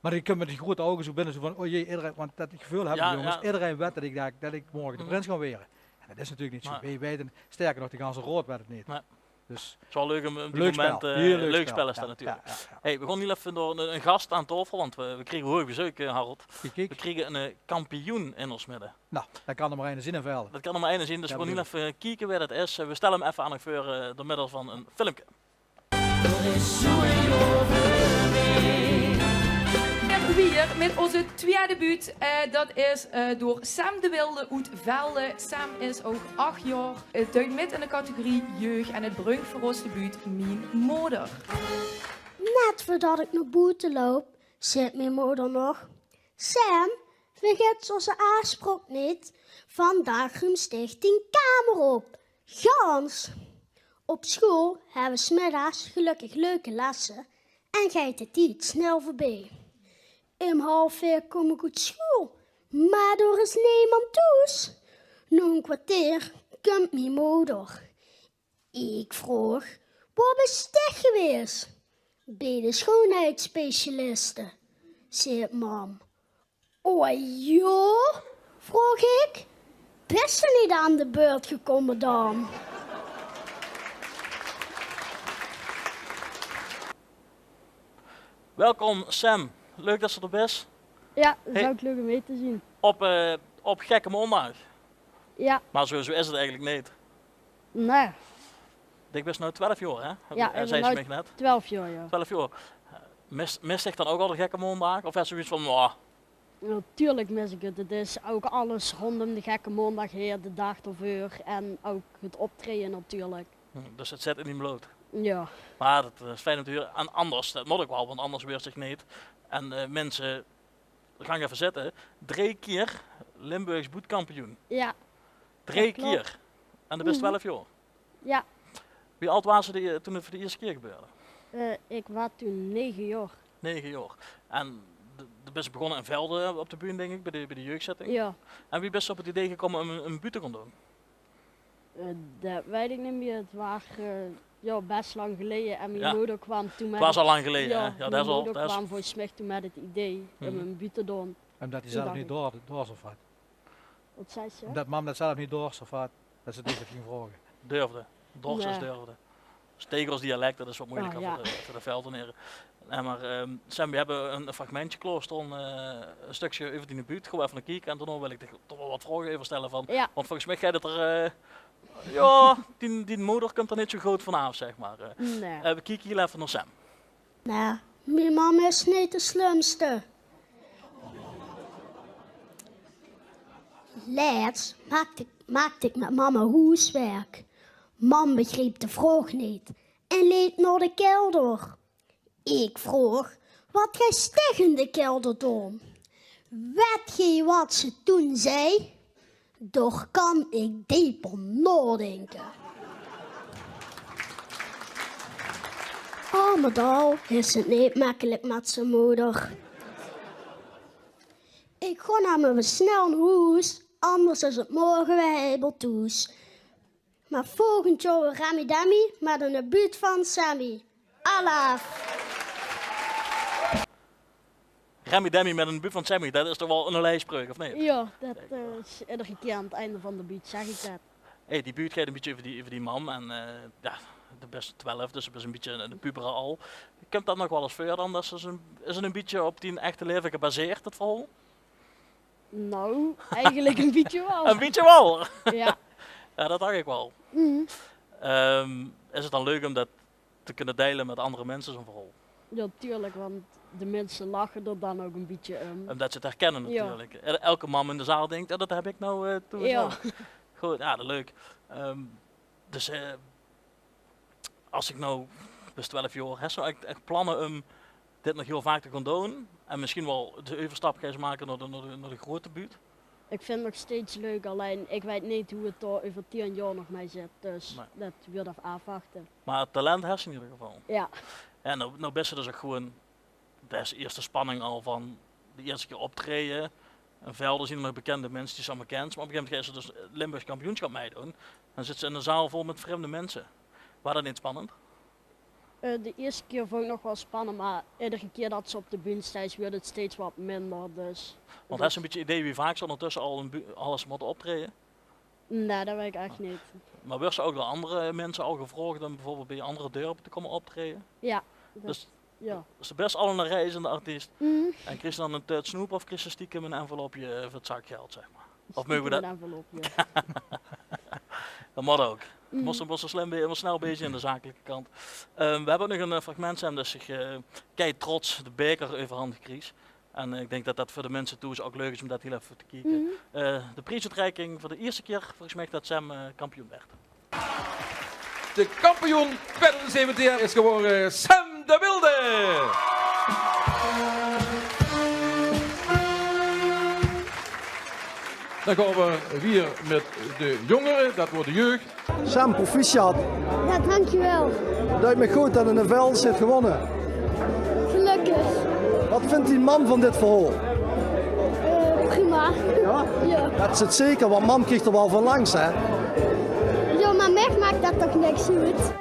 Mer die kómme mèt die groete ouge zoe binne, zoe van: "O jee, ederein," want det geveul höbbe die jónges, ederein weit det ich dao, det ich morge de prins gaon waere. En det is natuurlik neet zoe. Nae. Weej weite, sterker nog, de ganse raod weit 't neet. Nae. Dus 't is waal leuk óm, óm die momente, leuk spel is det natuurlik. Jao, jao, jao. Hey, we gaon hiel effe door ein, ein gas aan taofel, want we, we kriege hoeg bezeuk, eh, Harold. Kiek, kiek. We kriege ein, eh, kampioen in ós midde. Nou, det kan d'r mer eine zeen in Velde. Det kan d'r mer eine zeen, dus we gaon hiel effe kieke wae det is. Eh, we stelle 'm effe aan uch veur, eh, door middel van ein filmke. D'r is zoe'n jaor veur mich. En wiejer mit ózze twiede buut, eh, det is, eh, door Sam de Wilde oet Velde. Sam is ouk ach jaor. 't Duit mit in de categorie jeug en 't brunk veur ós de buut Mien moder. Net veurdet ich nao boete loup, zaet mien moder nog: "Sam, vergits ózze aafspraok neet. Vandaag ruums dich dien kamer op. Gans." Op school höbbe we 's middags gelökkig leuke lesse en geit de tied snel veurbie. Óm haaf veer kóm ich oet school, mer d'r is nemes thoes. Nao ein kerteer kump mien moder. Ich vraog: "Wo bös dich gewaes?" "Bie de schoonheidsspecialiste," zaet mam. "O jao?" vraog ich. "Bös se neet aan de beurt gekómme dan?" Welkom, Sam. Leuk det se d'r bös. Jao, 't is ouk leuk óm hie te zien. Op, eh, op Gekke Maondaag. Jao. Mer zoe, zoe is 't eigelik neet. Nae. Dich bös noe twelf jaor, hè? Jao, ich bön noe twelf jaor, jao. Twelf jaor. Mis, mis dich dan ouk al de Gekke Maondaag? Of höbs se zoeiets van: "Mwah"? Natuurlik mis ich 't. 't Is ouk alles róndjóm de Gekke Maondaag haer, de daag d'rveur en ouk 't optraeje natuurlik. Hm, dus 't zit in dien blood. Jao. Mer det, eh, is fijn óm te hure. En anders, det mót ouk waal, want anders waers se neet. En, eh, minse, gaon effe zitte. Drei kier Limburgs buutkampioen. Jao. Drei kier. En doe bös twelf jaor. Jao. Wie aad waas se de, toen 't veur de ierste kier gebeurde? Eh, ich waas toen nege jaor. Nege jaor. En de, de bös begós in Velde op de bühne, dink ich, bie de, bie de jeugdzitting. Jao. En wie bös se op 't idee gekómme óm ein, ein buut te gaon doon? Eh, det weit ich neet mie. 't Waas, eh, jao, bès lang geleje. En mien moder kwaam toen mit... 't Waas al lang geleje, hè? Jao, mien moder kwaam volges mich toen mit 't idee óm ein buut te doon. Ómdet die zelf neet door, door zów, of waat? Waat zaes se? Ómdet mam det zelf neet door zów, of waat? Det ze 't neet ging vraoge. Durfde. Dors is durfde. Tegels dialek, det is get meujelieker veur de, veur de Veldenere. Nae, mer, ehm, Sam, we höbbe ein, ein fragmentje klaorstaon, eh, ein stökske euver diene buut. Gaon we effe nao kieke en daonao wil ich dich toch waal get vraoge euver stelle van, want volges mich geit 't d'r, eh, jao, dien, dien moder kump d'r neet zoe good vanaaf, zeg mer. Eh, we kieke hiel effe nao Sam. Nae, mien mam is neet de slumste. Lèts maakde ich, maakde ich mit mam hoeswerk. Mam begreep de vraog neet en leep nao de kelder. Ich vraog: "Waat geis dich in de kelder doon?" Wet geej waat ze toen zag? Dao kan ich deep bie naodinke. Al mit al is 't neet mekkelik mit zien moder. Ich gaon mer weer snel nao hoes, anders is 't morge weer heibel thoes. Mer volgend jaor weer Remi Demi mit 'n buut van Sammy. Alaaf! Remi Demi mit 'n buut van Sammy, det is toch waal 'n lijfspreuk, of neet? Jao, det, eh, is eder kier aan 't einde van de buut zèk ich det. Hey, die buut geit 'n bietje euver die, euver die mam en, eh, jao, de bès twelf, dus de bès 'n bietje 'n, 'n puber al. Kump det nog waal ins veur dan, det se 'n, is 't 'n bietje op dien echte laeve gebaseerd, det verhaol? Nou, eigelik 'n bietje waal. 'n Bietje waal? Jao. Jao, det dach ich waal. Ehm, is 't dan leuk óm det te kinne deile mit anger minse, zoe'n verhaol? Jao, tuurlik, want de minse lache d'r dan ouk 'n bietje óm. Ómdet ze 't herkinne, jao, natuurlik. El-, elke mam in de zaal dink: "Jao, det höb ich noe, eh, toen ouch." Good, jao, det leuk. Ehm, Dus eh, es iech noe, bis twelf jaor, hes diech noe ech, ech planne um dit nog hiel vaak te goon doen? En mesjiens wel de euverstap goon make nao de, nao de, nao de groete buut? Iech vind 't nog steeds leuk, allein iech weit neet wie 't dao euver tien jaor nog mei zit. Dus dat weurt eve aafwachte. Meh 't talent hes diech in eder geval. Jao. En noe, noe bis diech dus ouch gewoen, dat is de ierste spanning al vaan de ierste kier optrejje. In Velde zien nog bekinde minse die ze allemaol kins. Meh op e gegeve moment geis diech dus 't Limburgs kampioensjap meidoen. Daan zits diech in 'n zaal vol mèt vremde minse. Waor dat neet spannend? Eh, de ierste kier voont iech 't nog wel spannend, meh eder kier dat ze op de bühne steis, weurt 't steeds wat minder. Dus want hes diech e bitteke idee wie vaak ze oondertösse al in bu-, alles mote optrejje? Nei, dat weit iech ech neet. Meh weurt ze ouch door aander minse al gevraog um beveurbeeld bij aander dörpe te koume optrejje? Jao, dus jao. Dus de bis al 'ne reizende artiest. En kriegs diech daan 'n tuut snoep of kriegs diech stiekem 'n envelopke veur 't zakgeld, zeg meh? Of moge we dat? Stiekem 'n envelopke. Dat moot ouch. Mós, mós slim bij, mós snel bezig zien in de zakeleke kant. Eh, we hebbe nog e eh, fragment, Sam, dat ziech eh, kei trots de beker euverhandig kriegs. En eh, iech dink dat dat veur de minse thoes ouch leuk is um dat hiel eve te kieke. Eh, de priesoetreiking veur de ierste kier, volges miech, dat Sam eh, kampioen weurt. De kampioen twintig zeventien is gewore Sam de Wilde. Daan goon we wiejer mèt de jongere, dat weurt de jeug. Sam, proficiat. Jao, dankjewel. Deit miech good dat 'ne Velde 't heet gewonne. Gelökkig. Wat vint dien mam vaan dit verhaol? Eh, prima. Jao? Jao. Dat is 't zeker, want mam krieg 'r wel vaan langs, hè? Jao, meh miech maak dat toch niks oet.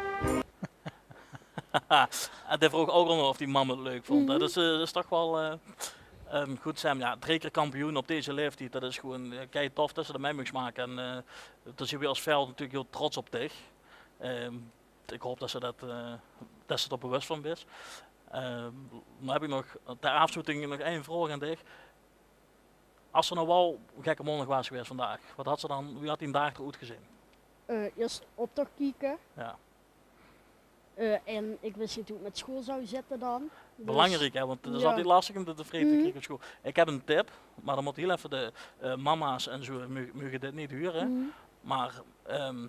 En dae vroog ouch nog of dien mam 't leuk voont. Dat is, eh, dat is toch wel eh, ehm, good, Sam. Jao, drei kier kampioen op dees laeftied. Dat is gewoen eh, kei tof tot ze dat mei moge make. En eh, dao zien we es Velde natuurlek hiel trots op diech. Ehm, iech hoop tot ze dat, eh, tot ze dao bewus vaan bis. Ehm, daan höb iech nog, ter aafsloeting nog ein vraog aon diech. Es 't noe wel Gekke Maondaag waor gewees vaandaog, wat hads diech daan, wie had dien daag d'r oetgezeen? Eh, iers optoch kieke. Jao. Eh, en iech wis neet wie 't mèt school zouw zitte daan. Dus belangriek, hè, want 't is altied lastig um de tevreje te kriege op school. Iech höb 'ne tip, meh daan mote hiel eve de eh, mama's en zoe, meuge, meuge dit neet hure. Meh ehm,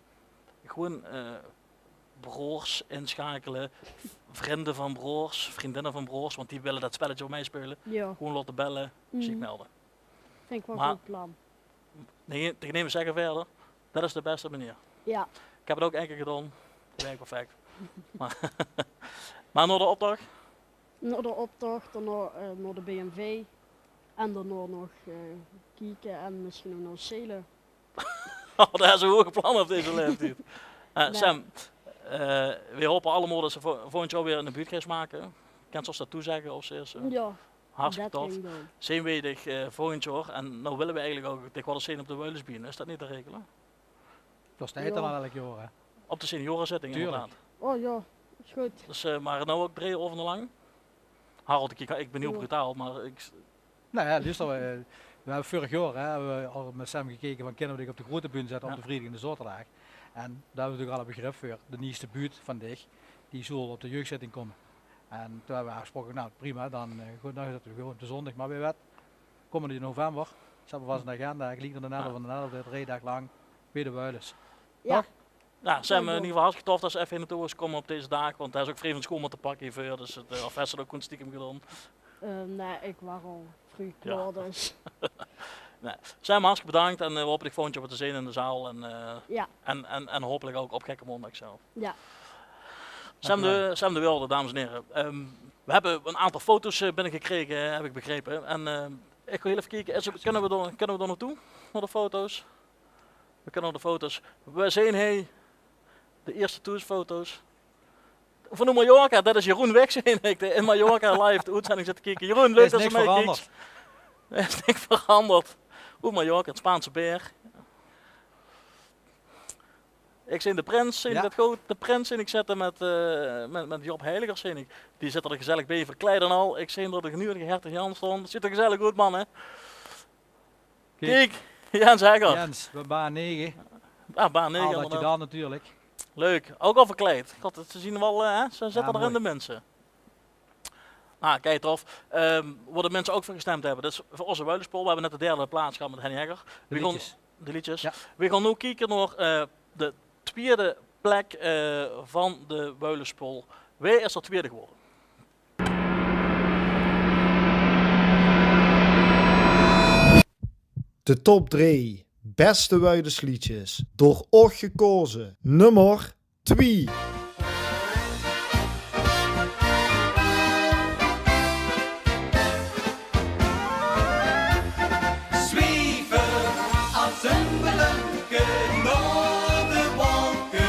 gewoen eh, broors insjakele, vrinde vaan broors, vrundinne vaan broors, want die wèlle dat spelletje ouch mei speule. Jao. Gewoen laote belle, ziech melde. Vind iech wel e good plan. Nein, tege nemes zègke wiejer, dat is de bèste meneer. Jao. Iech höb 't ouch eine kier gedoon, wèrk perfek. Meh, meh nao d'n optoch? Nao d'n optoch, daonao eh, nao de B M V. En daonao nog eh, kieke en mesjiens ouch nog zeile. Oh, dat is e hoge plan op dees laeftied. Eh, Sam, eh, we hope allemaol tot ze vo-, volgend jaor weer 'n debuut geis make. Kins diech dat toezègke of zoe? Jao, hartstikke tof. Zien we diech eh, volgend jaor. En noe wèlle we eigelek ouch diech wel zien op de Wuilesbühne. Is dat neet te regele? Dat is de eitel al elk jaor, hè? Op de seniorenzitting, inderdaad. Oh jao, is good. Dus eh, meh noe ouch drei aovende laank. Harold, iech, iech bin hiel brutaal, meh iech Nou jao, luuster, we, we höbbe veurig jaor, hè, höbbe we al mèt Sam gekeke vaan kinne we diech op de groete bühne zètte op de vriedig en de zaoterdaag. En dao höbbe we natuurlek al e begrip veur. De nieëste buut vaan diech, die zoel op de jeugdzitting koume. En toen höbbe we aafgesproke, nou prima, daan eh, good, daan zètte we gewoen op de zoondaag meh weer wèt. Koumende november, zètte we vas in de agenda, geliek aon d'n elfde vaan d'n elfde, drei daag laank, bij de Wuiles. Jao. Toch? Jao, Sam, eh, in eder geval hartstikke tof tot ze eve hie nao touw wouws koume op dees daag, want dee is ouch vrij vaan school mote pakke hieveur, dus 't eh, of hes diech dat ouch gewoen stiekem gedoon? Eh, nei, iech waor al vreug klaor, dus. Nei. Sam, hartstikke bedaank en eh, we hope diech volgend jaor weer te zien in de zaal en eh, en, en, en hopelek ouch op Gekke Maondaag zelf. Jao. Sam de, Sam de Wilde, dames en hiere. Ehm, we höbbe 'n aontal foto's eh, binnegekrege, eh, höb iech begrepe. En eh, iech gaon hiel eve kieke, is 't, kinne we dao, kinne we dao nao touw, nao de foto's? We kinne op de foto's. We zien hei de ierste thoesfoto's. Vaanoet Mallorca, dat is Jeroen Wigsz, zien iech. Dee in Mallorca live de oetzending zit te kieke. Jeroen, leuk tot ste meikieks. Is niks veranderd. Oet Mallorca, 't Spaanse beer. Iech zien de prins, zien iech dat good? De prins zien iech zitte mèt eh, mèt, mèt Job Heiligers, zien iech. Die zitte d'r gezellig bij, verkleid en al. Iech zien dao de genuuedige hertog Jan stoon. 't Zuut d'r gezellig oet, manne. Kiek, Jens Hegger. Jens, bij baan nege. Ah, baan nege, inderdaad. Daan natuurlek. Leuk, ouch al verkleid. God, ze zien wel, eh, hè, ze zitte d'r in, de minse. Ah, kei tof. Ehm, wao de minse ouch veur gestemp höbbe, dat is veur Oze Wuilespool. We höbbe net de derde plaots gehad mèt Henny Hegger. De leedsjes. De leedsjes. Jao. We gaon noe kieke nao eh, de twiede plek eh, van de Wuilespool. Wae is d'r twiede gewore? De top drie beste Wuilesliedjes, door óch gekoze. Nummer twie. Zwieve as ein belunke nao de wolke.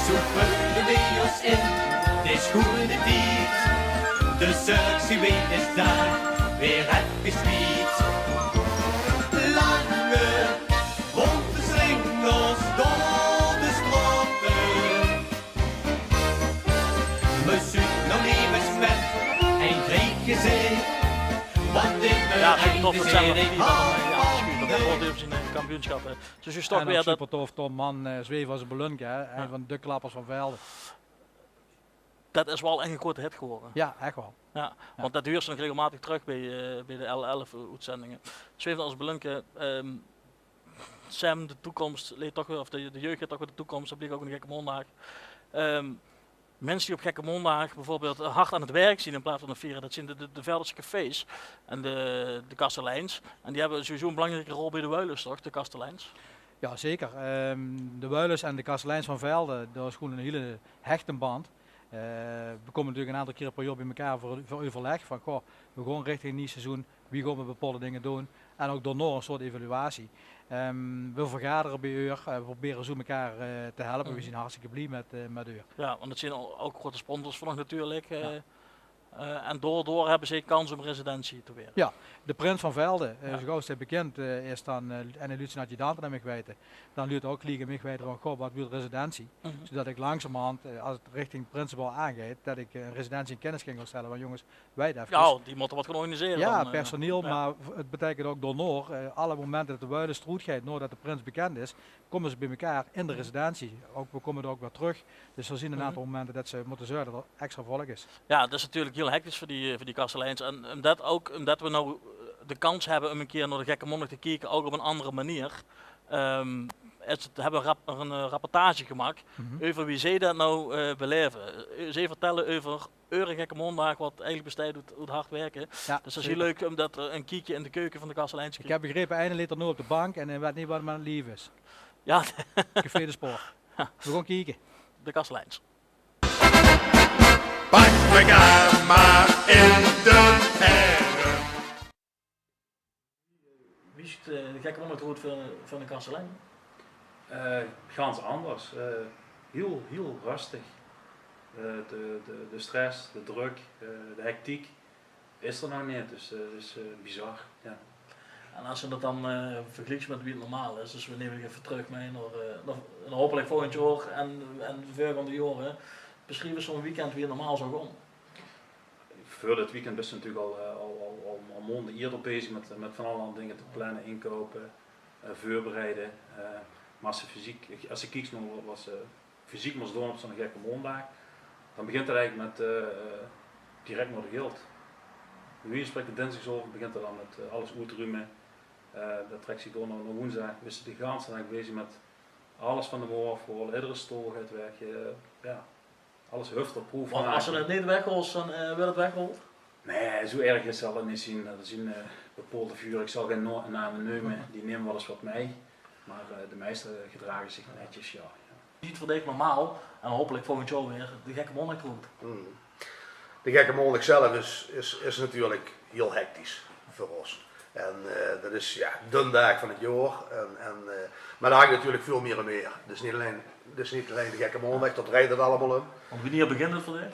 Zoe veulen weej ós in dees goeie tied. De sexy week is dao, weer efkes kwiet. Lange bónte slingers door de straote. Meziek nog nemes mit ein vreed gezich. Wat is Ja, zo'n tof dat zijn we niet van, eh, ja, schuur, dat hoort even in een kampioenschap, hè. Dus je stok En weer ook dat super tof, Tom, man, eh, Zweef as 'n belunke, hè. Ein van de klappers van Velde. Dat is wel echt een grote hit geworden. Ja, echt wel. Ja, want dat huurt ze nog regelmatig terug bij, eh, bij de L elf-uitzendingen. Zweef as 'n belunke, ehm, Sam, de toekomst, leet toch weer, of de, de jeugd heeft toch weer de toekomst, dat bliek ook in de Gekke Maondaag. Ehm, mensen die op Gekke Maondaag bijvoorbeeld hard aan het werk zien in plaats van het vieren, dat zien de, de, de Veldense cafés en de, de kasteleins. En die hebben sowieso een belangrijke rol bij de Wuilus, toch, de kasteleins? Ja, zeker. Ehm, de Wuilus en de kasteleins van Velde, dat is gewoon een hele hechte band. Eh, we komen natuurlijk een aantal keer per jaar bij elkaar voor, voor overleg van, goh, we gaan richting een nieuw seizoen. Wie gaan we bepaalde dingen doen? En ook daarna een soort evaluatie. Ehm, we vergaderen bij uur, eh, we proberen zo elkaar eh, te helpen. We zijn hartstikke blij met, eh, met uur. Ja, want het zijn al- ook grote sponsors van ons natuurlijk. Eh, eh, en door, door hebben ze kans om residentie te worden. Ja, de prins van Velde, eh, zo gauw is hij bekend, eh, is dan eh, en hij luurt zijn adjudant naar mij weten. Dan luurt ook liegen mij weten van, goh, wat wil residentie? Zodat ik langzamerhand, eh, als het richting prinsebal aangaat, dat ik eh, een residentie in kennis kan gaan stellen. Want jongens, wij dat Ja, die moeten wat gaan organiseren. Ja, dan, eh, personeel, maar het betekent ook door Noor, eh, alle momenten dat de Wuilus eruit gaat, nadat de prins bekend is, komen ze bij elkaar in de residentie. Ook, we komen er ook weer terug. Dus er zijn een aantal momenten dat ze moeten zorgen dat er extra volk is. Ja, dat is natuurlijk heel hectisch voor die, eh, voor die kasteleins. En omdat, ook omdat we nou eh, de kans hebben om een keer naar de Gekke Maondaag te kijken, ook op een andere manier, ehm, is het, hebben we rap- een eh, rapportage gemaakt over wie zij dat nou eh, beleven. Eh, zij vertellen over eure Gekke Maondaag, wat eigenlijk bestaat uit, uit hard werken. Ja, dus dat is heel leuk om dat er een kiekje in de keuken van de kasteleins te Ik krijgen. Heb begrepen, eine ligt er nu op de bank en hij weet niet wat hem aan het lief is. Ja, Café de Spoor. We gaan kijken. De kasteleins. Pak mekaar maar in de heren. Wie ziet eh, de Gekke Maondaag eruit van, van de kastelein? Eh, gans anders. Eh, heel, heel rustig. Eh, de, de, de stress, de druk, eh, de hectiek is er nog niet. Dus eh, het is eh, bizar. Ja. En als je dat dan eh, vergelijkt met wie het normaal is, dus we nemen even terug mee naar, eh, naar, naar hopelijk volgend jaar en, en de volgende jaren, beschrijf eens zo'n weekend wie het normaal zou gaan. Voor dit weekend ben je natuurlijk al, eh, al, al, al, al maanden eerder bezig met, met van allerlei dingen te plannen, inkopen, eh, voorbereiden. Eh, maar als je fysiek, als je kijkt naar wat, wat ze fysiek moet doen op zo'n Gekke Maondaag, dan begint het eigenlijk met eh, eh, direct naar de gilt. Wie je spreekt de dinsdagavond begint er dan met eh, alles oetruimen. Eh, dat trekt zich door naar, naar woensdag. We zijn de ganse dag bezig met alles van de moor afhalen, iedere stoel gaat weg. Eh, ja. Alles huft op proef maken. Als ze het niet weghaalt, dan eh, wordt het weggehaald? Nee, zo erg is het al niet zien. Er zijn eh, bepaalde vuur, ik zal geen no- namen nemen, die nemen wel eens wat mee. Maar eh, de meesten gedragen zich netjes, ja. Niet voor dich normaal en hopelijk volgend jaar weer de Gekke Maondaag eruit. De Gekke Maondaag zelf is, is, is natuurlijk heel hectisch voor ons. En eh, dat is ja, de daag van het jaar. En, en, eh, maar daar hangt natuurlijk veel meer en meer. Dus niet alleen, dus niet alleen de Gekke Maondaag, dat rijdt het allemaal om. Want wanneer begint het voor dich?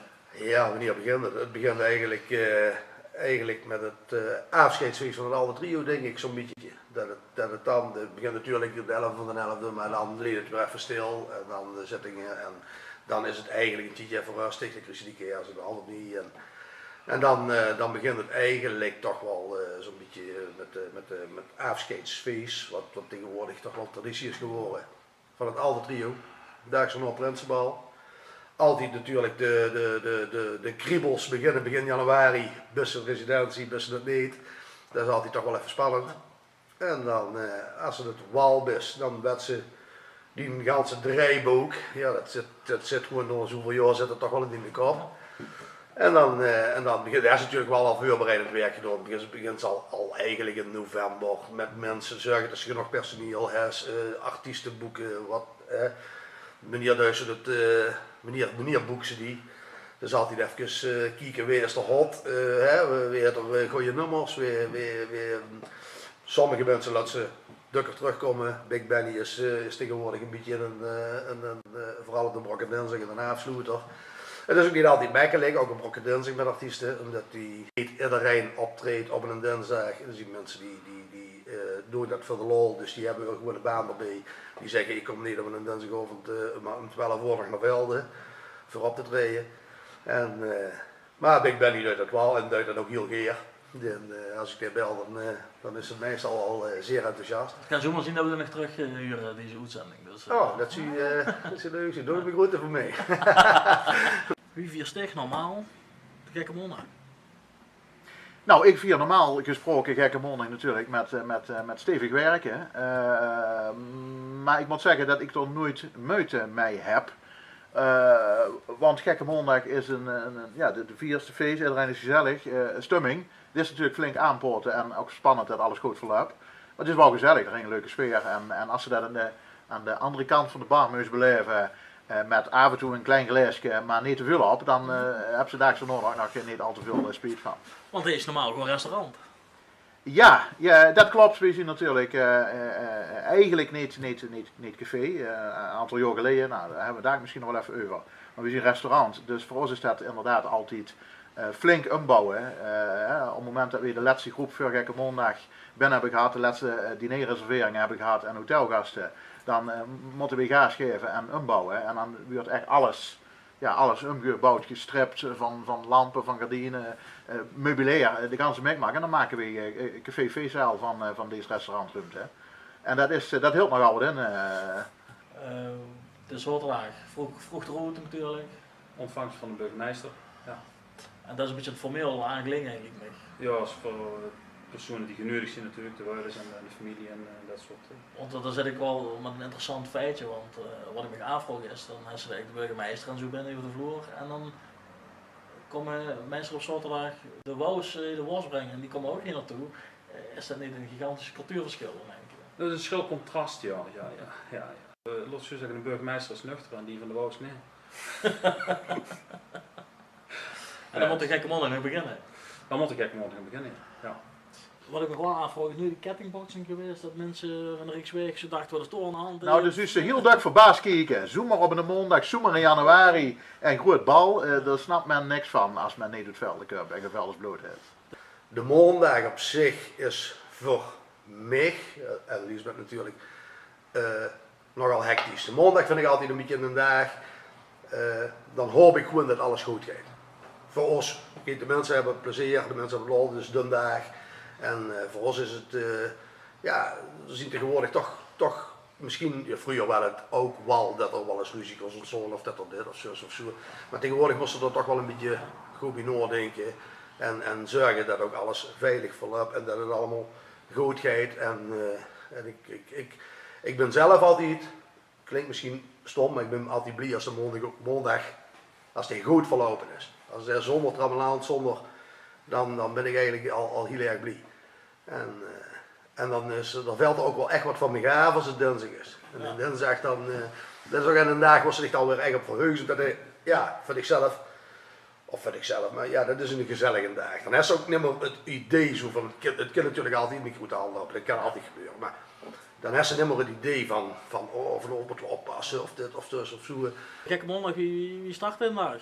Ja, wanneer begint het? Het begint eigenlijk, eh, eigenlijk met het eh afscheidsfeest van het Alde Trio, denk ik, zo'n beetje. Dat het, dat het dan, het begint natuurlijk op de elfde van de elfde, maar dan ligt het weer even stil en dan de zittingen en dan is het eigenlijk een tijdje even rustig, dan krijg je die kerst en al die en, en dan, eh, dan begint het eigenlijk toch wel eh, zo'n beetje eh, met, eh, met, eh, met afscheidsfeest, wat, wat tegenwoordig toch wel traditie is geworden van het Alde Trio. Daags erna prinsebal. Altijd natuurlijk de, de, de, de, de kriebels beginnen begin januari, bis ze residentie, bis ze dat niet. Dat is altijd toch wel even spannend. En dan, eh, als ze het wal bis, dan werd ze Die ganse draaibook, ja, det zit, det zit gewoen door zoeväöl jaor zit 't toch waal in de kop. En dan, eh, en dan begint, d'r is natuurlik waal al veurbereidend werk gedaon. 't Begint, begint al, al eigelik in november mit minse zörge det se genóg personeel hes, eh, artieste boeke, wat, eh, wienier duis se det, eh, wienier, wienier boeks se die. Dus altied efkes, eh, kieke, wae is d'r hot, eh, hè, wae, wae haet d'r, eh, gooj nummers, wae, wae, wae, sommige minse laot se dökker trökkómme. Big Benny is, eh, is taegewoordig e bietje ein, eh, ein, ein, eh, veural op de Brokkendinsdig ein aafsloeter. 't Is ouch neet altied mekkelik, ouch op Brokkendinsdig mit artieste, ómdet die, neet ederein optreedt op eine dinsdig. D'r zien minse die, die, die, eh, doon det veur de lol, dus die höbbe gewoen de baan d'rbie. Die zègke: "Ik kóm neet op eine dinsdigaovend, eh, mer óm twelf oor nog nao Velde veur op te traeje." En, eh, Mer Big Benny deit det waal en deit det ouch hiel gaer. En, eh, es ik dae bel, dan, eh, dan is 'r meistal al, eh, zeer enthousiast. 't Kan zoemer zien det we 'm nog trök, eh, hure, deze oetzending. Dus, eh. Oh, det zou, eh, det zou leuk zien. Doot 'm de groete van mich. Wie viers dich normaal de Gekke Maondaag? Nou, ik vier normaal gesproke Gekke Maondaag natuurlik mit, eh, mit, eh, mit stevig werke. Eh, mer ik mót zègke det ik d'r noeit meujte mei höb. Eh, want Gekke Maondaag is ein, ein, ein, ja, de, de vierste fees, ederein is gezellig, eh, stumming. 't Is natuurlik flink aanpaote en ouch spannend det alles good verlöp. Mer 't is waal gezellig, d'r hing ein leuke sfeer. En, en es se det aan de, aan de andere kant van de bar mós belaeve, eh, mit aaf en toe ein klein glaeske, mer neet te väöl op, dan, eh, höbs se daags d'rnao ouch nog neet al te väöl, eh, spiet van. Want 't is normaal gewoen restaurant. Ja, ja, det klop. Weej zien natuurlik, eh, eh, eh, eigelik neet, neet, neet, neet café. Eh, ein aantal jaor geleje, nou, dao höbbe we 't dao misschien nog waal effe euver. Mer weej zien restaurant. Dus veur ós is det inderdaad altied, eh, flink umbouwe. Eh, op 't moment det weej de lètste groep veur Gekke Maondaag binne höbbe gehad, de lètste, eh, dinerreserveringe höbbe gehad en hotelgaste, dan, eh, mótte weej gaas gaeve en umbouwe. En dan wuuert ech alles ja, alles umgebouwd, gestript, van, van lampe, van gardiene, eh, meubilair, eh, de ganse mikmak. En dan make we, eh, eh, café Feestzaal van, eh, van dees restaurantruumte. En det is, eh, det hiltj nogal get in, eh. Eh, de zaoterdaag, vroeg, vroeg de route natuurlik. Ontvangst van de burgemeister, ja. En det is ein bietje ein formeel aangelegenheid, liek mich. Ja, is veur, eh, persone die geneudig zien natuurlik, de wuilers en, en de femilie en, eh, det soort, eh. Want dan zit ik waal mit ein interessant feitje, want, eh, wat ik mich aafvroog is, dan hes se de burgemeister en zoe binne euver de vloer en dan kómme minse op zaoterdaag de wous, eh, de wors bringe en die kómme ouch hie naotoe. Eh, is det neet ein gigantisch cultuurversjil dan, dink ik? Det is ein schril contrast, ja. Ja, ja, ja, ja. Eh, laot ik zoe zègke, de burgemeister is nuchter en die van de wous neet. En dan mót de Gekke Maondaag nog beginne. Dan mót de Gekke Maondaag nog beginne, ja. Wat ik mich waal aafvroog, is noeit de kettingbotsing gewaes, det minse van de Rieksweg zoe dachte: wat is dao aan de hand? Nou, dus is ze hiel dök verbaas kieke. Zoemer op eine maondaag, zoemer in januari en groeët bal, eh, dao snap men niks van es men neet oet Velde kump en gen Veldes blood haet. De maondaag op zich is veur mich, eh, en Liesbeth natuurlik, eh, nogal hectisch. De maondaag vind ik altied ein bietje eine daag, eh, dan haop ik gewoen det alles good geit. Veur ós, kiek, de minse höbbe plezeer, de minse höbbe lol, dus d'n daag. En, eh, veur ós is 't, eh, ja, we zien taegewoordig toch, toch, misschien, ja, vreuger waas 't ouch waal det d'r waal ens ruzie kós óntstaon of det d'r dit of zus of zoe. Mer taegewoordig mós se d'r toch waal ein bietje good bie naodinke en, en zörge det ouch alles veilig verlöp en det 't allemaol good geit. En, eh, en ik, ik, ik, ik bin zelf altied, klink misschien stom, mer ik bin altied blie es de maondig, maondig, es dae good verloupe is. Es dae zónger trammelant, zónger, dan, dan bin ik eigelik al, al hiel erg blie. En, eh, en dan is, dan velt d'r ouch waal ech wat van mich aaf es 't dinsdig is. En dinsdig dan, eh, det is ouch eine daag wo se dich dan weer ech op verheugs, det, eh, ja, vind ik zelf Of weit ik zelf, mer ja, det is eine gezellige daag. Dan hes se ouch nimmer 't idee zoe van, 't kin, 't kin natuurlik altied neet good aanloupe, det kan altied gebeure. Mer dan hes se nimmer 't idee van, van, oh, vanaovend mótte we oppasse of dit of zus of zoe. Gekke Maondaag, wie, wie, wie start dae daag?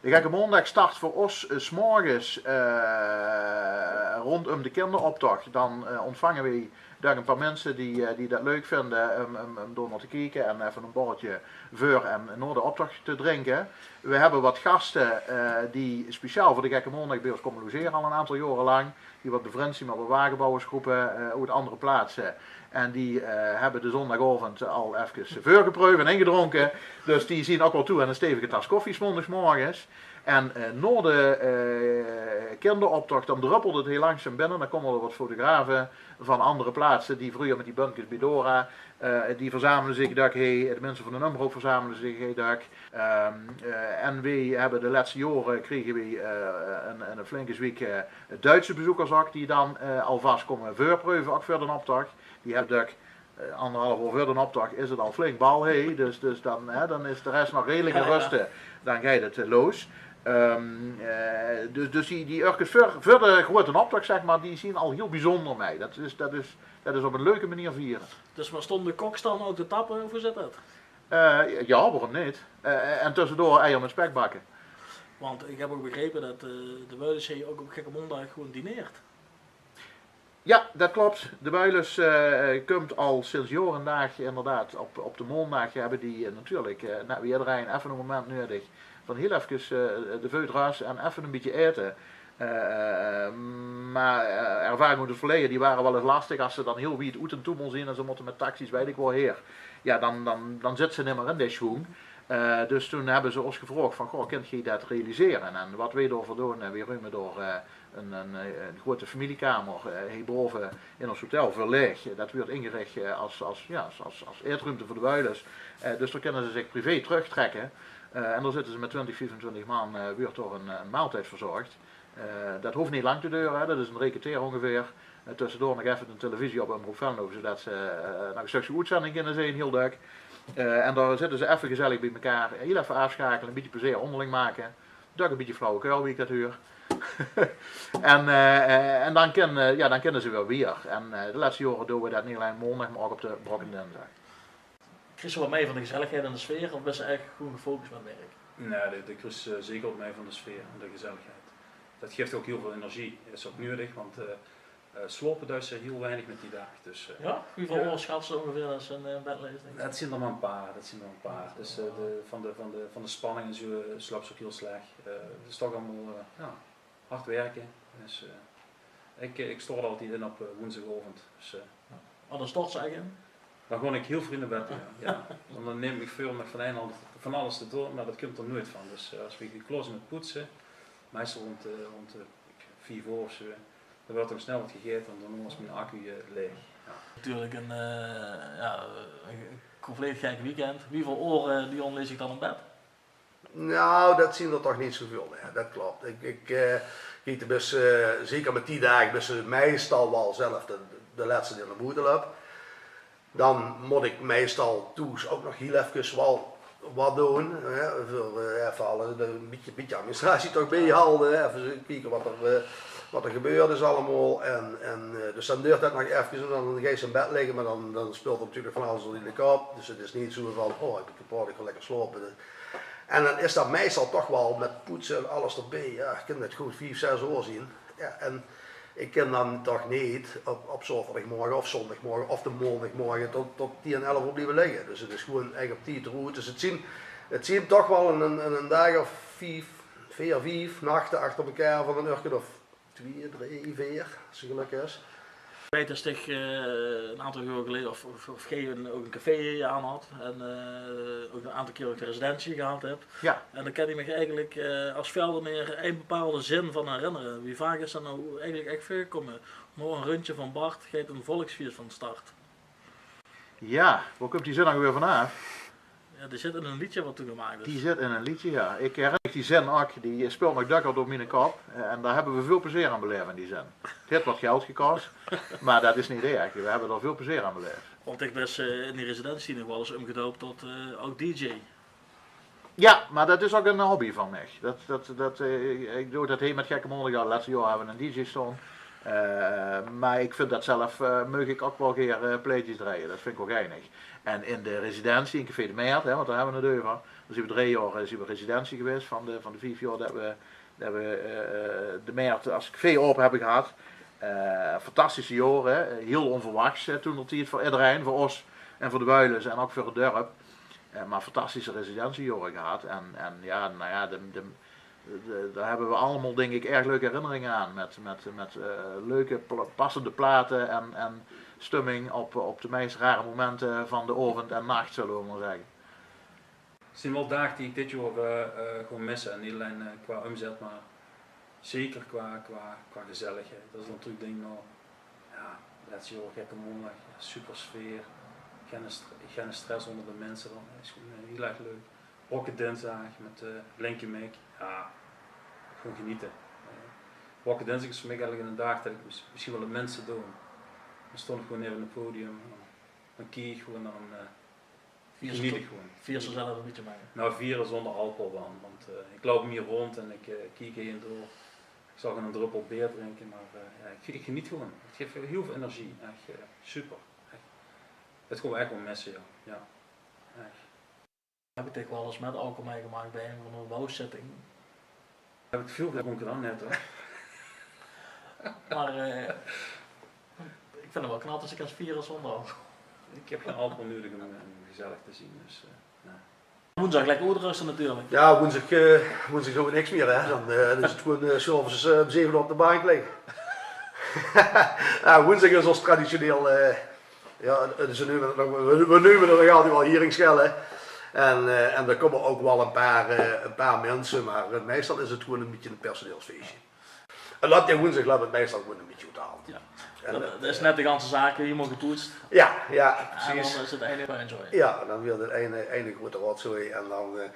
De Gekke Maondaag start veur ós, eh, 's morges, eh, róndum de kinderoptoch. Dan, eh, ontvange weej dao ein paar minse die, eh, die det leuk vinde um, um, um dao nao te kieke en effe ein borrelke veur en nao de optoch te drinke. We hebbe wat gaste, eh, die speciaal veur de Gekke Maondaag bie ós kómme logere al ein aantal jaore lank, die wat bevrind zien mit wat wagebouwersgroepe, eh, oet anger plaatse. En die, eh, hebbe de zóndigaovend al efkes veurgepreuf en ingedrónke. Dus die zien ouch waal toe aan ein stevige tas koffie 's maondigsmorges. En, eh, nao de, eh, kinderoptoch, dan druppelt 't hiel langzaam binne. Dan kómme d'r wat fotografe van anger plaatse. Laatste, die vreuger mit die bönkes bie Dora, eh, die verzamele zich dök hie, de minse van de Umroop verzamele zich hie dök. Ehm, eh, en weej hebbe de lètste jaore, kriege weej, eh, 'n, 'n flinke zwiek, eh, Duitse bezeukers ok, die dan, eh, alvas kómme veurpreuve, ok veur d'n optoch. Die hebbe dök, eh, anderhalf oor veur d'n optoch is 't al flink bal, hè. Dus, dus dan, hè, dan is de res nog redelik in ruste. Dan geit 't, eh, los. Ehm, eh, dus, dus die, die örkes veur, veur de groete optoch, zeg maar, die zien al hiel bezunjer mei. Det is, det is, det is op 'n leuke manier viere. Dus maar stónge de koks dan ok te tappe, of wie zit det? Eh, jao, waorum neet? Eh, en tössedoor eier mit spek bakke. Want ik heb ok begrepe det, eh, de Wuilus hie ok op Gekke Maondaag gewoen dineert. Jao, det klop. De Wuilus, eh, kump al sinds jaor en daag inderdaad op, op de maondaag. Hebbe die, eh, natuurlik, eh, net wie ederein effe 'n moment nudig van hiel efkes, eh, de veut rös en effe 'n bietje aete. Eh, maar, eh, ervaring oet 't verleje, die ware waal ins lastig as ze dan hiel wied oet 'n toemel zien en ze mótte mit taxi's weit ik waoheer. Jao, dan, dan, dan zits se nimmer in de sjoen. Eh, dus toen hebbe ze ós gevraog van: "Goh, kint geej det realisere?" En waat weej daoveur doon, eh, weej rume dao, eh, 'n, 'n, eh, 'n groete familiekamer, eh, hie bove in ós hotel veur laeg. Eh, det wuurt ingerich, eh, as, as, jao, as, as, as aetruumte veur de Wuilus. Eh, dus dao kinne ze zich privé tröktrèkke. Eh, en dao zitte ze mit twintig, viefentwintig man, eh, wuurt dao 'n, eh, 'n maaltied verzorg. Eh, det hoof neet lang te dore, hè. Det is 'n reketeer óngeveer. Eh, tössedoor nog effe 'n televisie op Umroep Venlo, zodet ze, eh, nog 'n stökske oetzending kinne zeen, hiel dök. Eh, en dao zitte ze effe gezellig bie mekaar, hiel effe aafschakele, 'n bietje plezeer ónderling make. Dök 'n bietje flauwekul, wie ik det huur. En, eh, eh, en dan kin, eh, jao, dan kinne ze weer wiejer. En, eh, de lètste jaore doon we det neet allein maondig, maar ok op de Brokkendinsdig. Kriegs se waal mei van de gezelligheid en de sfeer, of bis se ech gewoen gefocus mit werk? Nae, de, de kriegs, eh, zeker waat mei van de sfeer en de gezelligheid. Det guf ok hiel väöl energie. Is ok nudig, want, eh, eh, slaope duis se hiel weinig mit die daag. Dus, eh, jao? Wieväöl oor schats se óngeveer det se in, eh, bed ligks, dinks se? Det zien d'r maar 'n paar, det zien d'r maar 'n paar. Dus, eh, de, van de, van de, van de spanning en zoe, eh, slaaps se ok hiel slech. Eh, 't is toch allemaol, eh, jao, hard werke. Dus, eh, ik, eh, ik stort altied in op, eh, woensdigaovend. Dus, eh, oh, dan storts se ech in? Dan gaon ik hiel vreug nao bed, jao. Jao. Want dan nim ik veur um nog van ein en anger, van alles te doon, maar det kump d'r noeit van. Dus, eh, as we klaor zien mit poetse, meistal rónd, eh, rónd, eh, vief oor of zoe, dan wuurt d'r snel waat gegaete, want dan is mien accu, eh, laeg. Jao. Natuurlik ein, eh, jao, ein compleet gek weekend. Wieväöl oor, eh, Dion, lis se dan in bed? Nou, det zien d'r toch neet zoväöl, nae, det klop. Ik, ik, eh, kiek, de bis, eh, zeker mit die daag bis se meistal waal zelf de, de lètste die nao boete löp. Dan mót ik meistal thoes ok nog hiel efkes waal waat doon, hè, veur, eh, effe alles, ein bietje, bietje administratie toch biehalde, hè, effe kieke waat d'r, eh, waat d'r gebeurd is allemaol. En, en, eh, dus dan doert det nog efkes en dan geis se in bed ligke, maar dan, dan speult d'r natuurlik van alles door in de kop. Dus 't is neet zoe van: "Oh, ik bin kapoot, ik gaon lekker slaope." En dan is det meistal toch waal mit poetse en alles d'rbie. Jao, kin det good vief, zes oor zien. Jao, en ik kin dan toch neet op, op zaoterdigmorge of zóndigmorge of de maondigmorge tot, tot tien, elf oor blieve ligke. Dus 't is gewoen ech op tied d'roet. Dus 't zien, 't zien toch waal ein, ein, ein daag of vief, veer, vief nachte achter mekaar van ein uurke of twieë, drie, veer, as se gelök hes. Ik weit det se, eh, ein aantal jaor geleje, of, of, of geej ein, ok ein café aan had. En, eh, ok ein aantal kier op de residentie gehad heb. Jao. En dan kin ik mich eigelik, eh, as Veldenaer ein bepaalde zin van herinnere. Wie vaak is det now eigelik ech veurgekómme? Nao ein rundje van Bart geit ein volksfees van start. Jao, wao kump die zin now weer vanaaf? Jao, die zit in ein leedje waat toen gemaak is. Die zit in ein leedje, jao. Ik herinner mich die zin ok, die speult nog dökker door miene kop. Eh, en dao hebbe we väöl plezeer aan belaef aan die zin. 't Haet waat geld gekos, maar det is neet erg. We hebbe d'r väöl plezeer aan belaef. Want ik bis, eh, in die residentie nog waal ins umgedoup tot, eh, ok D J. Jao, maar det is ok ein hobby van mich. Det, det, det, eh, ik doon det hie mit Gekke Maondig al. Lètste jaor hebbe we ein D J staon. Eh, maar ik vind det zelf, eh, maag ik ok waal gaer, eh, plaetjes drejje. Det vind ik waal geinig. En in de residentie, in Café de Mert, hè, want dao hebbe we 't euver. Dao zien we drie jaor, eh, zien we residentie gewaes van de, van de vief jaor det we, det we, eh, de Mert as café aope hebbe gehad. Eh, fantastische jaore, hè. Hiel ónverwachs, eh, toen d'r tied veur ederein, veur ós en veur de Wuilus en ok veur 't dörp. Eh, maar fantastische residentiejaore gehad. En, en jao, nou jao, de, de, de, dao hebbe we allemaol, dink ik, erg leuke herinneringe aan. Mit, mit, mit, eh, leuke pla-, passende plate en, en stumming op, op de meis rare momente van de aovend en nach, zulle we maar zegge. 't Zien waal daag die ik dit jaor, eh, eh, gaon misse. En neet allein, eh, qua umzet, maar zeker qua, qua, qua gezelligheid. Det is dan toch, dink ik, nog, jao, Lètste jaor Gekke Maondaag, ja, super sfeer. Geine st-, geine stress ónger de minse dan. Is gewoen, eh, hiel erg leuk. Wokke Dinsdaag mit, eh, Linke Mick. Ja, gewoen genete. Eh, Wokke Dinsdaag is veur mich eigelik eine daag det ich mis-, mesjien waal 't minste doon. Dan staon ich gewoen neve 't podium. Dan kiek ich gewoen, dan, eh, Geneet ich gewoen. Viers se zelf ein bietje mei? Nou, viere zónger alcohol dan. Want, eh, ich loup hie rónd en ich, eh, kiek hie en dao. Ich zal geine dröppel beer drinke, mer, eh, ja, ich, ich geneet gewoen. 't Guf hiel väöl energie. Ech, eh, super. Ech. Det gaon v'r ech waal misse, ja. Ja. Ech. Höb ich dich waal ins mit alcohol meigemaak bie ein van de bouwzittingen. Höb ich väöl gedrónke dan net, huur. Mer, eh, ich vinj 't waal knap det se kins viere zónger alcohol. Ich höb gein alcohol nudig óm, óm gezellig te zeen, dus, eh, nae. Woensdig lekker oetruste natuurlik. Ja, woensdig, eh, woensdig doon v'r niks mieë, hè. Dan, eh, dan is 't gewoen, eh, 's aoves, eh, óm zeve oor op de bank ligke. Ja, woensdig is ós traditioneel, eh, ja, eh, ze neume 't nog, v'r, v'r neume 't nog altied waal hieringsgel, hè. En, eh, en d'r kómme ouch waal ein paar, eh, ein paar minse, mer, eh, meistal is 't gewoen ein bietje ein personeelsfeesje. En det, ja, woensdig löp 't meistal gewoen ein bietje oet de hand. Ja. En det, det is, eh, net de ganse zaak, hielemaol gepoets. Ja, ja, precies. En dan is 't eindelik enjoy. Ja, dan waert 't ein, ein groete rotzooi en dan, eh,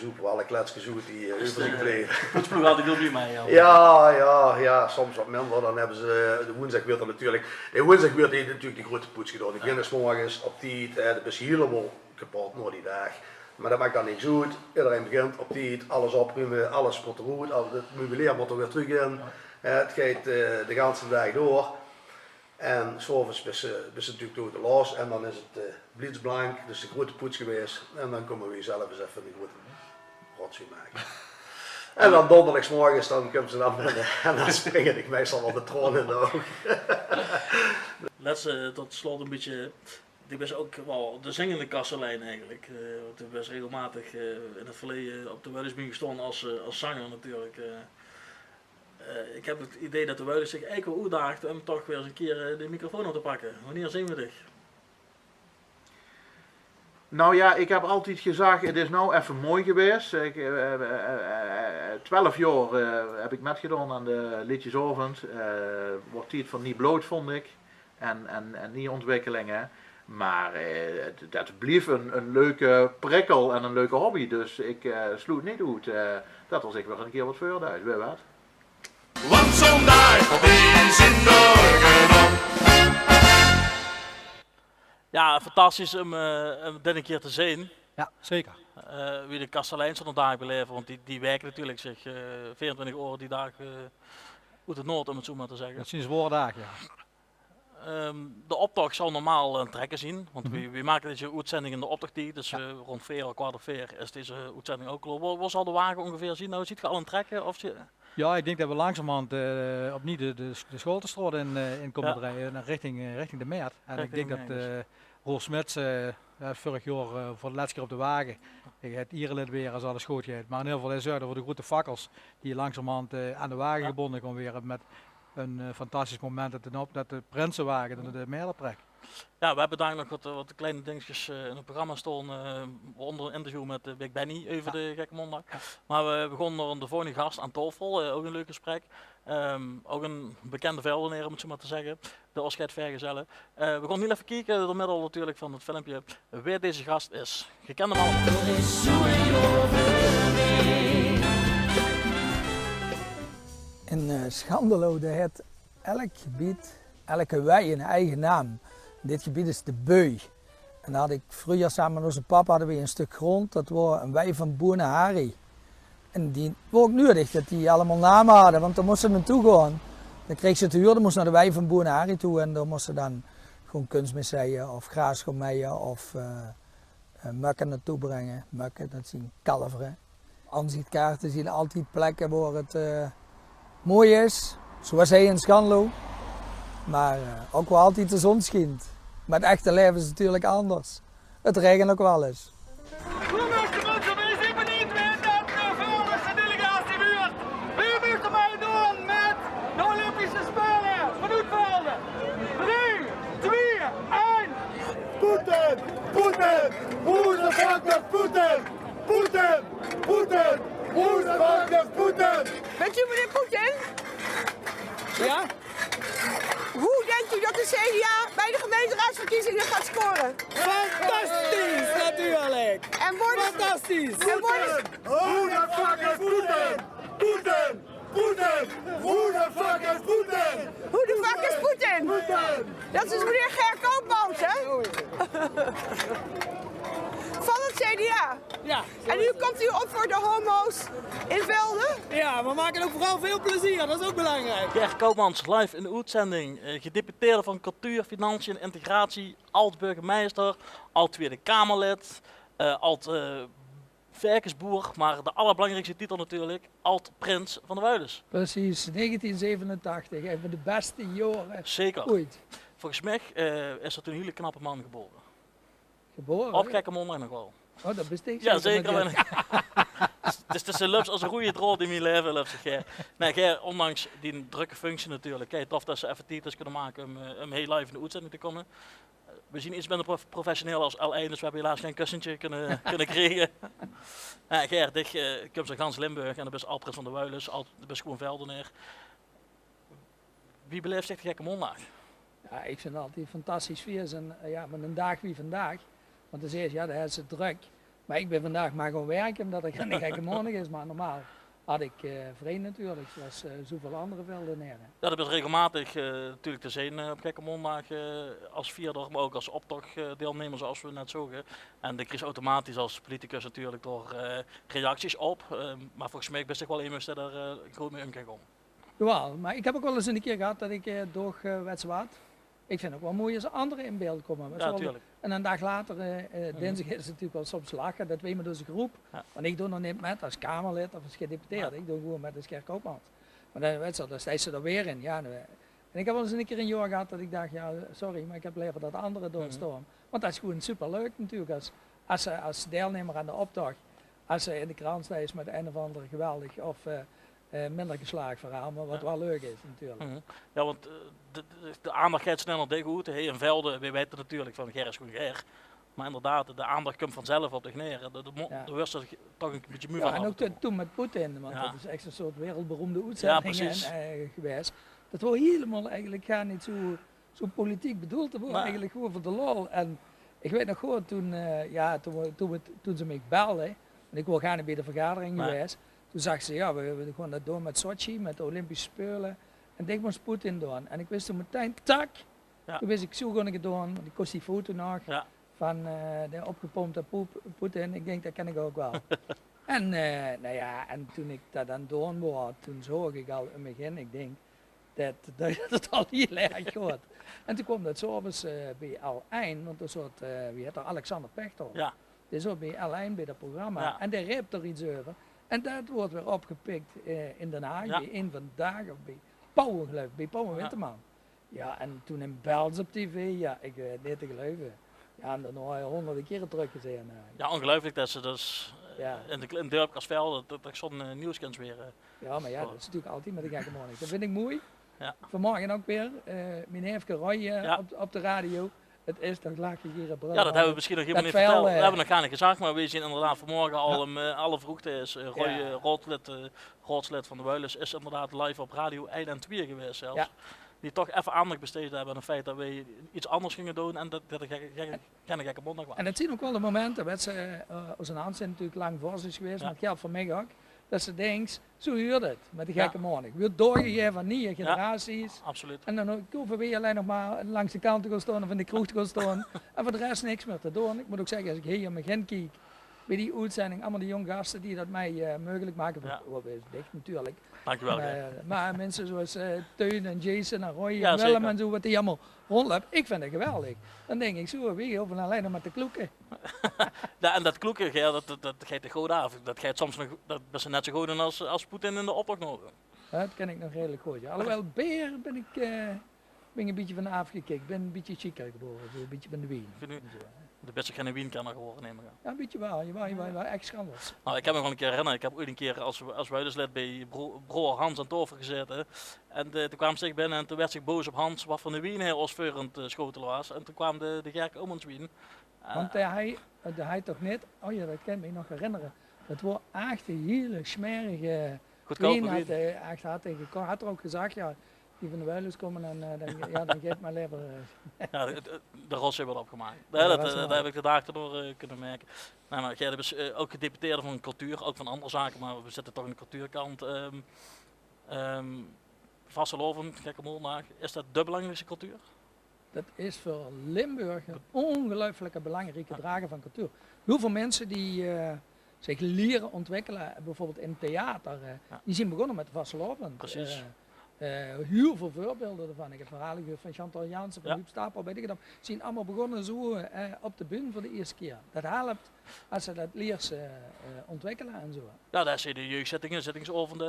zoepe v'r alle kletskes oet die, eh, euver zeen gebleve. Is de poetsploog altied hiel blie mei, ja. Ja, ja, ja, soms waat minder. Dan höbbe ze, eh, de woensdig waert d'r natuurlik, de woensdig waert d'r natuurlik de groete poets gedaon. Ich begin 's morges op tied, hè, dan bis se hielemaol kepot nao die daag. Mer det maak dan niks oet. Ederein begint op tied, alles oprume, alles mót d'roet, al 't meubilair mót d'r weer trök in. Ja. Hè, 't geit, eh, de ganse daag door. En 's aoves bis se, bis se natuurlik doedelos en dan is 't, eh, blitzblank, dus de groete poets gewaes. En dan kómme v'r zelf ins effe 'n groete rotzooi make. En dan dónderdigs morges, dan kump ze dan binne en dan springe dich meistal waal de traone in de ouge. Lèts, eh, tot slot e bietje, dich bis ouch waal de zingende kastelein eigelik. Eh, want dich bis regelmaotig, eh, in 't verleje op de Wuilusbühne gestaon es, eh, es zenger natuurlik. Eh, eh, ich höb 't idee det de Wuilus zich eigelik waal oetdaagt óm toch weer ins 'ne kier, eh, de microfoon op te pakke. Wienie zeen v'r dich? Nou ja, ik heb altied gezag, het is nou effe mooi gewaes. Ik, eh, eh, eh, eh, twelf jaor, eh, heb ik metgedaon aan de leedjesaovend. Eh, woort tied veur nie blood, vond ik. En, en, en nie ontwikkelinge. Maar, eh, het, det blief een, een leuke prikkel en een leuke hobby. Dus ik, eh, sloet niet oet, eh, det er zich weer een keer wat veurduit. Wae wet. Want zo'n daag, die zien d'r genóg. Ja, fantastisch um, eh, um dit 'ne kier te zeen. Ja, zeker. Eh, wie de kasteleins zo'n daag beleve, want die, die wirke natuurlik zich, eh, veerentwintig oor die daag, eh, oet 't noord, um 't zoe mer te zegge. Det zien zwaor daag, ja. Ehm, de optoch zal normaal aan 't trekke zien, want wie, wie make deze oetzending in de optochtied, dus, eh, rond veer oor, kwart euver veer is deze oetzending ouch klaor. Wo, wo zal de wage óngeveer zien? Nou, ziet ge al aan 't trekke? Of zie- Ja, ik dink det we langzamerhand, eh, opnuuj de, de, de Schooltestraot in, eh, in kómme drejje, nao richting, eh, richting de Mert. En ik dink det, eh, Roel Smits, eh, eh, veurig jaor, eh, veur de lètste kier op de wage, eh, het ierelid weer, es alles good geit. Maar in eder geval, hae zörgde veur de groete fakkels die langzamerhand, eh, aan de wage gebónje gaon waere, met een, eh, fantastisch moment det de, det de prinsewage de, de Mert optrek. Ja, we hebbe dao nog wat, eh, wat kleine dingskes, eh, in 't programma staon, eh, woonder 'n interview mit, eh, Big Benny euver de Gekke Maondaag. Ja. Maar we, we gaon nao de volgende gast aan taofel, eh, ouch 'n leuk gesprek. Ehm, ouch 'n bekende Veldenaer, um 't zoe mer te zegge. De Aofscheidvergezelle. Eh, we gaon hiel effe kieke, door middel natuurlik van 't filmpje, wae deze gast is. Ge kent 'm allemaol. In, eh, Schandelo, dao het elk gebied, elke wei 'n eige naam. Dit gebied is de Beu. En dao had ik vreuger same mit ózze pap hadde we 'n stök grond. Det waor 'n wei van boerenharie. En die waor ouch nuuedig det die allemaol name hadde, want dao mós se nao toe gaon. Dan kreegs se te hure, dan mós se nao de wei van boerenharie toe en dao mós se dan gewoon kuns meie zeie of graas gaon meie of, eh, eh, mökke nao toe bringe. Mökke, det zien kalvere. Aanziechkaarte zien altied plekke wo 't, eh, mooi is, zoeas hie in Schandelo. Maar, eh, ouch wo altied de zon schient. Maar 't echte laeve is natuurlik anders. 't Raegent ouch waal ins. Hoe möchte v'r, v'r zien benieuwd wae det de Veldese delegatie wuuert. Wae möchte meidoon mit de Olympische Spele vanoet Velde? Drie, twieë, ein. Poetin! Poetin! Who the fuck is Poetin? Poetin! Poetin! Who the fuck is Poetin? Bent u meneer Poetin? Ja. Hoe denkt u dat de C D A bij de gemeenteraadsverkiezingen gaat scoren? Fantastisch, natuurlijk. En worden, fantastisch. En worden, who the fuck is Poetin? Poetin! Poetin! Who the fuck is Poetin? Who the fuck is Poetin? Poetin! Dat is meneer Ger Koopmans, hè? Van het C D A. Ja. En nu komt u op voor de homo's in Velde? Ja, we maken ook vooral veel plezier, dat is ook belangrijk. Ger Koopmans live in de oetzending. Eh, gedeputeerde van Cultuur, Financiën en Integratie, alt-burgemeister, alt-Tweede Kamerlid, eh, alt-, eh, verkesboer, maar de allerbelangrijkste titel natuurlijk, alt-prins van de Wuilus. Precies, negentien zevenentachtig, een van de beste jaren ooit. Zeker. Volgens mich, eh, is er toen een hele knappe man geboren. Geboren? Op Gekke Maondaag nog wel. Oh, dat besteet zeker. Ja, zeker. Dus, dus 't is 'ne löps as 'ne roeje draod in mien laeve, löps, Ger. Nee, Ger, ondanks die drukke functie natuurlijk, hè, tof dat se effe tied höbs kunne make um, eh, um heel live in de oetzending te komme. Eh, we zien iets minder prof-, professioneel as L één, dus we hebbe helaas gein kussentje kunne, kunne kriege. Ja, Ger, dich, eh, kums oet gans Limburg en doe bis alt-prins van de Wuilus, alt-, doe bis gewoen Veldenaer. Wie beleefs dich de Gekke Maondaag? Ja, ik vind 't altied fantastisch fiers en, eh, ja, mit 'nen daag wie vandaag. Want dan zeet ze, ja, dan hebs se 't druk. Maar ik bin vandaag maar gaon werke, omdat er geine Gekke Maondaag is. Maar normaal had ik, eh, vrij natuurlijk, zoals, eh, zoeväöl andere Veldenaere. Ja, doe bis regelmatig, eh, natuurlijk te zien, eh, op Gekke Maondaag, eh, as vierder, maar ook as optochdeelnemer, zoals we net zoge. En doe kriegs automatisch as politicus natuurlijk dao, eh, reacties op. Eh, maar volgens mich bis dich wel emes dae d'r, eh, good mei um kan gaon. Jawel, maar ik heb ook wel eens 'ne kier gehad dat ik, eh, doch, eh, wets se wat, ik vind 't ook wel mooi as andere in beeld komme. Wets se wel, tuurlijk. En 'nen daag later, eh, eh, dinsdig is 't natuurlijk wel soms lache, dat weej mit ozze groep. Ja. Want ik doon d'r neet mit as Kamerlid of as gedeputeerde. Ja. Ik doon gewoen mit as Ger Koopmans. Maar dan, wets se, dan steis se d'r weer in. Ja, en, eh, en ik heb wel eens 'ne kier 'n jaor gehad dat ik dach, ja, sorry, maar ik heb lever dat andere dao staon. Want dat is gewoen superleuk natuurlijk as, as se as deelnemer aan de optocht, as se in de krant steis mit ein of ander geweldig of, eh, eh, minder geslaag verhaal, maar wat wel leuk is natuurlijk. Mhm. Ja, want, eh, de, de, de aandach geit snel nao dich oet. Hey, in Velde, weej weite natuurlijk van Ger is gewoen Ger. Maar inderdaad, de aandach kump vanzelf op dich neer. De, de mo-, de weurs d'r toch 'n bietje mue van af en toe. Ja, en ook toen, toen mit Poetin, want dat is echt 'n soort wereldberoemde oetzending, eh, gewaes. Dat waor hielemaol eigenlijk gaar neet zoe zoe politiek bedoeld. Dat waor eigenlijk gewoen veur de lol. En ik weit nog good, toen, eh, ja, toen we, toen we, toen ze mich belde, en ik waor gaar neet bie de vergadering gewaes, toen zag ze, ja, we, we gaon dat doon mit Sochi, mit de Olympische Speule. En dich mós Poetin doon. En ik wis toen metein, tak, toen wis ik, zoe gaon ik 't doon, want ik kós die foto nog van, eh, de opgepompte poep, Poetin. Ik dink, dat ken ik ook wel. En, eh, nou ja, en toen ik dat aan 't doon waor, toen zoog ik al um mich hin, ik dink, dat, dat, dat al hiel erg good. En toen kwaam dat 's aoves, eh, bie L één, want dao zaot, eh, wie heit d'r, Alexander Pechtold. Ja. Dae zaot bie L één bie dat programma. Ja. En dae reep d'r iets euver. En dat woort weer opgepik, eh, in Den Haag, bie Eén Vandaag of bie Pauw, geluif ik, bie Pauw en Witteman. Ja, en toen in Bels op tv, ja, ik, eh, neet te geluive. Ja, en daonao honderde kiere trökgezeen, eh. Ja, ongeluiflik dat se dus, eh, in de kle-, in 'n dörp as Velde, dat, dat zoe'n, eh, nieuws kins weer, eh, Ja, maar ja, dat is natuurlijk altied mit de Gekke Maondaag. Dat vind ik moei. Ja. Vanmorge ook weer, eh, mien neefke Roy, eh, op, op de radio. 't Is toch lache, giere, brullen. Ja, dat hebbe we misschien nog hielemaol neet verteld. Dat hebbe we nog gaar neet gezag, maar we zien inderdaad vanmorge al, eh, alle vroegte is, eh, Roy, eh, raodslid, eh, raodslid van de Wuilus, is inderdaad live op Radio Eén en Twee gewaes zelfs. Ja. Die toch effe aandach besteed hebbe aan 't feit dat we iets anders ginge doon en dat, dat er gekke, gekke, gekke, gekke Maondaag waas. En dat zien ook wel de momente, wets se, eh, ozze Hans is natuurlijk lang voorzitter gewaes, maar dat geldt veur mich ook, dat se dinks, zoe huurt 't mit de Gekke Maondaag. Wuurt doorgegaeve aan nieje generaties. Absoluut. En dan hove we allein nog maar langs de kant te gaon staon of in de kroeg te gaon staon. En veur de res niks mier te doon. Ik moet ook zegge, as ik hier um mich hin kiek, bie die oetzending, allemaol die jong gaste die dat mei, eh, meugelik make. Waor, waor dicht natuurlijk. Dankjewel, Ger. Eh, maar minse zoeas, eh, Teun en Jason en Roy en Willem en zoe, wat die allemaol rondlöp, ik vind 't geweldig. Dan dink ik, zoe, we hove allein nog maar te kloeke. Ja, en dat kloeke, Ger, dat, dat, dat geit dich good aaf. Dat geit soms nog, dat bis se net zoe good in as, as Poetin in de optocht nog. Ja, dat ken ik nog redelijk good, ja. Alhoewel, beer bin ik, eh, bin ik 'n bietje van aafgekikt. Bin 'n bietje chiquer gewore, zoe 'n bietje van de wien. Doe bis toch geine wienkenner gewore, neem ik aan. Ja, 'n bietje wel, jawel, jawel, jawel, echt schande. Nou, ik kan mich nog wel 'ne kier herinnere, ik heb ooit 'ne kier as, as Wuilus-lid bie bro-, broor Hans aan taofel gezaete. En, eh, toen kwaam ik binne en toen woort ik boos op Hans, wat veur 'ne wien hae ós veur aan 't, eh, schotele waas. En toen kwaam de, de Ger Koopmans wien. Want, eh, hae, eh, hae toch neet, oh ja, dat kan ik mich nog herinnere. Dat waor echt 'ne hiele smerige wien. Goodkoupe wien. Had, eh, echt, had hae geko-, had er ook gezag, ja, die van de Wuilus kómme en, eh, dan, jao, dan geit 't mer lever, eh. Jao, de, de, de ros is waal opgemaak. Jao, de ros is waal op. Dao höb ich de daag door, eh, kónne merke. Nae, mer geer zeet dus, eh, ouch gedeputeerde van cultuur, ouch van anger zake, mer veer zitte toch aan de cultuurkant. Ehm, ehm, vastelaovend, Gekke Maondaag, is det de belangriekste cultuur? Det is veur Limburg ein óngeluifelike belangrieke drager van cultuur. Hiel väöl minse die, eh, zich liere óntwikkele, bieveurbeeld in theater, eh, die zeen begós mit de vastelaovend. Precies. Eh, eh, hiel väöl veurbeelde d'rvan. Ich höb verhaole gehuurd van Chantal Janzen, van Huub Stapel, weit ich 't al. Zeen allemaol begós zoe, eh, op de bühne veur de ierste kier. Det help es se det liers, eh, eh, óntwikkele en zoe. Jao, dao höbs se de jeugdzittinge, zittingsaovende,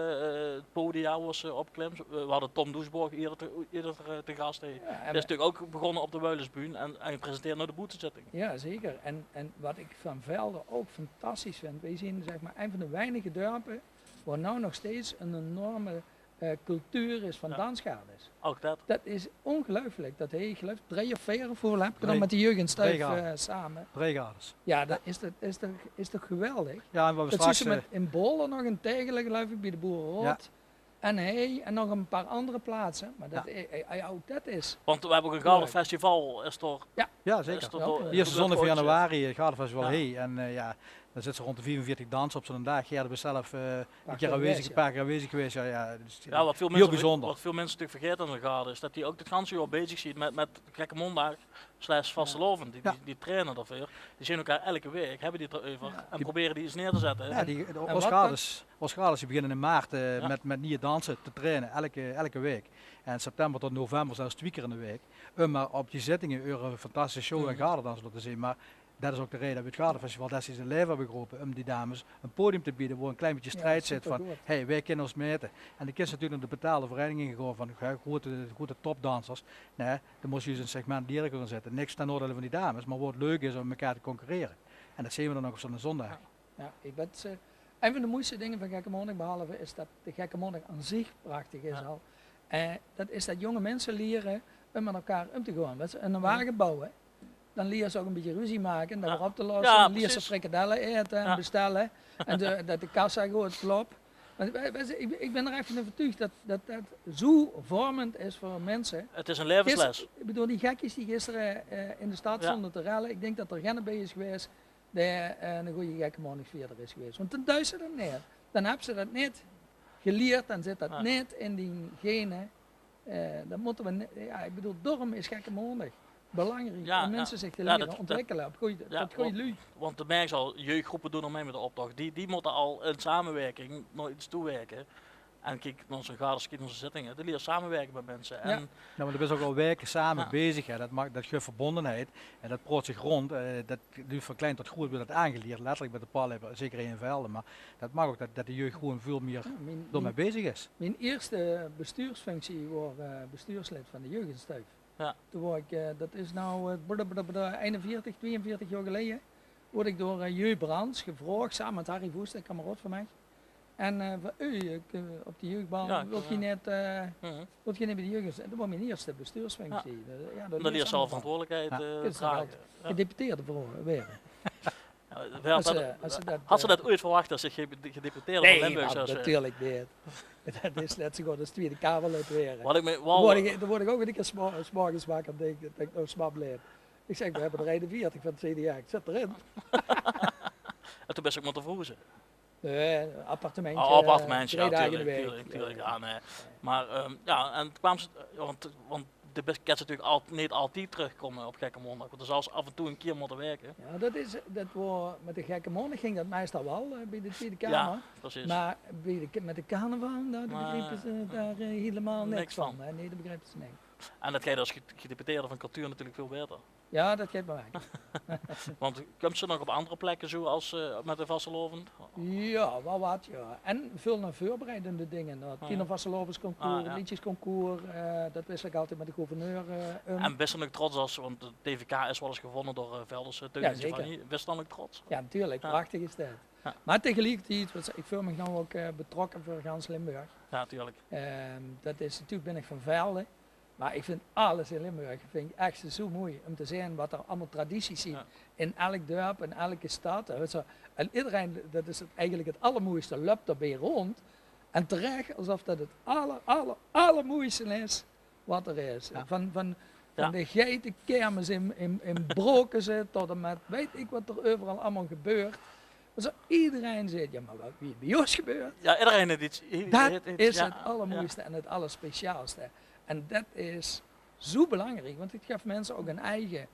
eh, podia wo se op klims. Veer hadde Tom Doesborg ierder te, ierder, eh, te gas, hè. Jao, en dae is natuurlik ouch begós op de Wuilusbühne en, en presenteert noe de boetezitting. Jao, zeker. En, en waat ich van Velde ouch fantastisch vinj, veer zeen, zeg mer, ein van de weinige dörpe wo noe nog steeds ein enorme, eh, cultuur is van dansgardes. Ouch det. Det is óngeluifelik. Det haet, ich geluif, drei of veer of wieväöl höb ich dan mit de jeugd in Stuif, eh, same. Drei gardes. Jao, det is toch, is toch, is toch geweldig? Jao, en waat veer straks, eh, in Bole nog ein Tègele, geluif ich, bie de Boereroad. Jao. En hie en nog ein paar anger plaatse. Mer det, eh, eh, jao, ouch det is. Want veer höbbe ouch ein gardefestival, is toch? Jao. Jao, zeker. Ierste zóndig van januari, eh, gardefestival hie. En, eh, jao, dao zitte ze rónd de viefenveertig danse op zoe'n daag. Geer waas zelf, eh, ein kier aanwezig, ein paar kier aanwezig gewaes. Jao, jao, dus, eh, hiel bezunjer. Waat väöl minse natuurlik vergaete aan de garde is det die ouch 't ganse jaor bezig zeen mit, mit Gekke Maondaag slash vastelaovend. Die, die, die traine daoveur. Die zeen elkaar eder waek, höbbe die 't d'reuver en probere die ins neer te zètte. Jao, die, ós gardes, ós gardes die beginne in maart, eh, mit, mit nieje danse te traine, eder, eder waek. En september tot november zelfs twie kier in de waek. Um mer op die zittinge eure fantastische show en gardedans te laote zeen. Mer det is ouch de raeje det veer 't Gardefestival destieds in 't laeve höbbe gerope, um die dames ein podium te beje wo ein klein bietje strijd zit van, hey, veer kinne ós maete. En dan kins se natuurlik nao de betaalde vereiniginge gaon van, hè, groete, groete topdansers. Nae, dan mós se juus ein segment dieper gaon zitte. Niks ten naodeile van die dames, mer wo 't leuk is um mit mekaar te concurrere. En det zeen veer dan ouch op zoe'n zóndig. Jao, ich bön, eh, ein van de moeiste dinger van Gekke Maondig, behalve is det de Gekke Maondig aan zich prachtig is al. Eh, det is det jónge minse liere um mit elkaar um te gaon. Wèts se, eine wage bouwe, dan liers se ouch ein bietje ruzie make en det weer op te losse. Jao, precies. Dan liers se frikadelle aete en bestelle. En de, det de kassa good klop. Mer wèts se, ich, ich bön d'r ech van euvertuug det, det det zoe vormend is veur minse. 't Is ein laevesles. Ich bedoel, die gekkies die gister, eh, in de stad stónge te relle, ich dink det d'r geine bie is gewaes dae, eh, eine gooje Gekke Maondigsvierder is gewaes. Want dan duis se det neet. Dan höbs se det neet gelierd, dan zit det neet in dien gene. Eh, det mótte veer ne-, jao, ich bedoel, daorum is Gekke Maondig belangriek, om minse zich te liere óntwikkele op gooj, tot gooj luuj. Want de merks al, jeugdgroepe doon al mei mit de optoch. Die, die mótte al in samewirking nao get toe wirke. En kiek, nao ós gardes, kiek nao ós zittinge. Die liere samewirke mit minse. Jao. En jao, mer dan bös se ouch al waeke same bezig, hè. Det maak, det guf verbondenheid en det praot zich rónd. Eh, det duurt van klein tot groeat, wuuert det aangelierd, letterlik mit de pal, zeker hie in Velde. Mer det maak ouch det, det de jeug gewoon väöl mieër daomit bezig is. Mien ierste bestuursfunctie waor, eh, bestuurslid van de jeug in Stuif. Jao. Toen waor ich, eh, det is noe, eh, br-, br-, br-, einenveertig, twieënveertig jaor geleje, woort ich door, eh, Jeu Brands gevraog, same mit Harry Voest, eine kameraod van mich. En, eh, van, "Ui, ich, eh, op de jeugbal, wilt geer neet, eh, wilt geer neet bie de jeug?" En det waor mien ierste bestuursfunctie. Jao. Det, jao, det liers se al verantwoordelikheid, eh, drage. Gedeputeerde veur waere. Jao, hads se det oeit verwach, det se ge-, gedeputeerde van Limburg zouws waere? Nae, natuurlik neet. Det is net zoe good es Twiede Kamerlid waere. Waat ich me waal... Dan woort ich, dan woort ich ouch eder kier 's mor-, 's morges wakker en dink, dink ich: "Oh, smaplid." Ich zègk: "Veer höbbe d'r einenveertig van 't C D A, ich zit d'rin." En toen bös se ouch mótte verhoeze. Nae, appartementje, appartementje, drei daag in de waek. Jao, natuurlik, natuurlik, jao, nae. Mer, ehm, jao, en toen kwaams se, want, want de bös, kins se natuurlik al-, neet altied trökkómme op Gekke Maondig, want dan zals se aaf en toe ein kier mótte wirke. Jao, det is, det waor, mit de Gekke Maondig ging det meistal waal, eh, bie de Twiede Kamer. Jao, precies. Mer bie de, mit de carnaval, dao begriepe ze dao, eh, hielemaol niks van, hè. Nae, dao begriepe ze niks. En det geit es ge-, gedeputeerde van cultuur natuurlik väöl baeter. Jao, det geit mer waek. Want kums se nog op anger plekke zoe es, eh, mit de vastelaovend? Jao, waal waat, jao. En väöl nao veurbereidende dinger. Nao 't Tiener Vastelaovesconcours, 't Leedjesconcours, eh, det wissel ich altied mit de gouverneur, eh, um. En bös se dan ouch trots es, want 't T V K is waal ins gewónne door, eh, Velders, eh, Teun en Giovanni. Jao, zeker. Bös se dan ouch trots? Jao, natuurlik. Prachtig is det. Jao. Mer tegeliekertied, want ich veul mich noe ouch, eh, betrokke veur gans Limburg. Jao, natuurlik. Ehm, det is, natuurlik bön ich van Velde. Mer ich vinj alles in Limburg, vinj ich ech zoe moei um te zeen waat d'r allemaol tradities zeen in elk dörp, in elke stad. Wèts se, en ederein, det is 't, eigelik 't allermoeiste, löp d'rbie rónd. En terech, alsof dat 't aller, aller, allermoeiste is wat er is. Van, van, van de geitekermis in, in, in Brokeze tot en met weit ik wat er euveral allemaol gebeurt. Alsof iederein zeet: "Ja, maar wat wie bie ós gebeurt." Ja, iederein haet iets. Dat is 't allermoeiste en 't allerspeciaalste. En dat is zoe belangriek, want 't guf minse ouk 'n eige,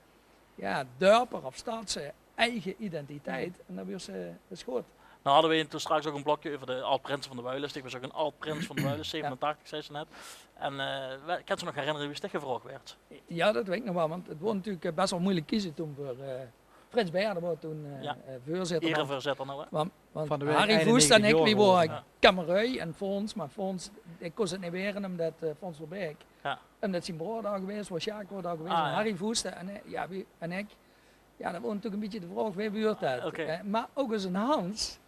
ja, dörper of stadse eige identiteit. En dat is, eh, is good. Nou hadde we toen straks ouk 'n blokje euver de aod-prinse van de Wuilus. Ik waas ouk 'n aod-prins van de Wuilus, zevenentachtig, zei ze net. En, eh, kins se nog herinnere wie se gevraog waerds? Ja, dat weit ik nog wel, want 't woor natuurlik, eh, bes wel moeilijk keze toen veur, eh, Frits Beerde woor toen, eh, eh, veurzitter. Ereveurzitter nou, hè? Want, want Harry Voest en ik, wie woren kamerui en Fons, maar Fons, ik kos 't neet waere, omdat, eh, Fons Verbeek, omdat zien broor dao gewaes woor, Sjaak woor dao gewaes, en Harry Voest en, eh, ja, wie, en ik. Ja, dat woor natuurlik 'n bietje de vraog, wae wuurt dat? Eh, maar ouk ós 'n Hans,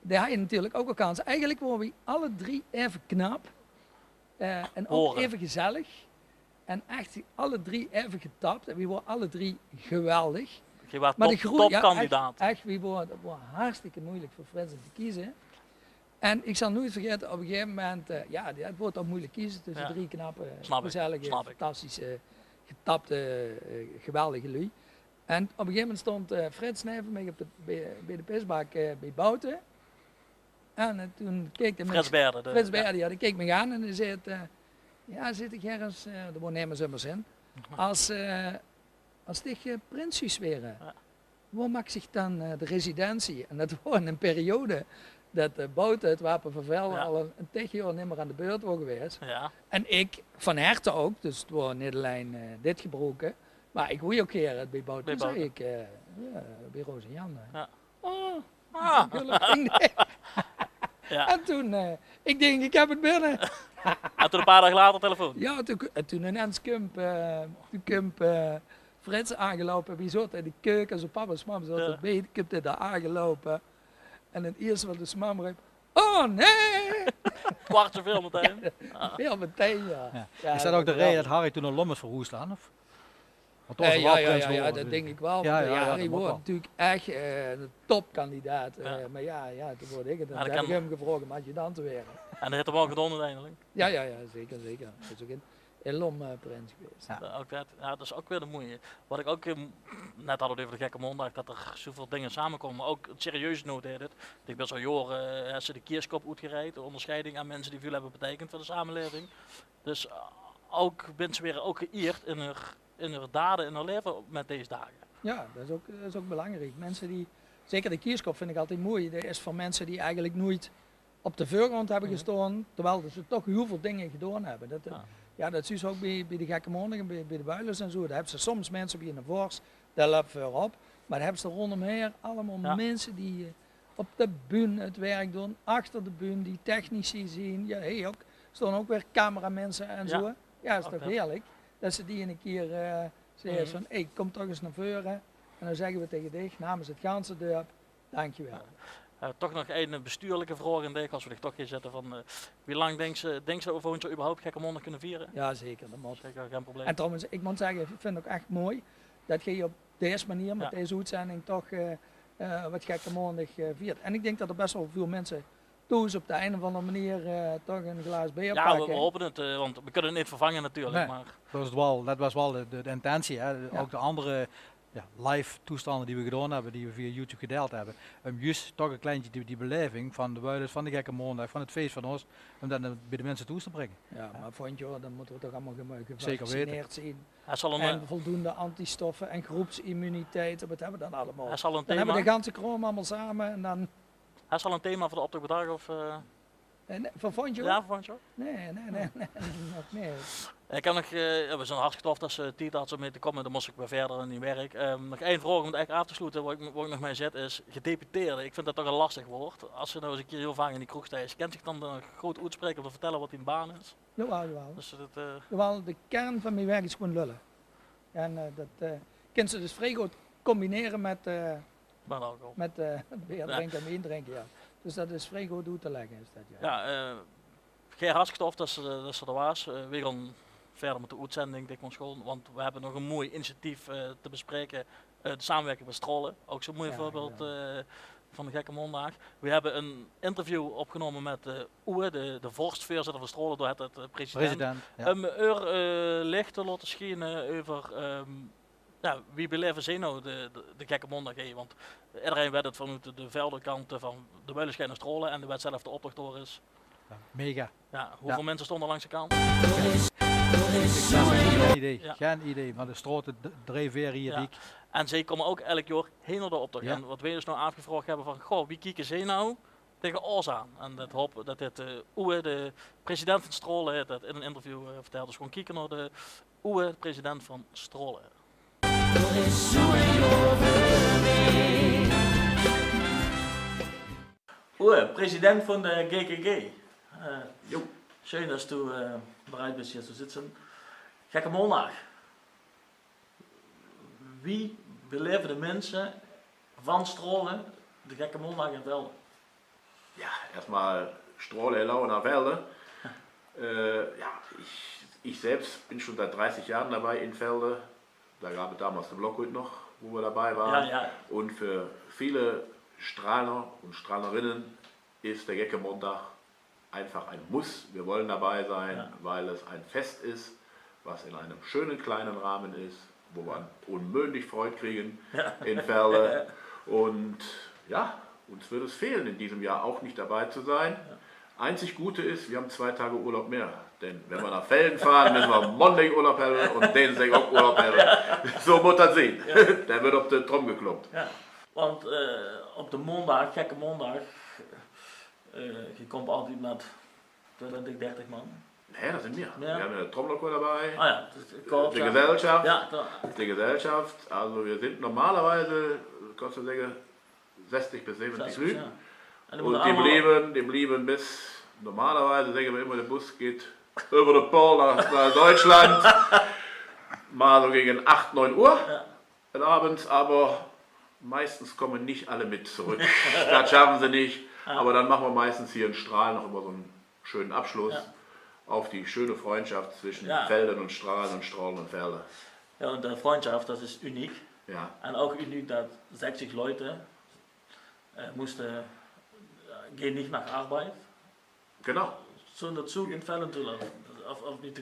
dae haaj natuurlik ouk al kans. Eigelik wore wie alle drie eve knap, eh, en ouk eve gezellig. En echt alle drie eve getap. En wie wore alle drie geweldig. Maar de groei, ja, echt, echt, wie wore, dat woor hartstikke moeilijk veur Frits um te keze. En ik zal noeit vergaete, op 'n gegaeve moment, eh, ja, 't woor toch moeilijk keze tusse drie knappe, gezellige, fantastische, getapte, eh, geweldige luuj. En op 'n gegaeve moment stond, eh, Frits neve mich op de, bie, bie de pisbak, eh, bie Bouten. En, eh, toen keek de Frits Beerde, ja, dae keek mich aan en dae zeet, eh: "Ja," zeet 'r, "Gerrits, eh," dae woor nemes ummers in, "as, eh, as dich, eh, prins zous waere, wao maak zich dan, eh, de residentie?" En dat woor in 'n periode dat, eh, Bouten, 't Wapen van Velde, al 'n, 'n tig jaor nimmer aan de beurt woor gewaes. En ik van herte ouk, dus 't woor neet allein, eh, dit gebroeke, maar ik wooj ouk gaer bie Bouten, zei ik, eh, ja, bie Roos en Jan, eh. Oh, gulp, dink ik. En toen, eh, ik dink, ik heb 't binne. En toen 'n paar daag later telefoon? Ja, toen, en toen inens kump, eh, toen kump, eh, Frits aangeloupe. Wie zoot in de keuke, zo papa en mam zoot te bete, kump 'r dao aangeloupe. En 't ierste wat de mam reep: "Oh nee!" Kwartje veel meteen. Ja, veel meteen, ja. Is dat ouk de reje dat Harry toen nao Lommens verhoesd dan, of? Want toen waas 'r wel prins gewore, dat dink ik wel. Ja, Harry woor natuurlik echt, eh, 'ne topkandidaat. Eh, maar ja, ja, toen woor ik 't. En toen heb ik 'm gevraog um adjudant te waere. En dat haet 'r wel gedaon oeteindelik? Ja, ja, ja, zeker, zeker. Is ouk in, in Lom, eh, prins gewaes. Ja, ouk dat, ja, dat is ouk weer de moeite. Wat ik ouk, eh, net hadde euver de Gekke Maondaag, dat er zoeväöl dinger samekome. Maar ouk 't serieuze noot haet 't. Ik bin zoe jaore, eh, haet ze de Kierskop oetgereik, de onderscheiding aan minse die väöl hebbe beteikend veur de samelaeving. Dus, eh, ouk, minse waere ouk geëerd in häör, in häör dade, in häör laeve met dees daag. Ja, dat is ouk, dat is ouk belangriek. Minse die, zeker de Kierskop vind ik altied moei. Dat is veur minse die eigelik noeit op de veurgroond hebbe gestoon, terwiel dat ze toch hiel väöl dinger gedoon hebbe. Dat, eh, ja, dat zuus se ouk bie, bie de Gekke Maondaag en bie, bie de Wuilus en zoe. Dao hebs se soms minse bie 'ne vors, dae löp veurop. Maar dao hebs se rondomhaer allemaol minse die, eh, op de bühne 't werk doon, achter de bühne, die technici zien. Ja, hey, ouk, stoon ouk weer cameramense en zoe. Ja, is toch heerlijk dat se die 'ne kier, eh, zaes van: "Hey, kom toch ens nao veure." En dan zegge we tege dich, namens 't ganse dörp: "Dankjewel." Ja. Eh, toch nog ein bestuurlijke vraog aan dich, as we dich toch hie zitte. Van, eh, wie lang dinks se, dinks se dat we volgend jaor überhaupt Gekke Maondaag kunne viere? Ja, zeker, dat mot. Zeker, gein probleem. En trouwens, ik mot zegge, ik vind 't ouk echt moei dat geej op dees manier met dees oetzending toch, eh, eh, wat Gekke Maondaag, eh, viert. En ik dink dat er bes wel väöl minse thoes op de ein of anger manier, eh, toch 'n glaas beer pakke. Ja, we, we hope 't, eh, want we kunne 't neet vervange natuurlik, maar dat is 't wel, dat waas wel de, de, de intentie, hè. Ouk de anger, ja, live toestande die we gedoon hebbe, die we via YouTube gedeild hebbe, um juus toch 'n klein bietje die, die belaeving van de Wuilus, van de Gekke Maondaag, van 't fees van ós, um dat bie de minse thoes te bringe. Ja, maar volgend jaor, dan motte we toch allemaol ge-, gevaccineerd zien. Zeker weite. En voldoende antistoffe en groepsimmuniteit, wat hebbe we dan allemaol? Dan hebbe we de ganse kraom allemaol same en dan Is al 'n thema veur de optoch bedach, of, eh? Eh, nee, veur volgend jaor? Ja, veur volgend jaor. Nee, nee, nee, nee, nog neet. Ik heb nog, eh, ja, we zien hartstikke tof dat se tied hads um hie te komme. Dan mos ik weer verder in dien werk. Ehm, nog ein vraog um 't eigelik aaf te sloete, wao ik, wao ik nog mei zit, is gedeputeerde. Ik vind dat toch 'n lastig waord. As se nou ens 'ne kier hiel vaak in die kroeg steis, kins se dich dan, eh, good oetspraeke of vertelle wat dien baan is? Jawel, jawel. Dus dat, eh, jawel, de kern van mien werk is gewoen lulle. En, eh, dat, eh, kins se dus vrie good combinere met, eh, met, eh, beer drinke en wien drinke, ja. Dus dat is vrie good oet te legge, is dat, ja. Ja, eh, Ger, hartstikke tof dat se, dat se d'r waas. Eh, we gaon verder met de oetzending, Dik Mons Schoon, want we hebbe nog 'n moei initiatief, eh, te bespraeke. Eh, de samewerking met Strollen, ouk zoe'n moei veurbeeld, eh, van de Gekke Maondaag. We hebbe ein interview opgenómme mit, eh, Oewe, de, de vorstveurzitter van Straole, dao het het, eh, president. President, ja. Um eur, eh, licht te laote schiene euver, ehm, ja, wie belaeve zeej now de, de, de Gekke Maondaag, hè? Want ederein wet het vanoet de, de Velde kant van de Wuilesjei nao Straole en de wet zelf de optoch dao is. Ja, mega. Ja, hoeveul minse stónge d'r langs de kant? Gein idee, gein idee. Mer de straot, d-, drie, veer rieje diek. En zeej kómme ouk elk jaor hie nao de optoch. Ja. En wat weej dus now aafgevraog hebbe van, goh, wie kieke zeej now taenge ós aan? En det haop, det het, eh, Oewe, de president van Straole, het det in ein interview, eh, verteld. Dus gewoen kieke nao de Oewe, de president van Straole. Oewe, president van de G K G. Eh, sjoen det doe, eh, bereid bis hie te zitte. Gekke Maondaag. Wie belaeve de minse van Straole de Gekke Maondaag in Velde? Ja, erstmal Straole, hallo nach Velde. Äh, ja, ich, ich selbst bin schon seit dreißig Jahren dabei in Velde. Da gab es damals den Blockhut noch, wo wir dabei waren. Ja, ja. Und für viele Strahler und Strahlerinnen ist der Gecke Montag einfach ein Muss. Wir wollen dabei sein, ja, weil es ein Fest ist, was in einem schönen kleinen Rahmen ist, wo man unmöglich Freude kriegen, ja, in Velde. Und ja, uns wird es fehlen, in diesem Jahr auch nicht dabei zu sein. Ja. Einzig Gute ist, wir haben zwei Tage Urlaub mehr. Denn wenn wir nach Velden fahren, müssen wir Montag Urlaub haben und Dienstag auch Urlaub haben. So muss das sein. Ja. Da wird auf die Trommel gekloppt. Ja. Want, eh, op de maondaag, Gekke Maondaag, eh, je komt altied met twintig, dertig man. Nee, dat zien mier. Mier? Wir haben ja eine Trommlerchor dabei. Ah ja, das ist, de Gesellschaft. Ja, klar. De Gesellschaft. Also wir sind normalerweise, kannst du sagen, zestig bis siebzig Lüd. Ja. Und die blieben, die blieben bis, normalerweise sagen wir immer, der Bus geht über den Pool nach, nach Deutschland. Mal so gegen acht, neun Uhr. Ja. Abends, aber meistens kommen nicht alle mit zurück. Das schaffen sie nicht. Ja. Aber dann machen wir meistens hier in Strahl noch immer so einen schönen Abschluss, ja, auf die schöne Freundschaft zwischen, ja, Velden und Strahlen und Strahlen und Velden. Ja, und die Freundschaft, das ist unique. Ja. Und auch unique, dass sechzig Leute, äh, mussten, äh, gehen nicht nach Arbeit. Genau. So einen Zug in Velden zu lassen. Auf, auf die,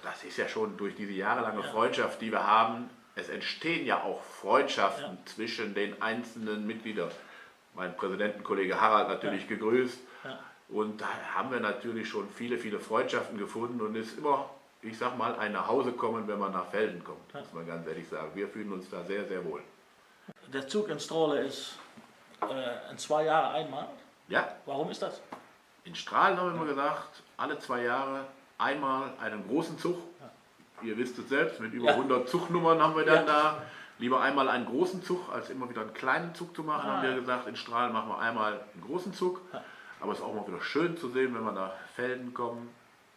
das ist ja schon durch diese jahrelange, ja, Freundschaft, die wir haben, es entstehen ja auch Freundschaften, ja, zwischen den einzelnen Mitgliedern. Mein Präsidentenkollege Harald natürlich, ja, gegrüßt. Ja. Und da haben wir natürlich schon viele, viele Freundschaften gefunden und ist immer, ich sag mal, ein Nachhausekommen, wenn man nach Velden kommt, ja, muss man ganz ehrlich sagen. Wir fühlen uns da sehr, sehr wohl. Der Zug in Strahle ist, äh, in zwei Jahren einmal. Ja. Warum ist das? In Strahl haben wir immer gesagt, alle zwei Jahre einmal einen großen Zug. Ja. Ihr wisst es selbst, mit über, ja, hundert Zugnummern haben wir dann, ja, da. Lieber einmal einen großen Zug, als immer wieder einen kleinen Zug zu machen, ah, haben wir gesagt, in Strahl machen wir einmal einen großen Zug. Ja. Aber es ist auch mal wieder schön zu sehen, wenn man nach Velden kommt,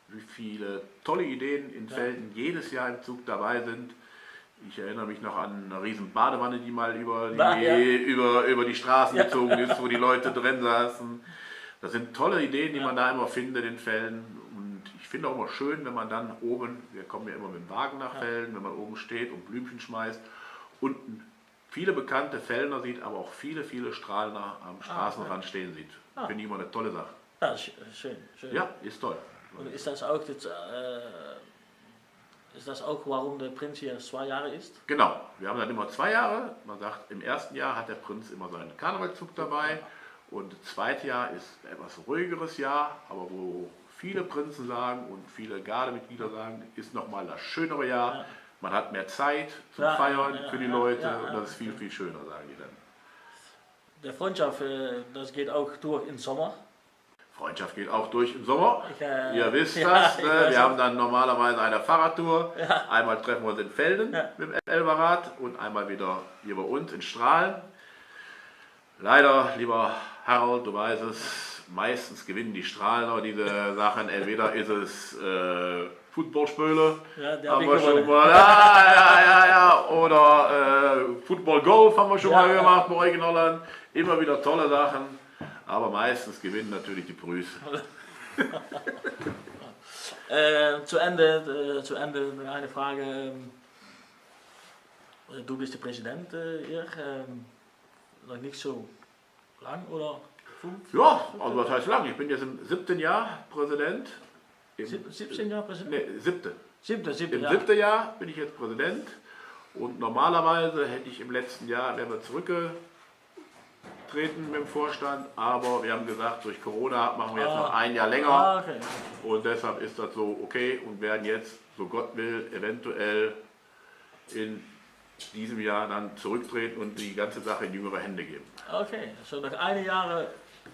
wie viele tolle Ideen in, ja, Velden jedes Jahr im Zug dabei sind. Ich erinnere mich noch an eine riesen Badewanne, die mal über die, ja, über, über die Straßen, ja, gezogen ist, wo die Leute drin saßen. Das sind tolle Ideen, die, ja, man da immer findet in Velden. Und ich finde auch immer schön, wenn man dann oben, wir kommen ja immer mit dem Wagen nach, ja, Velden, wenn man oben steht und Blümchen schmeißt und viele bekannte Veldener sieht, aber auch viele, viele Strahlner am, ah, Straßenrand, ja, stehen sieht. Ah. Finde ich immer eine tolle Sache. Ja, sch-, schön, schön. Ja, ist toll. Und ist das auch das, äh, ist das auch, warum der Prinz hier zwei Jahre ist? Genau, wir haben dann immer zwei Jahre. Man sagt, im ersten Jahr hat der Prinz immer seinen Karnevalszug dabei. Und das zweite Jahr ist ein etwas ruhigeres Jahr, aber wo viele Prinzen sagen und viele Gardemitglieder sagen, ist noch mal das schönere Jahr. Ja. Man hat mehr Zeit zum, ja, Feiern, ja, für die, ja, Leute, ja, und das ist viel, ja, viel schöner, sagen die dann. Der Freundschaft, äh, das geht auch durch im Sommer. Freundschaft geht auch durch im Sommer. Ich, äh, ihr wisst, ja, das, ich, ne? Wir haben dann normalerweise eine Fahrradtour. Ja. Einmal treffen wir uns in Velden, ja, mit dem Elverrad und einmal wieder hier bei uns in Strahl. Leider, lieber Harold, du weißt es, meistens gewinnen die Strahler diese Sachen. Entweder ist es, äh, Football spelen. Ja, die haben wir schon mal. Ja, ja, ja, ja. Oder, äh, Football Golf haben wir schon mal gemacht bei euch in Holland. Immer wieder tolle Sachen. Aber meistens gewinnen natürlich die Preußen. Äh, zu Ende, äh, zu Ende eine Frage. Ähm, du bist der Präsident, äh, hier. Ähm, noch nicht so Lang oder fünf? Ja, also was heißt lang? Ich bin jetzt im siebten Jahr Präsident. Im, sieb-, siebzehn Jahre Präsident? Nee, siebte. Siebte, siebte, ja. Im siebten Jahr bin ich jetzt Präsident und normalerweise hätte ich im letzten Jahr, wären wir zurückgetreten mit dem Vorstand, aber wir haben gesagt, durch Corona machen wir jetzt noch ein Jahr länger. Ah, okay. Und deshalb ist das so okay und werden jetzt, so Gott will, eventuell in diesem Jahr dann zurücktreten und die ganze Sache in jüngere Hände geben. Okay, so nog eine Jahr, eh,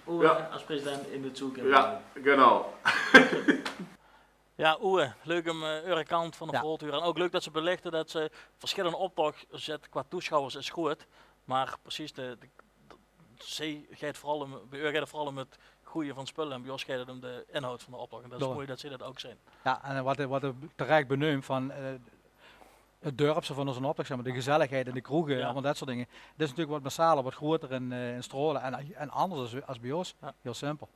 Uwe, ja, als president in de toekomst. Ja, genau. Ja, Uwe, leuk um eh, eure kant van de verhaol te hure. En ook leuk dat ze belichte dat ze verschillende optocht zet qua toeschouwers is groot, maar precies de, de, de, ze geit vooral um, bij u geit het vooral um het goeie van spullen en bij ons geit het um de inhoud van de optocht. En dat is mooi dat ze dat ook zien. Ja, en wat, wat terecht beneumd van eh, het dörpse van onze optocht, zeg maar, de gezelligheid in de kroegen, allemaal dat soort dingen. Dat is natuurlijk wat massaler, wat groter in, eh, in Stralen en, en anders als, als bij ons. Ja. Heel simpel.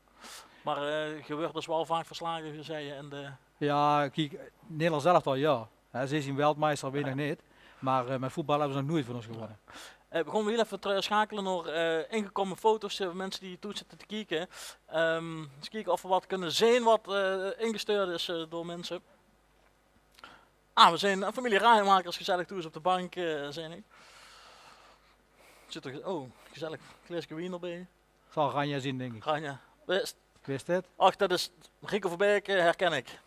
Maar eh, je wordt dus wel vaak verslagen, zei je, in de... Ja, kiek, Nederlands zelf al, ja. Hè, ze zien wereldmeister, weet nog niet. Maar eh, met voetbal hebben ze nog nooit van ons gewonnen. Eh, we gaan weer even terugschakelen naar eh, ingekomen foto's eh, van mensen die toe zitten te kijken. Ehm, eens kijken of we wat kunnen zien wat eh, ingestuurd is eh, door mensen. Ah, we zien een familie Raaienmakers gezellig toe op de bank, eh, zien ik. Zit er, oh, gezellig glaasje wien erbij. Zal Ranja zien, denk ik. Ranja. Wist. Wist het? Ach, dat is Rico Verbeek, eh, herken ik.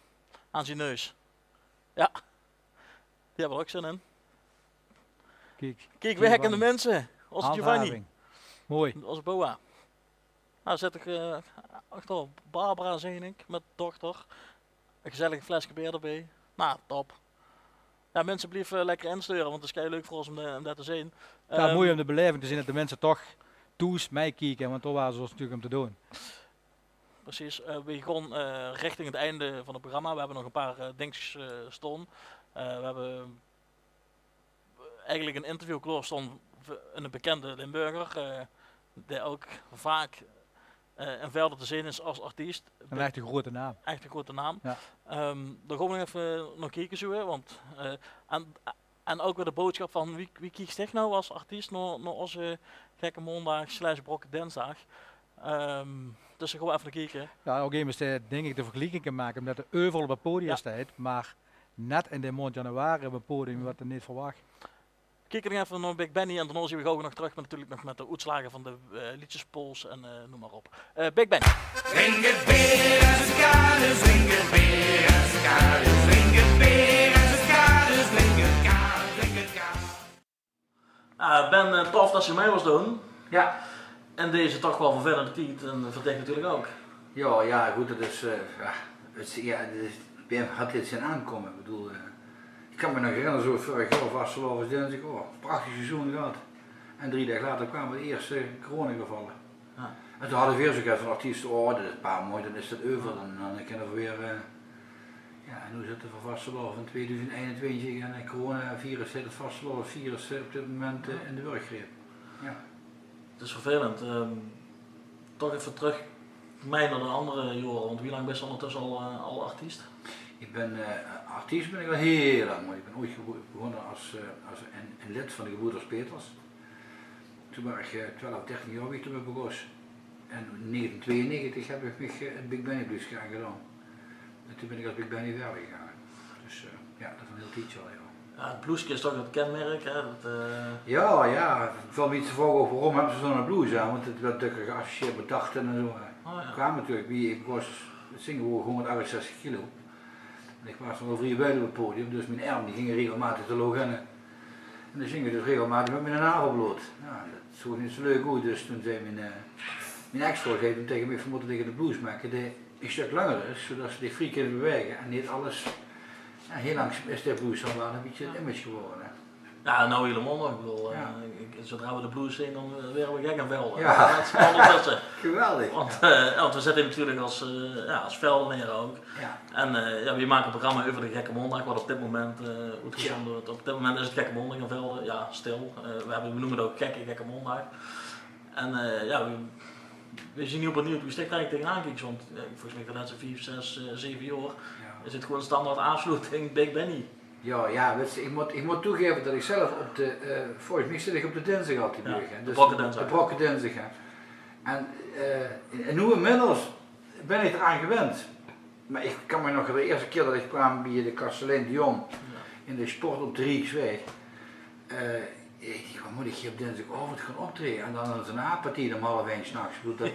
Aan zijn neus. Ja. Die hebben er ook zin in. Kijk, kijk, werkende mensen. Onze Giovanni. Handhaving. Mooi. Onze boa. Nou, zit ik eh, achter Barbara, zien ik, met dochter. Een gezellig flesje beer erbij. Nou, top. Ja, mensen, blijf eh, lekker insturen, want het is kei leuk voor ons om, de, om dat te zien. Ja, ehm, mooi om de beleving te zien dat de mensen toch thuis meekijken, want daar waren ze ons natuurlijk om te doen. Precies. Eh, we gaan eh, richting het einde van het programma. We hebben nog een paar eh, dingetjes eh, staan. Eh, we hebben eigenlijk een interview klaar staan van een bekende Limburger, eh, die ook vaak eh, in Velde te zien is als artiest. Een echte grote naam. Echt een grote naam. Ja. Ehm, dan gaan we nog even nog kijken zo, hè, want eh, en, en ook weer de boodschap van wie, wie kiek ik nou als artiest naar, naar onze Gekke Maandag slash Brokken Dinsdag. Ehm, dus dan gaan we even naar kijken. Ja, ook eens eh, denk ik de vergelijking kan maken, omdat er overal op het podium staat, maar net in de maand januari op een podium wat er niet verwacht. Kiek nog even naar Big Benny en daarna zien we ook nog terug met, natuurlijk nog met de uitslagen van de eh, liedjespools en eh, noem maar op. Eh, Big Benny. Drink het beer en de kaartjes, drink het beer en de kaartjes, drink het beer en de kaartjes, drink het kaart, drink het kaart. Ah, Ben, eh, tof dat je mee was doen. Ja. In deze toch wel vervelende tijd en voor dich natuurlijk ook. Ja, ja, goed, dat is, eh, ja, het, is- ja, het is, bij hem had dit zijn aankomen. Ik bedoel, eh, ik kan me nog herinneren, zo vorig jaar vastgelopen, dacht ik, oh, prachtig seizoen gehad. En drie dagen later kwamen de eerste coronagevallen. Ja. En toen hadden we weer zoiets van artiesten, oh, dat is een paar maanden, dan is dat over, dan, dan kunnen we weer, eh, ja, en nu zitten we vastgelopen in tweeduizend eenentwintig en het coronavirus zit het vastgelopen virus eh, op dit moment eh, in de wurggreep. Ja. Het is vervelend. Ehm, toch even terug mee naar de andere jaren, want wie lang ben je ondertussen al, eh, al artiest? Ik ben eh, artiest ben ik al heel lang, want ik ben ooit gebo- begonnen als, eh, als een, een lid van de Gebroeders Peters. Toen was ik eh, twaalf, dertien jaar wie ik toen ben begonnen. En in negentien tweeënnegentig heb ik mich eh, het Big Benny Blues aangedaan. En toen ben ik als Big Benny verder gegaan. Dus eh, ja, dat is een heel tijdje al, ja. Ja, het blueske is toch het kenmerk, hè? Dat, eh, Ja, ja. Ik vraag me niet zo vaak over waarom hebben ze zo'n blues aan, want het werd dökker geassocieerd met darten en zo. Hè. Oh, ja. Ik kwam natuurlijk, wie ik was, het zingen woog honderdachtzestig kilo. En ik was nog wel vrij wijd op het podium, dus mijn armen die gingen regelmatig te loog in. En dan zingen we dus regelmatig met mijn navel bloot. Ja, dat zag niet zo leuk uit, dus toen zei mijn, eh, mijn ex-vrouw zei toen tegen mij: "We moeten tegen de blues maken die een stuk langer is, zodat ze die vrij kunnen bewegen en niet alles." Ja, heel langzaam is de blues dan wel een beetje het image geworden, hè. Ja, nou helemaal nog. Ik bedoel, eh, ik- zodra we de blues zien, dan eh, werden we gek en wel. Ja. Dat is wel het beste. Geweldig. Want, eh, want we zitten natuurlijk als, eh, ja, als Veldenaren ook. Ja. En eh, ja, we maken een programma over de Gekke Maandag, wat op dit moment eh, uitgezonden wordt. Op dit moment is het Gekke Maandag in Velde. Ja, stil. Eh, we, hebben, we noemen het ook Gekke, Gekke Maandag. En eh, ja, we, we zijn heel benieuwd wie je daar tegenaan kijkt. Want eh, volgens mij de laatste vijf, zes, eh, zeven jaar is het gewoon standaard afsluiting Big Benny. Ja, ja, weet je, ik moet, ik moet toegeven dat ik zelf op de, eh, volgens mij zit ik op de dinsdag altijd weer, hè. De Brokken Dinsdag. De Brokken Dinsdag, hè. En, eh, en noe inmiddels bin ich d'raan gewend. Mer ich kan mich nog de ierste kier det ich kwaam bie de kastelein Dion in de sport op de Rieksweg. Eh, ich dink, waat mót ich hie op dinsdigaovend gaon optraeje? En dan is 'n aappartie óm half ein 's nachs. Ich bedoel, det,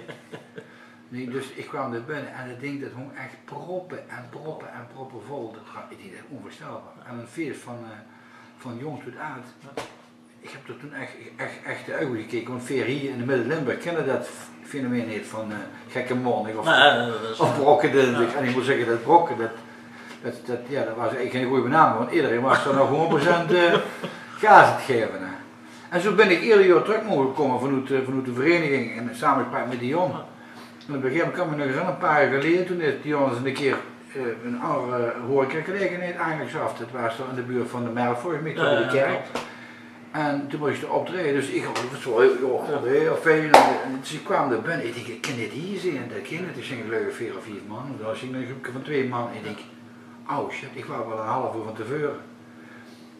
nae, dus ich kwaam d'r binne en det dink, det hóng ech proppe en proppe en proppe vol. Det wa-, ich dink, det is ónveurstelbaar. En 'n fees van, eh, van jónk tot aad. Ich höb d'r toen ech, ech, ech de ouge oet gekeke, want veer hie in de Midde-Limburg kinne det fenomeen neet van, eh, Gekke Maondig of, nae, nae, det is of Brokke Dinsdig. Ja. En ich mót zègke, det Brokke, det, det, det, ja, det waas eigelik gein gooj benaming, want ederein waas d'r nog hóngerd procent, eh, gaas aan 't gaeve, hè. En zoe bin ich eder jaor trök moge kómme vanoet, eh, vanoet de vereiniging in samespraok mit Dion. En op e gegaeve moment kan ich mich nog herinnere, e paar jaor geleje, toen haet Dion ins 'ne kier, eh, 'n anger horecagelegenheid aangesjaf. Det waas dao in de buurt van de Merret, volges mich, bie de kèrk. Ja, ja, klop. En toen mós ich dao optraeje, dus ich had 't zoe, ja, god, hiel fijn. En, en ze kwaam dao binne, ich dink, ich kin neet hie zeen, det kin neet. D'r zeen, geluif ich, veer of vief man. Dao zeen 'n gruupke van twieë man. Ich dink, oh shit, ich waas waal 'n haaf oer van te veure.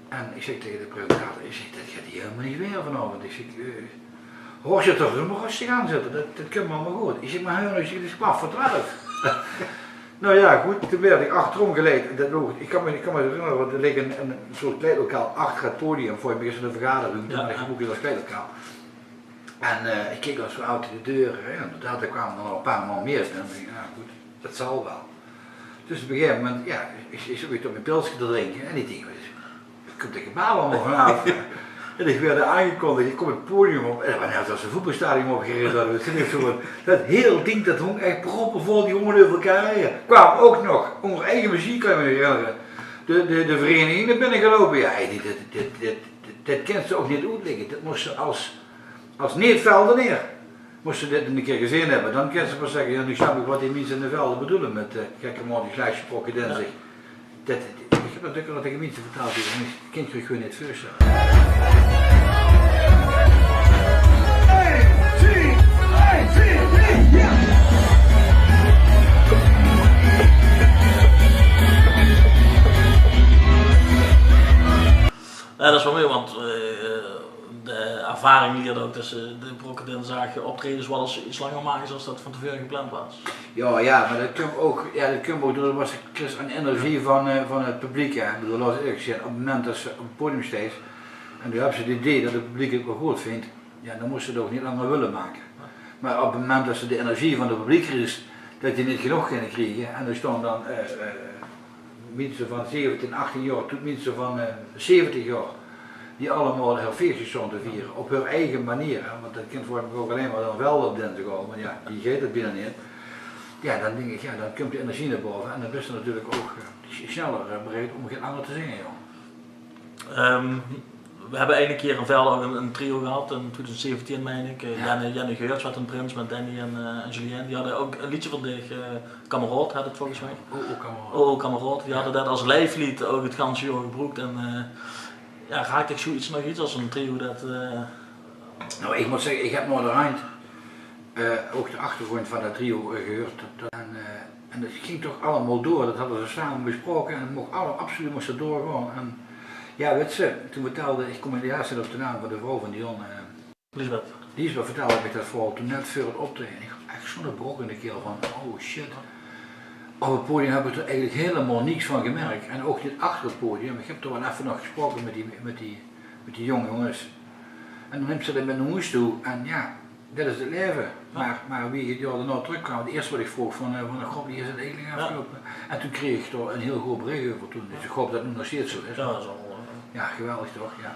En ich zèk taenge de presentator, ich zèk, det geit hie hielemaol neet waere vanaovend. Ich zèk, eh, Horst, zèt toch mer röstig aan, zèt 'r. Det, det kump allemaol good. Ich zèk, mer huur noe, ich zèk, 't is kwart veur twelf. Nou ja, good, toen woort ich achterom geleid. En det loog, ich kan mich, ich kan mich herinnere, want d'r lik 'n, 'n soort kleidlokaal achter 't podium. Volges mich is 't 'n vergaderruumte, ja, mer ich, ja, gebroek 't es kleidlokaal. En, eh, ich keek al zoe oet de deur, hè, inderdaad, d'r kwame d'r nog e paar man mieë. En dan dink ich, ja, good, det zal waal. Dus op e gegaeve moment, ja, ich, ich zoot weer toch mien pilske te drinke en ich dink, waat kump det gebaar allemaol vanaaf, hè? En ich woort aangekondig, ich kóm 't podium op en det waas net es ze 'n voetbalstadion opgerich hadde. Wèts se, zoe van, det hiel dink, det hóng ech proppevol, die hónge euver elkaar haer. Kwaam ouch nog ónger eige meziek, kan ich mich herinnere, de, de, de vereiniging nao binne geloupe. Ja, ich dink, det, det, det, det, det kins se ouch neet oetlègke. Det mós se es, es neet-Veldenaer mós se dit 'ne kier gezeen höbbe, dan kins se pas zègke, ja, noe snap ich waat die minse in de Velde bedoele mit, eh, Gekke Maondig, Glaasje Brokke Dinsdig. Ja. Det, ich höb det dökker al taenge minse vertèld, die kinne zich 't gewoon neet veurstelle. Ja, det is waal mooi, want, eh, de ervaring liert ouch det se de Brokke Dinsdig optraejes waal ins get langer maaks es det van te veure gepland waas. Ja, ja, mer det kump ouch, ja, det kump ouch door de wasse Chris en energie van, eh, van 't publiek, hè. Ich bedoel, laot ich ierlik zeen, op 't moment det se op 't podium steis en doe höbs se 't idee det 't publiek 't waal good vindj, ja, dan mós se 't ouch neet langer wille make. Mer op 't moment det se de energie van 't publiek kriegs, det die neet genóg kinne kriege, en d'r staon dan, eh, eh, minse van zeventien, achttien jaor tot minse van, eh, zeventig jaor, die allemaol häör fieske staon te viere op häör eige meneer, hè, want det kint volges mich ouch allein mer dan waal op dinsdigaovend, want ja, hie geit 't bienao neet. Ja, dan dink ich, ja, dan kump die energie nao bove en dan bis se natuurlik ouch, eh, s-, sneller, eh, bereid óm get langer te zinge, jao. Ehm, we höbbe eine kier in Velde ouch ein, ein trio gehad, in twieëdoezend zeventien mein ich. Eh, ja. Jenne, Jenne Geurts, waat ein prins, mit Danny en, eh, en Julien. Die hadde ouch ein leedje van dich, eh, Kameraod, haet 't volges mich. O, o, Kameraod. O, o, Kameraod. Die hadde det es liefleed ouch 't ganse jaor gebroek. En, eh, ja, raak dich zoeiets nog, get es ein trio det, eh... Nou, ich mót zègke, ich höb naoderhand, eh, ouch de achtergróndj van det trio, eh, gehuurd. Det, det, en, eh, En det ging toch allemaol door, det hadde ze same besproke en 't moch alle-, absoluut mós det doorgaon. En ja, wèts se, toen vertèlde, ich kóm helaas neet op de naam van de vrouw van Dion, eh, Liesbeth. Liesbeth vertèlde mich det veural toen net veur 't optraeje. Ich had ech zoe'n brok in de keel van, oh shit. Op 't podium höb ich d'r eigelik hielemaol niks van gemerk. En ouch neet achter 't podium. Ich höb d'r waal effe nog gesproke mit die, mit die, mit die jóng jónges. En dan nims se det mit nao hoes toe en ja, Det is 't laeve. Ja. Mer, mer wie ich 't jaor daonao trökkwaam, 't ierste waat ich vroog van, eh, van: "God, wie is 't eigelik aafgeloupe?" En toen kreeg ich dao ein hiel good berich euver toen. Dus ich haop det 't noe nog steeds zoe is. Ja, det is waal, eh, ja, geweldig toch, ja.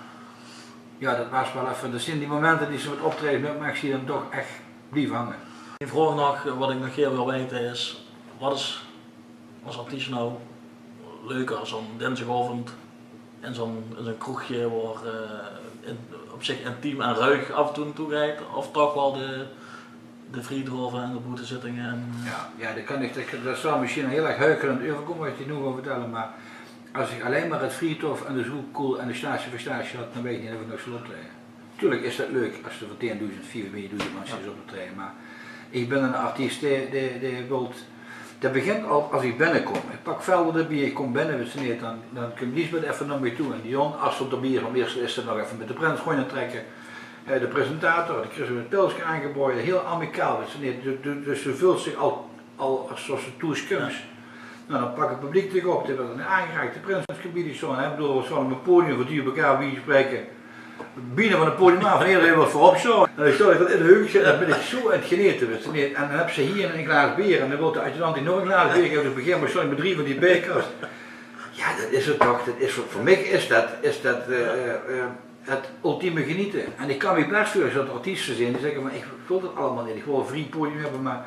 Ja, det waas waal effe, det zeen die momente die se mit optraejes mitmaaks, die dan toch ech blieve hange. Ein vraog nog, eh, waat ich nog gaer wil weite is, waat is es artiest noe leuker, zoe'n dinsdigaovend in zoe'n, in zoe'n kroegje, wo, eh, in, op zich intiem en ruig aaf en toe toe geit, of toch waal de, de Vriethof en de boetezittinge en, eh... Ja, ja, det kan ich, det, det zal mesjien hiel erg huichelend euverkómme waat ich noe gaon vertèlle, mer es ich allein mer 't Vriethof en de Zoepkoel en de Statie veur Statie had, dan weit ich neet of ich nog zal optraeje. Natuurlik is det leuk es se veur tiendoezend, viefenveertigdoezend man zits op te traeje, mer ich bin ein artiest dae, dae, dae wilt, det begint al es ich binnekóm. Ich pak Velde d'rbie, ich kóm binne, wèts se neet, dan, dan kump Liesbeth effe nao mich toe en Dion, es 't d'rbie is, óm ierste is, nog effe mit de prins róndj te trèkke. Eh, de presentator, dae kriegs zoe'n pilske aangebooje, hiel amicaal. Dus, nee, du-, du-, dus doe veuls dich al, al es, es se thoes kums. Noe, dan pak 't publiek dich op, dae weurt dan aangereik, de prins kump bie dich stoon. Hè, ich bedoel, veer stoon op e podium, veer duie elkaar, wie spraeke, bienao van 't podium aaf, van ederein wilt veurop stoon. En dan stoon ich dan in de heuk, dan bin ich zoe aan 't genete, wits se neet. En dan höbs se hie 'n glaas beer en dan wilt de adjudant dich nog 'n glaas beer gaeve. Dus op e gegaeve moment stoon ich mit drie van die bekers. Jao, det is 't toch. Det is, veur mich is det, is det, eh, eh, 't ultieme genete. En ich kan mich bès veurstelle det d'r artieste zeen die zègke van: "Ich wil det allemaol neet, ich wil 'n vrie podium höbbe, mer,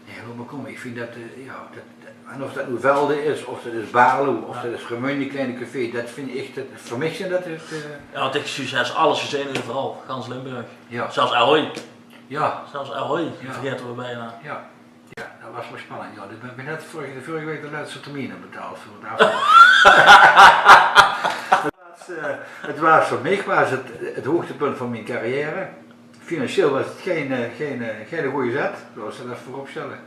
nae, laot mer kómme." Ich vinj det, eh, jao, det, det, en of det noe Velde is, of det is Baarlo, of det is Remunj, Kleine Café, det vinj ich, det, veur mich zeen det 't, eh, jao, want ich, zoe, höbs alles gezeen euveral, gans Limburg. Jao. Zelfs Ahoy. Jao. Zelfs Ahoy, jao, vergaete v'r bienao. Jao. Jao, det waas waal spannend. Jao, ich höb net vörrige, vörrige waek de lètste termiene betaald veur 't aafgelope. 't Waas, eh, 't waas, veur mich waas 't 't hoogtepunt van mien carrière. Financieel waas 't gein, eh, gein, eh, gein gooj zèt, laot ich det effe veurop stèlle.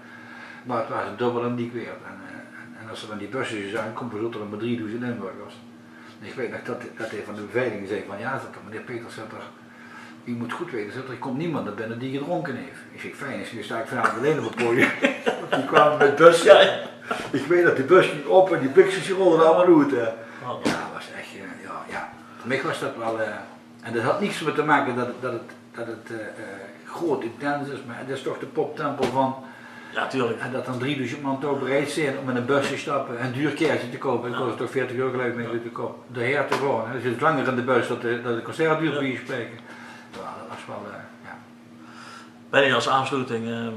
Mer 't waas 't dóbbele en diek weerd. En, eh, en, en es se dan die bösse zuus aankómme, veer zote dan mit driedoezend Limburgers. En ich weit nog det, det dae van de beveiliging zag van: "Jao," zaet 'r, "meneer Peters," zaet 'r, "geer mót good weite," zaet 'r, "hie kump niemes nao binne dae gedrónke haet." Ich zèk: "Fijn, ich sta vanavend allein op 't podium." Want die kwame mit bösse. Jao, jao. Ich weit nog, die bös ging op en die blikskes die rolde allemaol oet, hè. Oh. Jao, det waas ech, eh, jao, jao. Veur mich waas det waal, eh, en det haet niks mit te make det, det 't, det 't, eh, eh, groot intens is, mer 't is toch de poptempel van. Jao, tuurlik. En det dan driedoezend man toch bereid zeen óm in 'ne bös te stappe en duur kaertje te koupe. Det kós toch veertig euro, geluif ich, mit de kop. D'r haer te gaon, hè. Dus 't is langer in de bös det de, det 't concert doert, bie spraeke. Jao, det waas waal, eh, jao. Benny, es aafsloeting, ehm,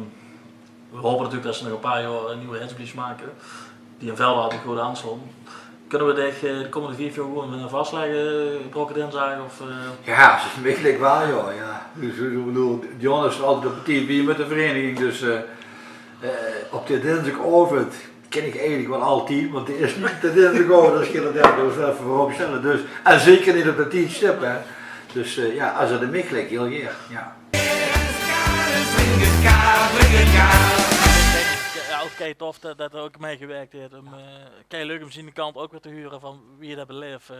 v'r hope natuurlik det se nog e paar jaor, eh, nuuj hits bliefs make. Die in Velde altied good aanslaon. Kónne v'r dich, eh, de kómmende vief jaor gewoen, eh, vaslègke, eh, Gebroken Dinsdaag, of, eh? Jao, es 't mich ligk waal, jao, jao. Dus, eh, ich bedoel, Dion is altied op tied bie mit de vereiniging, dus, eh, eh, op de dinsdagaovend kin ich eigelik waal altied, want dae is neet op de dinsdagaovend, es ich det effe veurop stèl. Dus, en zeker neet op det tiedstip, hè. Dus, eh, jao, es 't aan mich ligk, hiel gaer, jao. Jao, ouch kei tof det, det 'r ouch mitgewirk haet. Óm, eh, kei leuk óm zien kant ouch weer te hure van wie 'r det belaef, eh.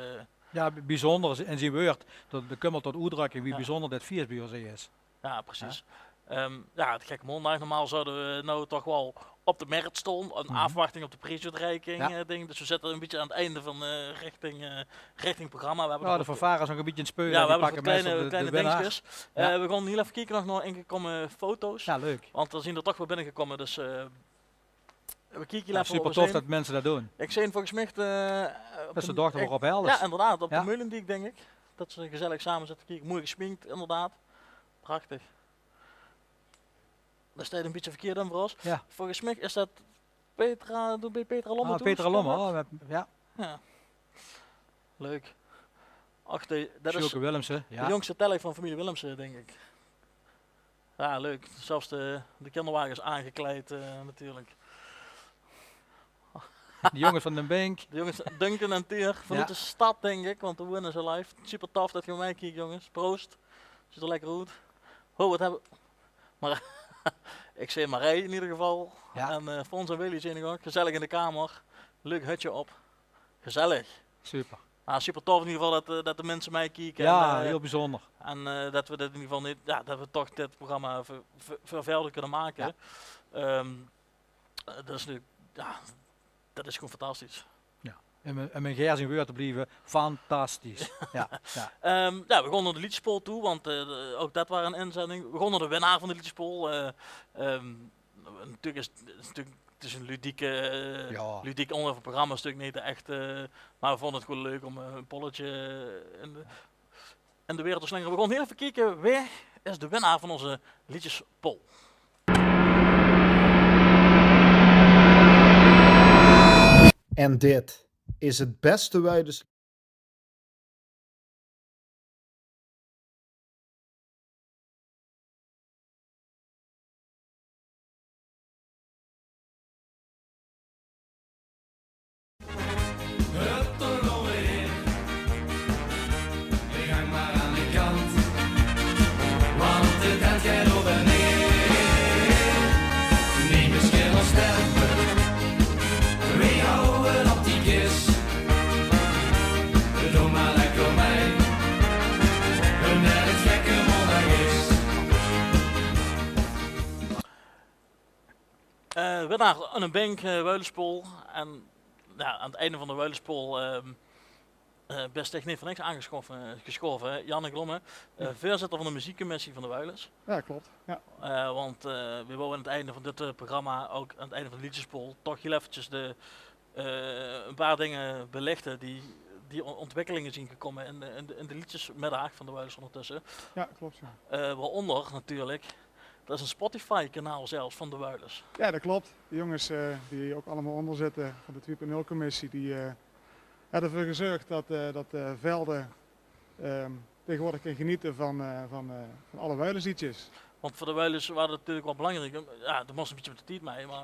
Jao, bie-, biezunjer in zien wäörd. Det, det kump waal tot oetdrökking wie biezunjer dit fieës bie ós is. Jao, precies. Jao. Ehm, jao, 't Gekke Maondaag. Normaal zouwe v'r noe toch waal op de mert staon, in aafwachting op de priesuitreiking, eh, ding. Dus v'r zitte e bietje aan 't einde van, eh, richting, eh, richting programma. V'r höbbe nog de fanfare is nog e bietje aan 't speule. Jao, v'r höbbe nog kleine, kleine dingskes. Eh, v'r gaon hiel effe kieke nog nao ingekómme foto's. Jao, leuk. Want d'r zien d'r toch waal binnegekómme, dus, eh, v'r kieke hiel effe. Super tof det minse det doon. Ich zeen volges mich de, eh, op de dochter van Rob Helders. Jao, inderdaad, op de Meulendiek, dink ich. Det ze gezellig same zitte te kieke. Mooi gesmink, inderdaad. Prachtig. Det steit e bietje verkeerd in veur ós. Jao. Volges mich is det Petra, doe bie Petra Lomme. Ah, Petra Lomme, oh, jao. Jao. Leuk. Ach, de, det is Sjoeke Willemsen, jao, de jóngste telg van femilie Willemsen, dink ich. Jao, leuk. Zelfs de, de kinderwage is aangekleid, eh, natuurlik. De jónges van de bink. De jónges, Duncan en Tier, vanoet de stad, dink ich, want dao woene ze live. Super tof det geer mitkiek, jónges. Proost. Zuut d'r lekker oet. Ho, waat höbbe, mer ich zeen Marij in eder geval. Jao. En, eh, Fons en Willy zeen ich ouch. Gezellig in de kamer. Leuk hutje op. Gezellig. Super. Mer super tof in eder geval det, eh, det de minse mitkieke. Jao, en, eh, hiel biezunjer. En, eh, det v'r dit in eder geval neet, jao, det v'r toch dit programma veur, veur, veur Velde kónne make. Jao. Ehm, eh, det is natuurlik, jao, det is gewoen fantastisch. Jao. Óm in, óm in Ger zien wäörd te blieve, fantastisch. Jao, jao. Ehm, jao, v'r gaon nao de leedjespoll toe, want, eh, ouch det waas 'n inzending. V'r gaon nao de winnaar van de leedjespoll. Eh, ehm, natuurlik is, is natuurlik, 't is 'n ludieke, eh, ludiek óngerwerp van 't programma, is natuurlik neet ech, eh, mer v'r vónje 't gewoen leuk óm, eh, e polletje, eh, in de, in de wereld te slingere. V'r gaon hiel effe kieke, wae is de winnaar van ózze leedjespoll? En dit is het beste Wuiders. Hup, d'r gaon v'r in. Gank mer aan de kant, want de tent geit ope neer. Nemes kin ós störe, veer hawwe op die kis. Winnaar aan de bink, eh, Wuilespool. En ja, aan 't einde van de Wuilespool, ehm, eh, bès dich neet veur niks aangesjove, gesjove, hè? Janne Glomme, eh, veurzitter van de meziekcommissie van de Wuilus. Ja, klopt. Ja. Eh, want, eh, we wouwe aan 't einde van dit, eh, programma, ouk aan 't einde van de leedjespool, toch hiel effekes de, eh, een paar dinger belichte die, die on-, ontwikkelinge zien gekómme in de, in de, in de leedjesmiddaag van de Wuilus óngertösse. Ja, klopt, ja. Eh, waoronder natuurlik, dat is een Spotify-kanaal zelfs van de Wuilus. Ja, dat klopt. De jonges, eh, die ouk allemaol ónder zitte van de twee punt nul commissie, die, eh, hebbe d'rveur gezörg dat, eh, dat, eh, Velde, ehm, tegenwoordig kan geniete van, eh, van, eh, van alle Wuilesleedjes. Want veur de Wuilus waas 't natuurlik waal belangriek. Ja, dao mós se een bietje mit de tied mei, maar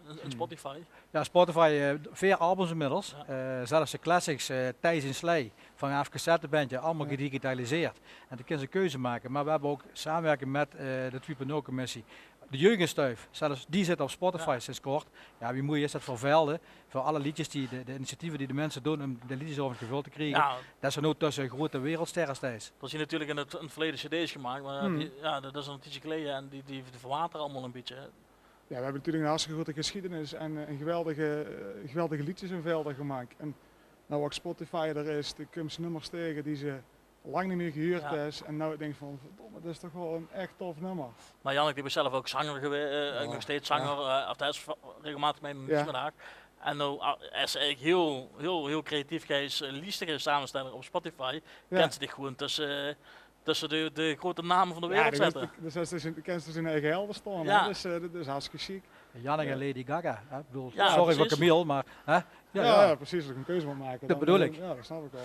een, een Spotify. Ja, Spotify, eh, veer albums inmiddels. Ja. Eh, zelfs de classics, eh, Thijs in Slee, vanaaf cassettebendje, allemaol gedigitaliseerd. En dan kins se keuze make. Maar we hebbe ouk samenwerking met, eh, de twee punt nul commissie. De Jeugdstuif, zelfs die zitte op Spotify sinds kort. Ja, wie moei is dat veur Velde, veur alle leedjes die, de, de initiatieve die de minse doon um de leedjesaovend gevuld te kriege. Ja. Dat se noow tösse groete wereldsterre steis. D'r zien natuurlik in 't, in 't verleje cd's gemaak, maar die, ja, dat is al een tiedje geleje en die, die, die verwatere allemaol een bietje, hè. Ja, we hebbe natuurlik een hartstikke groete geschiedenis en, eh, een geweldige, eh, geweldige leedjes in Velde gemaak. En noow ouk Spotify d'r is, de kums nummers tege die se lang neet mier gehuurd hes. En noow dinks se van, verdomme, dat is toch waal een ech tof nummer. Maar Janneke, die is zelf ouk zanger gewe-, eh, nog steeds zanger, eh, of dat is regelmatig mei in de leedjesmiddaag. En noow, ah, is eigelik hiel, hiel, hiel creatief, ge is, eh, leedjessamesteller op Spotify. Kins se dich gewoen tösse, eh, tösse de, de groete name van de wereld zitte. Dus, dus, dus, kins se in eige helder staon, hè? Dus, eh, dat is hartstikke sjiek. Janneke en Lady Gaga, hè? Ik bedoel, sorry veur Camille, maar, hè? Ja, ja, precies, dat ik een keuze moet make. Dat bedoel ik. Ja, dat snap ik wel.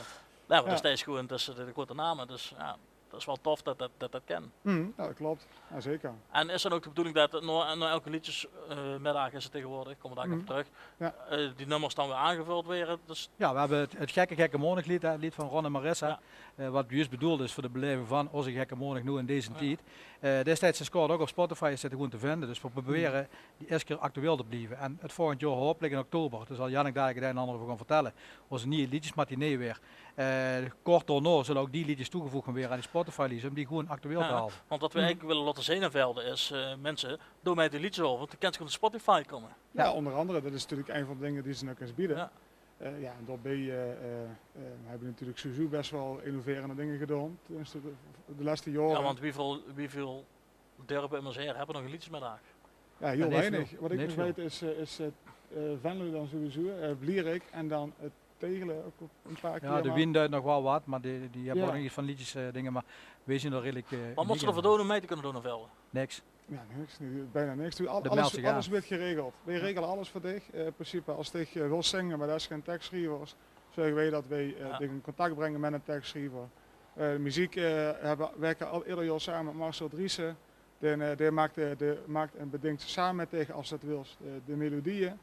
Ja, maar dat is gewoen tösse de, de groete name, dus ja. Dat is waal tof dat dat, dat, dat kan. Ja, dat klopt. Ja, zeker. En is dan ouk de bedoeling dat nao, nao elke leedjesmiddaag is 't tegenwoordig, kómme we dao op trök, eh, die nummers dan weer aangevuld waere? Dus... Ja, we hebbe 't, 't Gekke Gekke Maondigleed, hè, 't leed van Ron en Marissa, eh, wat juus bedoeld is veur de beleving van ozze Gekke Maondig noow in deze tied. Eh, destieds is 't ouk op Spotify, is 't gewoen te vinde. Dus we probere die eder kier actueel te blieve. En 't volgend jaor, hopelik in oktober, dao zal Janneke dalik 't ein en ander euver gaon vertelle, ozze nieje leedjesmatinee weer. Eh, kort daonao zulle ouk die leedjes toegevoeg gaon waere aan die Spotify-leedjes, um die gewoen actueel te halde. Want wat we eigelik wille laote zeen aan Velde is, eh, minse, doot mei aan de leedjesaovend, want dan kins se gewoen op Spotify kómme. Ja, onder andere. Dat is natuurlik ein van de dinger die se nog kins biede. Ja. Eh, ja, en daobie, eh, eh, eh, hebbe we natuurlik sowieso bès waal innoverende dinger gedaon, tenminste de, de lèste jaore. Ja, want wieväöl, wieväöl dörpe um ós haer hebbe nog een leedjesmiddaag? Ja, hiel weinig. Wat ik nog weit is, eh, is, eh, eh, Venlo dan sowieso, eh, Blierick en dan, eh, Tegele ouk op een paar kier. Ja, de Wien deit nog waal wat, maar die, die hebbe ouk nog iets van leedjes, eh, dinger, maar weej zien d'r redelik, eh, Wat mós se d'r veur doon um mei te kónne doon aan Velde? Niks. Ja, niks. Neet, bijna niks. Alles, alles weurt geregeld. Weej regele alles veur dich. Eh, in principe, as dich, eh, wils zinge, maar d'r is gein tekssjriever, zörge weej dat weej, eh, dich in contact bringe met een tekssjriever. Eh, de meziek, eh, hebbe, wirke al eder jaor same met Marcel Driessen. Dae, eh, dae maak de, de, maak en bedink same met dich, as se dat wils, eh, de melodieë.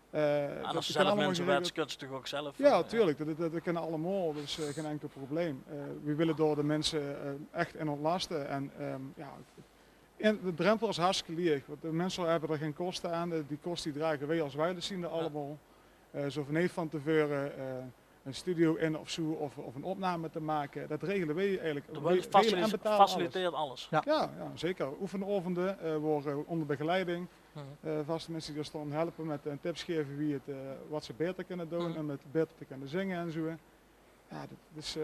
Eh, en as se zelf minse wèts, kins se toch ouk zelf... Ja, tuurlik. Dat, dat, dat kan allemaol, dus, eh, gein enkel probleem. Eh, we wille door de minse, eh, ech in ontlaste. En, ehm, ja, en de drempel is hartstikke lieg, want de minse hebbe d'r gein koste aan. De, die koste die drage weej as Wuilus ziende allemaol. Eh, ze hove neet van te veure, eh, een studio in of zoe, of, of een opname te make. Dat regele weej eigelik. De Wuilus faciliteert alles. Ja, ja, zeker. Oefenaovende, eh, waere ónder begeleiding. Eh, vaste minse die d'r staon helpe met, eh, tips gaeve wie 't, eh, wat ze baeter kinne doon en met baeter te kinne zinge en zoe. Ja, dat is, eh,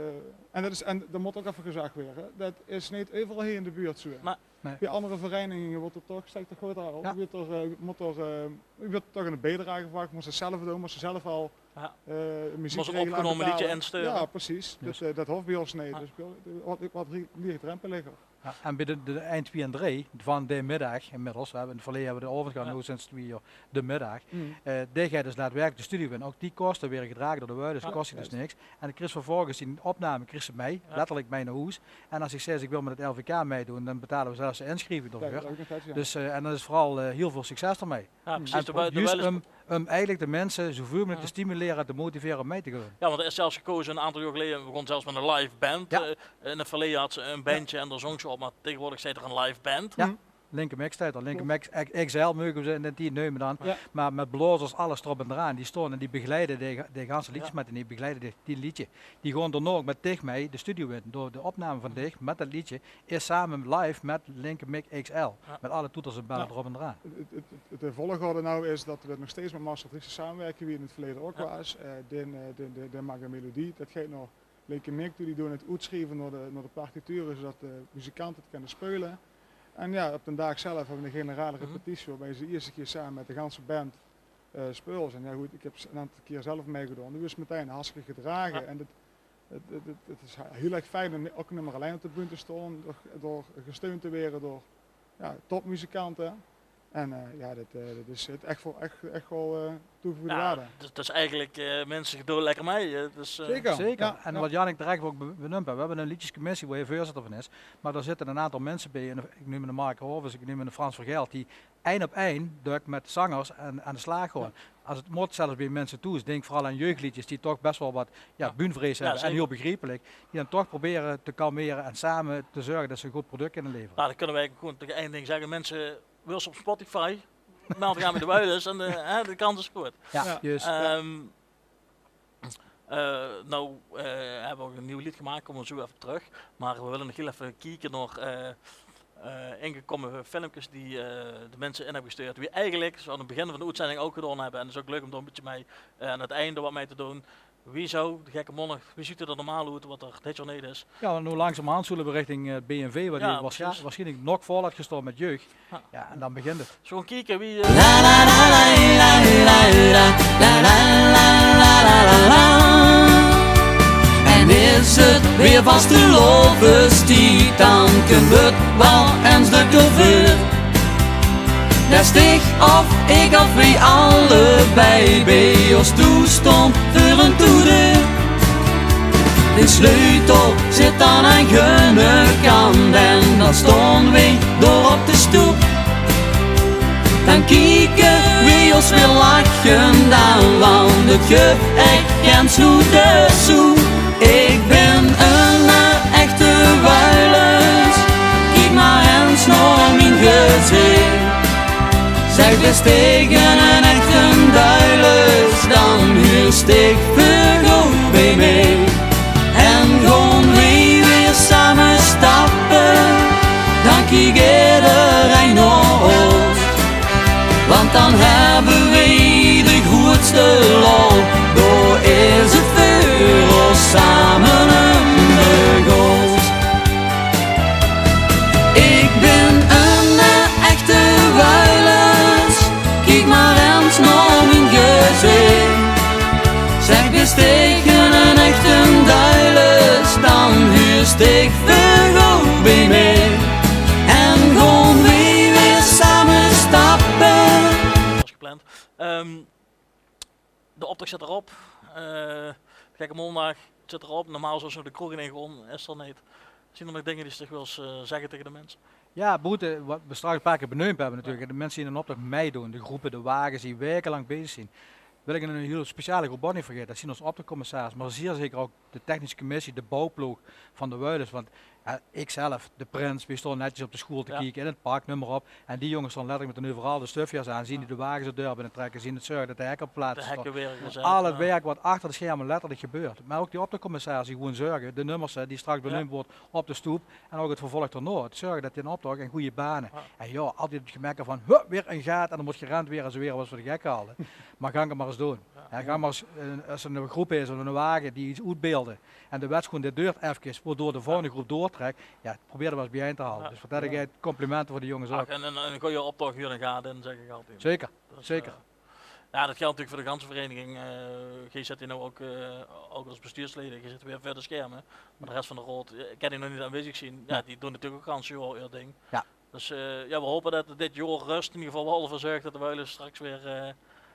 en dat is, en dat mót ouk effe gezag waere. Dat is neet euveral hie in de buurt zoe. Bie andere vereiniginge wuurt d'r toch, steit d'r groot al, wuurt d'r, eh, mót d'r, eh, wuurt d'r toch een biedrage gevraog, mós se zelf doon, mós se zelf al, eh, meziek regele en betale. Ja, precies. Dat, eh, dat hoof bie ós neet. Dus wat, wat lieg drempeliger. Ja, en bie de, de ein, twie en drie van de middaag inmiddels, hè, in 't verleje hebbe we de aovend gehad, noow sinds twie jaor de middaag. Eh, dae geit dus daadwerkelik de studio in. Ouk die koste waere gedrage door de Wuilus, kos die dus niks. En dan kriegs se vervolges die opname, kriegs se mei, letterlik mei nao hoes. En as ich zèk, ich wil met 't L V K meidoon, dan betale we zelfs de insjrieving d'rveur. Dus, eh, en dan is veural, eh, hiel väöl succes d'rmei. Ja, precies. En juus um, um eigelik de minse zoeväöl meugelik te stimulere en te motivere um mei te gaon. Ja, want d'r is zelfs gekoze een aantal jaor geleje, we begónne zelfs met een live band. Eh, in 't verleje had se een bandje en dao zóng se op, maar tegenwoordig steit d'r een live band. Ja. Linke Mik steit d'r. Linke Mik X L meuge ze in den tied neume dan. Jao. Mer mit blaozers, alles d'rop en d'raan. Die staon en die begeleide de, de ganse leedjes mit en die begeleide de, die leedje. Die gaon daonao ouch mit dich mei de studio in. Door de opname van dich mit det leedje is same live mit Linke Mik X L. Jao. Mit alle toeters en belle d'rop en d'raan. Het, het, het, het, de volgorde now is det we nog steeds mit Marcel Driessen samenwerke, wie in het verleden ouch waas. Eh, den, eh, den, den, den maak de melodie. Det geit nog Linke Mik toe, die doon het oetsjrieve nao de, nao de partiture, zodat de muzikante het kinne speule. En jao, op den daag zelf hebbe we ein generale repetitie, waobij ze de ierste kier same mit de ganse band, eh, speule. En jao, good, ik heb 'n aantal kier zelf meigedaon. Det is metein hartstikke gedrage. En het, het, het, het, het is hiel erg fijn om ouch neet mier allein op de bühne te staon, door, door gesteund te waere door, jao, topmuzikante. En, eh, jao, det, eh, det is het ech waal, ech, ech waal, eh, toegevoegde waarde. Dus, dus eigelik, eh, minse, doot lekker mei, hè. Dus, eh, zeker. Zeker. Jao. En wat Jannik terech ouch be-, benuump, hè, we hebbe ein leedjescommissie wo hae veurzitter van is. Mer dao zitte ein aantal minse bie. En ik neum de Mark Rovers, ik neum de Frans Vergelt, die ein op ein dök mit zangers aan, aan de slaag gaon. Jao. As het mót, zelfs bie minse thoes, dink veural aan jeugdleedjes die toch bes waal wat, jao, bühnevrees hebbe. En hiel begriepelik. Die dan toch probere te kalmere en same te zörge det ze ein good product kinne levere. Nou, dan kinne we eigelik gewoen tege ein ding zegge. Minse, wils op Spotify, meld dich aan bie de Wuilus en de, hè, de kans is groeat. Jao, juus. Ehm, eh, now, eh, hebbe we ouch ein nuuj leed gemaak, kómme we zoe effe op trök. Mer we wille nog hiel effe kieke nao, eh, eh, ingekómme filmkes die, eh, de minse in hebbe gestuurd. Wie eigelik, zoe aan het begin van de oetzending ouch gedaon hebbe. En het is ouch leuk om dao ein bietje mei, eh, aan het einde wat mei te doon. Wie zou de Gekke Maondaag, wie zuut 'r normaal oet wat 'r dit jaor neet is? Jao, noe langzamerhand zulle we richting, eh, B N V, wat die waarsj-, waarsjienlik nog vol haet gestaon mit jeug. Jao. Jao, en dan begint het. Zoe, kieke wie, eh, En is het weer vastelaovestied, dan kump het waal ens dökker veur. Det dich of ik of weej allebei bie ós thoes staon veur ein toedeur. De sleutel zit dan aan gunne kant en dan staon weej dao op de stoep. Dan kieke weej ós weer lachend aan, want het guf ech ens noe de soep. Ik bin ein echte Wuilus, kiek mer ens nao mien gezich. Zeg, bis dich ein echte Wuilus, dan huurs dich veur good bie mich. En gaon weej weer same stappe, dan kiek ederein nao ós. Want dan hebbe weej de groeatste lol, dao is het veur ós same ein begós. Ik bin ein, eh, echte Wuilus, kiek mer ens nao mien gezich. Zeg, bis dich ein echte Wuilus, dan huurs dich veur good bie mich. En gaon weej weer same stappe. Zoals gepland. Ehm, de optoch zit d'rop. Eh, Gekke Maondaag zit d'rop. Normaal zouws se de kroeg in gaon, is d'r neet. Zien d'r nog dinger die se nog wils, eh, zegge tege de minse? Jao, boete wat we straks ein paar kier beneump hebbe natuurlik. De minse die in den optoch meidoon, de groepe, de wages die waekelank bezig zien. Wil ik ein hiel speciale groep ouch neet vergaete. Det zien ós optochcommissaris, mer zeer zeker ouch de technische commissie, de bouwploog van de Wuilus. Want, jao, ik zelf, de prins, weej staon netjes op de schoel te kieke in het park, neum mer op. En die jónges staon letterlik mit ein overal de stufjas aan, zien die de wages de deur binne trekke, zien het zörge det de hekke op plaats staon. Al het werk wat achter de scherme letterlik gebeurt. Mer ouch die optochcommissaris die gewoen zörge, de nummers, hè, die straks beneump waere op de stoep en ouch het vervolg daonao. Het zörge det die optoch in gooj bane. En jao, altied het gemekker van, hup, weer ein gaat en dan mót gerend waere en ze waere waas veur de gek gehalde. Mer gank het mer ens doon. Hè, gank mer ens, eh, as ein groep is of ein wage die iets oetbeelde en de wets gewoen, dit duurt efkes, waodoor de volgende groep doortrek, jao, probeer d'r waal ens bie-ein te halde. Dus wat det geit, complimente veur de jónges ouch. Ach, en ein, ein gooje optoch huurt ein gaat in, zeg ik altied. Zeker, zeker. Jao, det geldt natuurlik veur de ganse vereiniging. Eh, geej zit hiej now ouch, eh, ouch as bestuursleden, geej zit weer veur de scherme. Mer de res van de raod, eh, kin hiej nog neet aanwezig zien. Jao, die doon natuurlik ouch gans jaor hun ding. Jao. Dus, eh, jao, we hope det dit jaor rust in eder geval waal d'rveur zörg det de Wuilus straks weer, eh,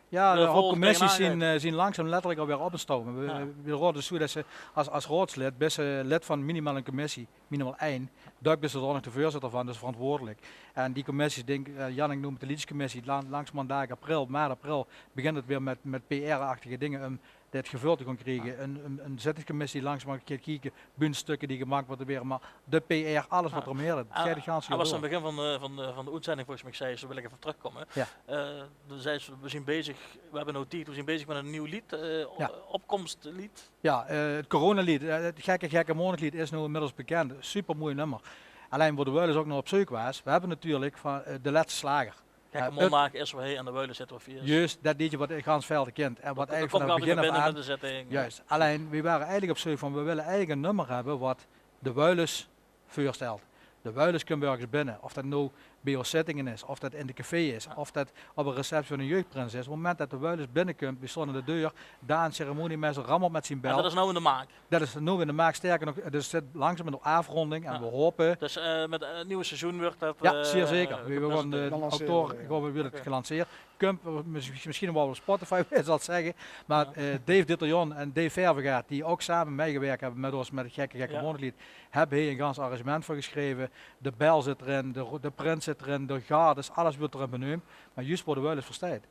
jao, de raodcommissies zien, eh, zien langzaam letterlik alweer op het stome. We, we raode dus toe det se as, as raodslid, bis se lid van minimaal ein commissie, minimaal ein. Dök bis se d'r ouch nog de veurzitter van, dus verantwoordelik. En die commissies, dink, eh, Jannik neump de leedjescommissie, la-, langzamerhand april, maart, april, begint het weer mit, mit P R-achtige dinger um dit gevöld te gaon kriege. Ein, ein, ein zittingscommissie die langzaam geit kieke, bühnestukke die gemaak mótte waere, mer de P R, alles wat d'r omhaer zit. Geit 't ganse jaor door. Aan 't begin van de, van de, van de oetzending, volges mich, zag ze: "Wil ich effe trökkómme." Eh, toen zag ze: "We zeen bezig, we höbbe noe tied, we zeen bezig mit ein nuuj leed, eh, opkomstleed." Ja, eh, 't coronaleed, eh, 't Gekke Gekke Maondigleed is noe inmiddels bekend. Supermoei nummer. Allein wo de Wuilus ouch nao op zeuk waas, we höbbe natuurlik van, eh, De Lètste Slager. Gekke Maondaag is weer hie en de Wuilus zitte weer fiers. Juist, det leedje wat gans Velde kint en wat eigelik van 't begin aaf aan... Juist. Allein, we wore eigelik op zeuk van, we wille eigelik ein nummer höbbe wat de Wuilus veurstelt. De Wuilus kump örges binne, of det noe bie ós zittingen is, of det in de café is, of det op ein receptie van ein jeugdprins is. Op 't moment det de Wuilus binnekump, we staon aan de deur, Daan, ceremoniemeister, rammelt mit zien bel. En det is noe in de maak? Det is noe in de maak. Sterker nog, 't zit langzaam in de aafronding en we hope... Dus, eh, mit 't nuuj seizoen wuuert det... Ja, zeer zeker. We gaon, eh, oktober gaon we, wuuert 't gelanceerd. Kump, mis-, misschien waal op Spotify, wie ze det zègke. Mer, eh, Dave Ditterjon en Dave Vervegaert, die ouch same mitgewirk höbbe mit ós mit 't Gekke Gekke Maondigleed, höbbe hie ein gans arrangement veur gesjreve. De bel zit d'rin, de ro-, de prins zit d'rin, de gardes, alles wuuert d'rin beneump. Mer juust wo de Wuilus veur steit.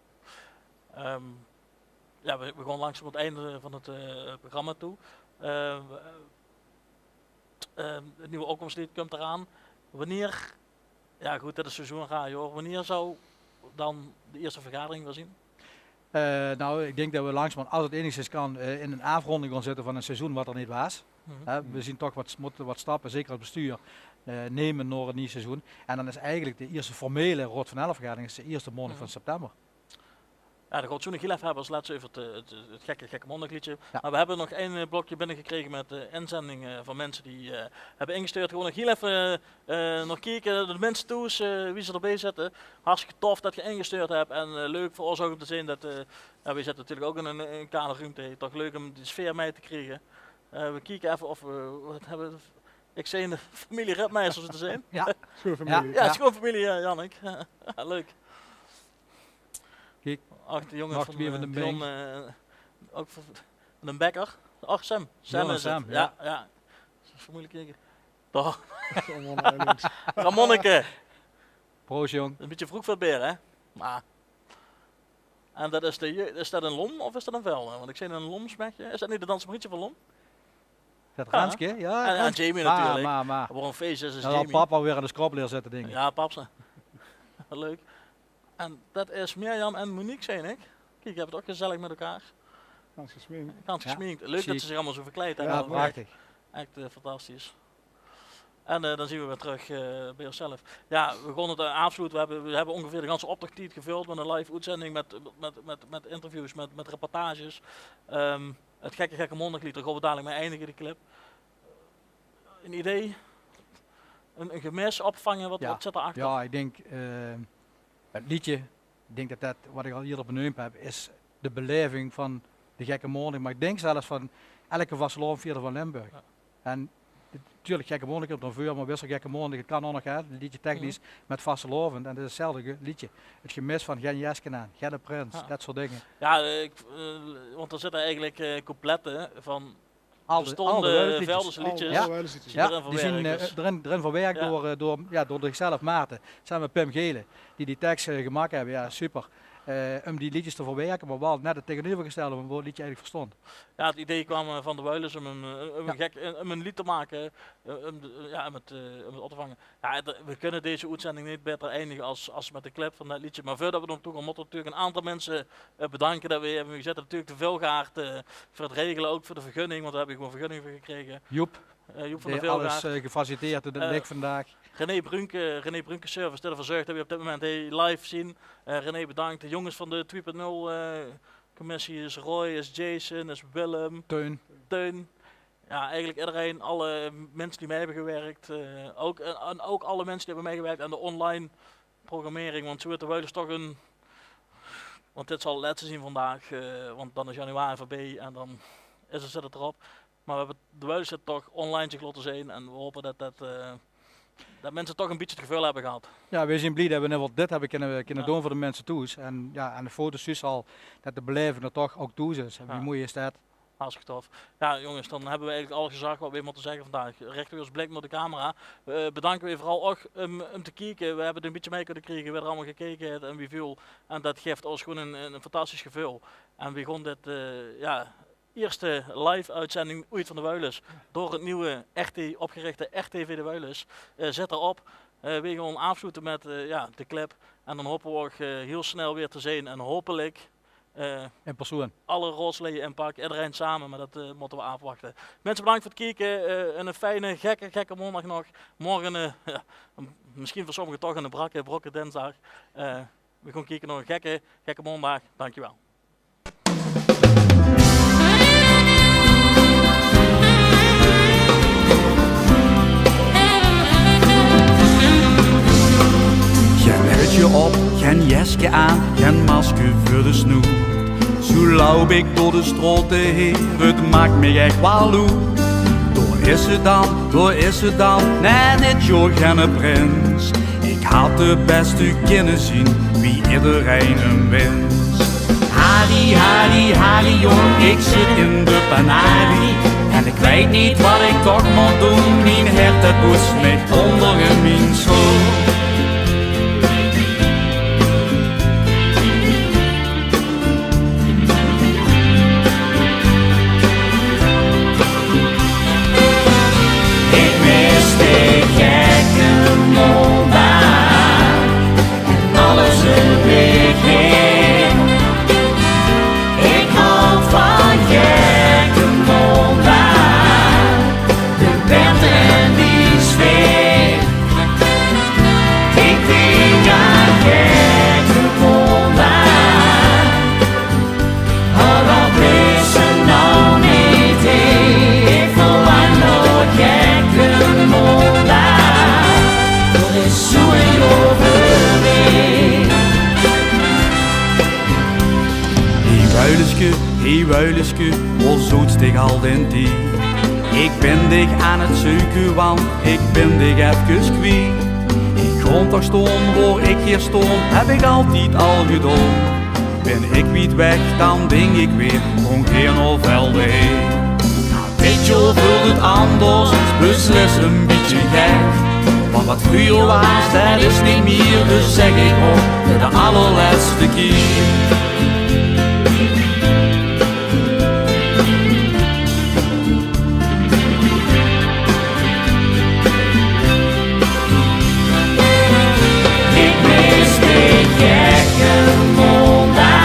Ehm, ja, we, we gaon langzaam nao 't einde van 't, eh, programma toe. Ehm, ehm, 't nuuj opkomstleed kump d'raan. Wanneer, ja good, det is seizoenraad, jao. Wanneer zou dan de ierste vergadering weer zeen? Eh, nou, ik dink det we langzamerhand, as 't enigszins kan, eh, in ein aafronding gaon zitte van ein seizoen wat d'r neet waas. Hè, we zien toch wat, mótte wat stappe, zeker as bestuur, eh, neme nao 't nuuj seizoen. En dan is eigelik de ierste formele Raod van Elf vergadering is de ierste maondig van september. Ja, dan gaon we 't zoe nog hiel effe höbbe as lètste euver 't, eh, 't, 't Gekke Gekke Maondigleedje. Ja. Mer we höbbe nog ein, eh, blökske binnegekrege mit, eh, inzendinge van minse die, eh, höbbe ingestuurd. Gaon we nog hiel effe, eh, nog kieke, de minse thoes, eh, wie ze d'rbie zitte. Hartstikke tof det geer ingestuurd höb. En, eh, leuk veur ós ouch óm te zeen det, eh, ja, we zitte natuurlik ouch in ein, ein kale ruumte. Toch leuk óm die sfeer mei te kriege. Eh, we kieke effe of we, wat höbbe we? Ik zeen de femilie Ritmeijer, zoe te zeen. Ja. Sjoon femilie. Ja, sjoon femilie, eh, Jannik. Leuk. Kiek, ach, de jónges van, eh, Dion, eh, ouch van, van de Bekker. Ach, Sam. Sam is 't. Ja, ja. Femilie kieke. Toch. Ramonneke. Proost, jóng. Is ein bietje vroeg veur 't beer, hè? Mer En det is de, is det in Lom of is det in Velde? Want ik zeen ein Loms mechje. Is det neet 't dansmarietje van Lom? Det Renske, ja. En, en Jamie natuurlik. Mer, mer. Waat ein fees is, is Jamie. Pap alweer aan de scrobleer zitte, dink ik. Ja, pap. Leuk. En det is Mirjam en Monique, zeen ik. Kiek, die höbbe 't ouch gezellig mit elkaar. Gans gesmink. Gans gesmink. Leuk det ze zich allemaol zoe verkleid höbbe. Ja, prachtig. Echt, eh, fantastisch. En, eh, dan zien we weer trök, eh, bie ós zelf. Ja, we gaon 't, eh, aafsloete. We höbbe, we höbbe óngeveer de ganse optochtied gevöld mit ein live oetzending, mit, mit, mit, mit interviews, mit, mit reportages. Ehm, 't Gekke Gekke Maondigleed, dao gaon we dalik mei eindige, de clip. Ein idee? Ein, ein gemis opvange, wat, wat zit d'r achter? Ja, ik dink, eh, 't leedje, ik dink det det, wat ik al ierder beneump höb, is de belaeving van de Gekke Maondig, mer ik dink zelfs van elke vastelaovendvierder van Limburg. Ja. En natuurlik, Gekke Maondig kump dan veur, mer Wissel Gekke Maondig, 't kan ouch nog, hè, leedje technisch, mit vastelaovend. En det is 'tzelfde ge-, leedje. 't Gemis van gen jeske aan, genne prins, det soort dinger. Ja, eh, ik, eh, want d'r zitte eigelik, eh, couplette van al de, al de bestaonde Veldense leedjes. Ja, die zien, eh, d'rin, d'rin verwerk door, eh, door, ja, door de gezellig Maarten, same mit Pim Gelen, die die teks, eh, gemaak höbbe. Ja, super. Eh, óm die leedjes te verwerke, mer waal net 't taengeneuvergestelde van wo 't leedje eigelik veur stóng. Ja, 't idee kwaam, eh, van de Wuilus óm ein, eh, óm ein gek, eh, óm ein leed te make, eh, óm de, ja, óm 't, eh, óm 't op te vange. Ja, we kinne deze oetzending neet baeter eindige as, as mit de clip van det leedje. Mer veurdet we dao nao toe gaon, mótte we natuurlik ein aantal minse, eh, bedanke. Det we, we zitte natuurlik te Vilgaard, eh, veur 't regele, ouch veur de vergunning, want dao höb ik gewoon vergunning veur gekrege. Joep. Eh, Joep van de Vilgaard. Alles, eh, gefaciliteerd in de lik vandaag. René Brunke, René Brunke Service, det erveur zörg det we op dit moment hie live zien. Eh, René, bedank. De jónges van de twee punt nul, eh, commissie, is Roy, is Jason, is Willem. Teun. Teun. Ja, eigelik ederein, alle minse die mei höbbe gewirk, eh, ouch, en, en ouch alle minse die höbbe meigewerk aan de online programmering, want zoe weurt de Wuilus toch ein, want dit zal 't lètste zien vandaag, eh, want dan is januari veurbie en dan is 't, zit 't d'rop. Mer we höbbe, de Wuilus zit toch online zich laote zeen en we hope det, det, eh, det minse toch ein bietje 't geveul höbbe gehad. Ja, we zien blie det we in eder geval dit höbbe kinne, kinne doon veur de minse thoes. En ja, aan de foto's zuus se al det de belaeving d'r toch ouch thoes is. En wie moei is det? Hartstikke tof. Ja, jónges, dan höbbe we eigelik alles gezag wat we mótte zègke vandaag. Richte we ós blik nao de camera. Eh, bedanke we veural ouch, ehm, óm te kieke. We höbbe 't ein bietje mei kinne kriege, wae d'r allemaol gekeke haet en wieväöl. En det guf ós gewoon ein, ein fantastisch geveul. En we gaon dit, eh, ja, Eerste live-oetzending oeit van de Wuilus. Door het nuuj R T, opgerichte R T V de Wuilus. Eh, zit d'r op. Eh, weej gaon aafsloete mit, eh, jao, de clip. En dan hope weej óch, eh, hiel snel weer te zeen. En hopelik, eh, in persoon. Alle raodslede in pak, ederein same, mer det, eh, mótte weej aafwachte. Minse, bedank veur het kieke. Eh, 'ne fijne, gekke, gekke maondaag nog. Morge, eh, jao, misschien veur sommige toch 'ne brakke, brokke dinsdaag. Eh, weej gaon kieke nao 'ne gekke, gekke maondaag. Dankjewel. Gen huudje op, gen jeske aan, gen maske veur de snoet. Zoe loup ik door de straote heen, het maak mich ech waal oet. Dao is ze dan, dao is ze dan, nae, dit jaor genne prins. Ik had de beste kinne zien, wie ederein 'm wins. Harry, Harry, Harry jong, ik zit in de penarie. En ik weit neet wat ik toch mót doen, mien hert det boest mich ónger in mien stool. Ik mis de gekke maondaag en alles um mich heen. Ik haoj van gekke maondaag, de band en die sfeer. Ik dink aan gekke maondaag. Oh, det is ze now neet, hè. Ik verlang nao gekke maondaag. D'r is zoe euver mich. Hey Wuiluske, hey Wuiluske, wao zoets dich al den tied? Ik bin dich aan het zeuke, want ik bin dich efkes kwiet. Ik gaon toch staon wao ik hiej staon, heb ik altied al gedaon. Bin ik wied weg, dan dink ik weer, gaon geer nao Velde heen. Dit jaor veult het anders, beslis een bietje gek. Want wat vreuger waas, det is neet mier, dus zeg ik op de allerleste kier. Ik mis de gekke maondaag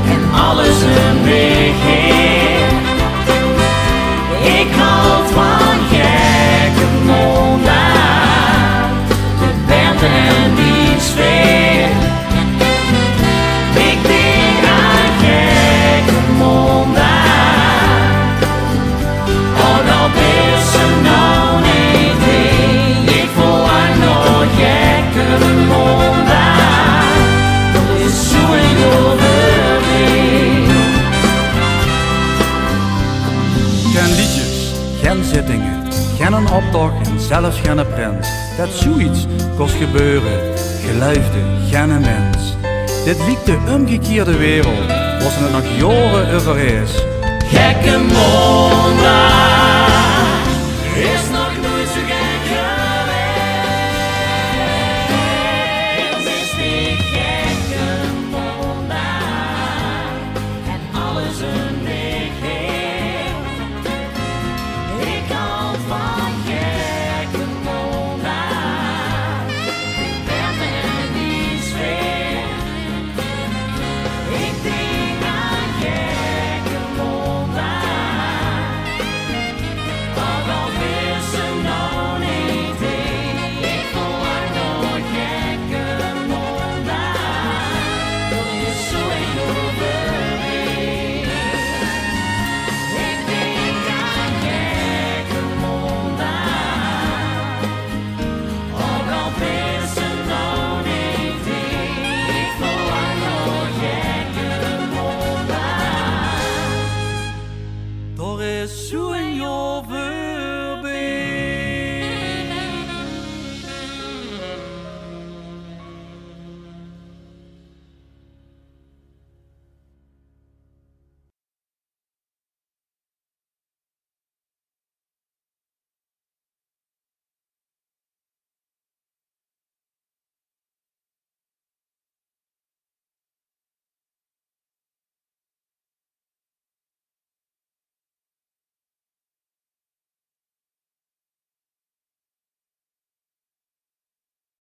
en alles um mich heen. Ik haoj van gekke maondaag, de band en die sfeer. Ik dink aan gekke maondaag. Oh, det is ze now neet, hè. Ik verlang nao gekke maondaag. D'r is zoe euver mich. Gen liedjes, gen zittinge, gen een optoch en zelfs genne prins. Det zoeget kós gebeure, geluifde genne mins. Dit liek de umgekierde wereld, wao ze het nog jaore euver is. Gekke maondaag is nog noeit zoe gek gewaes. Gekke maondaag en alles um mich heen. Ik haoj van gekke maondaag, de band en die sfeer. Ik dink aan gekke maondaag, oh, det is ze now neet, hè. Ik verlang nao gekke maondaag. D'r is zoe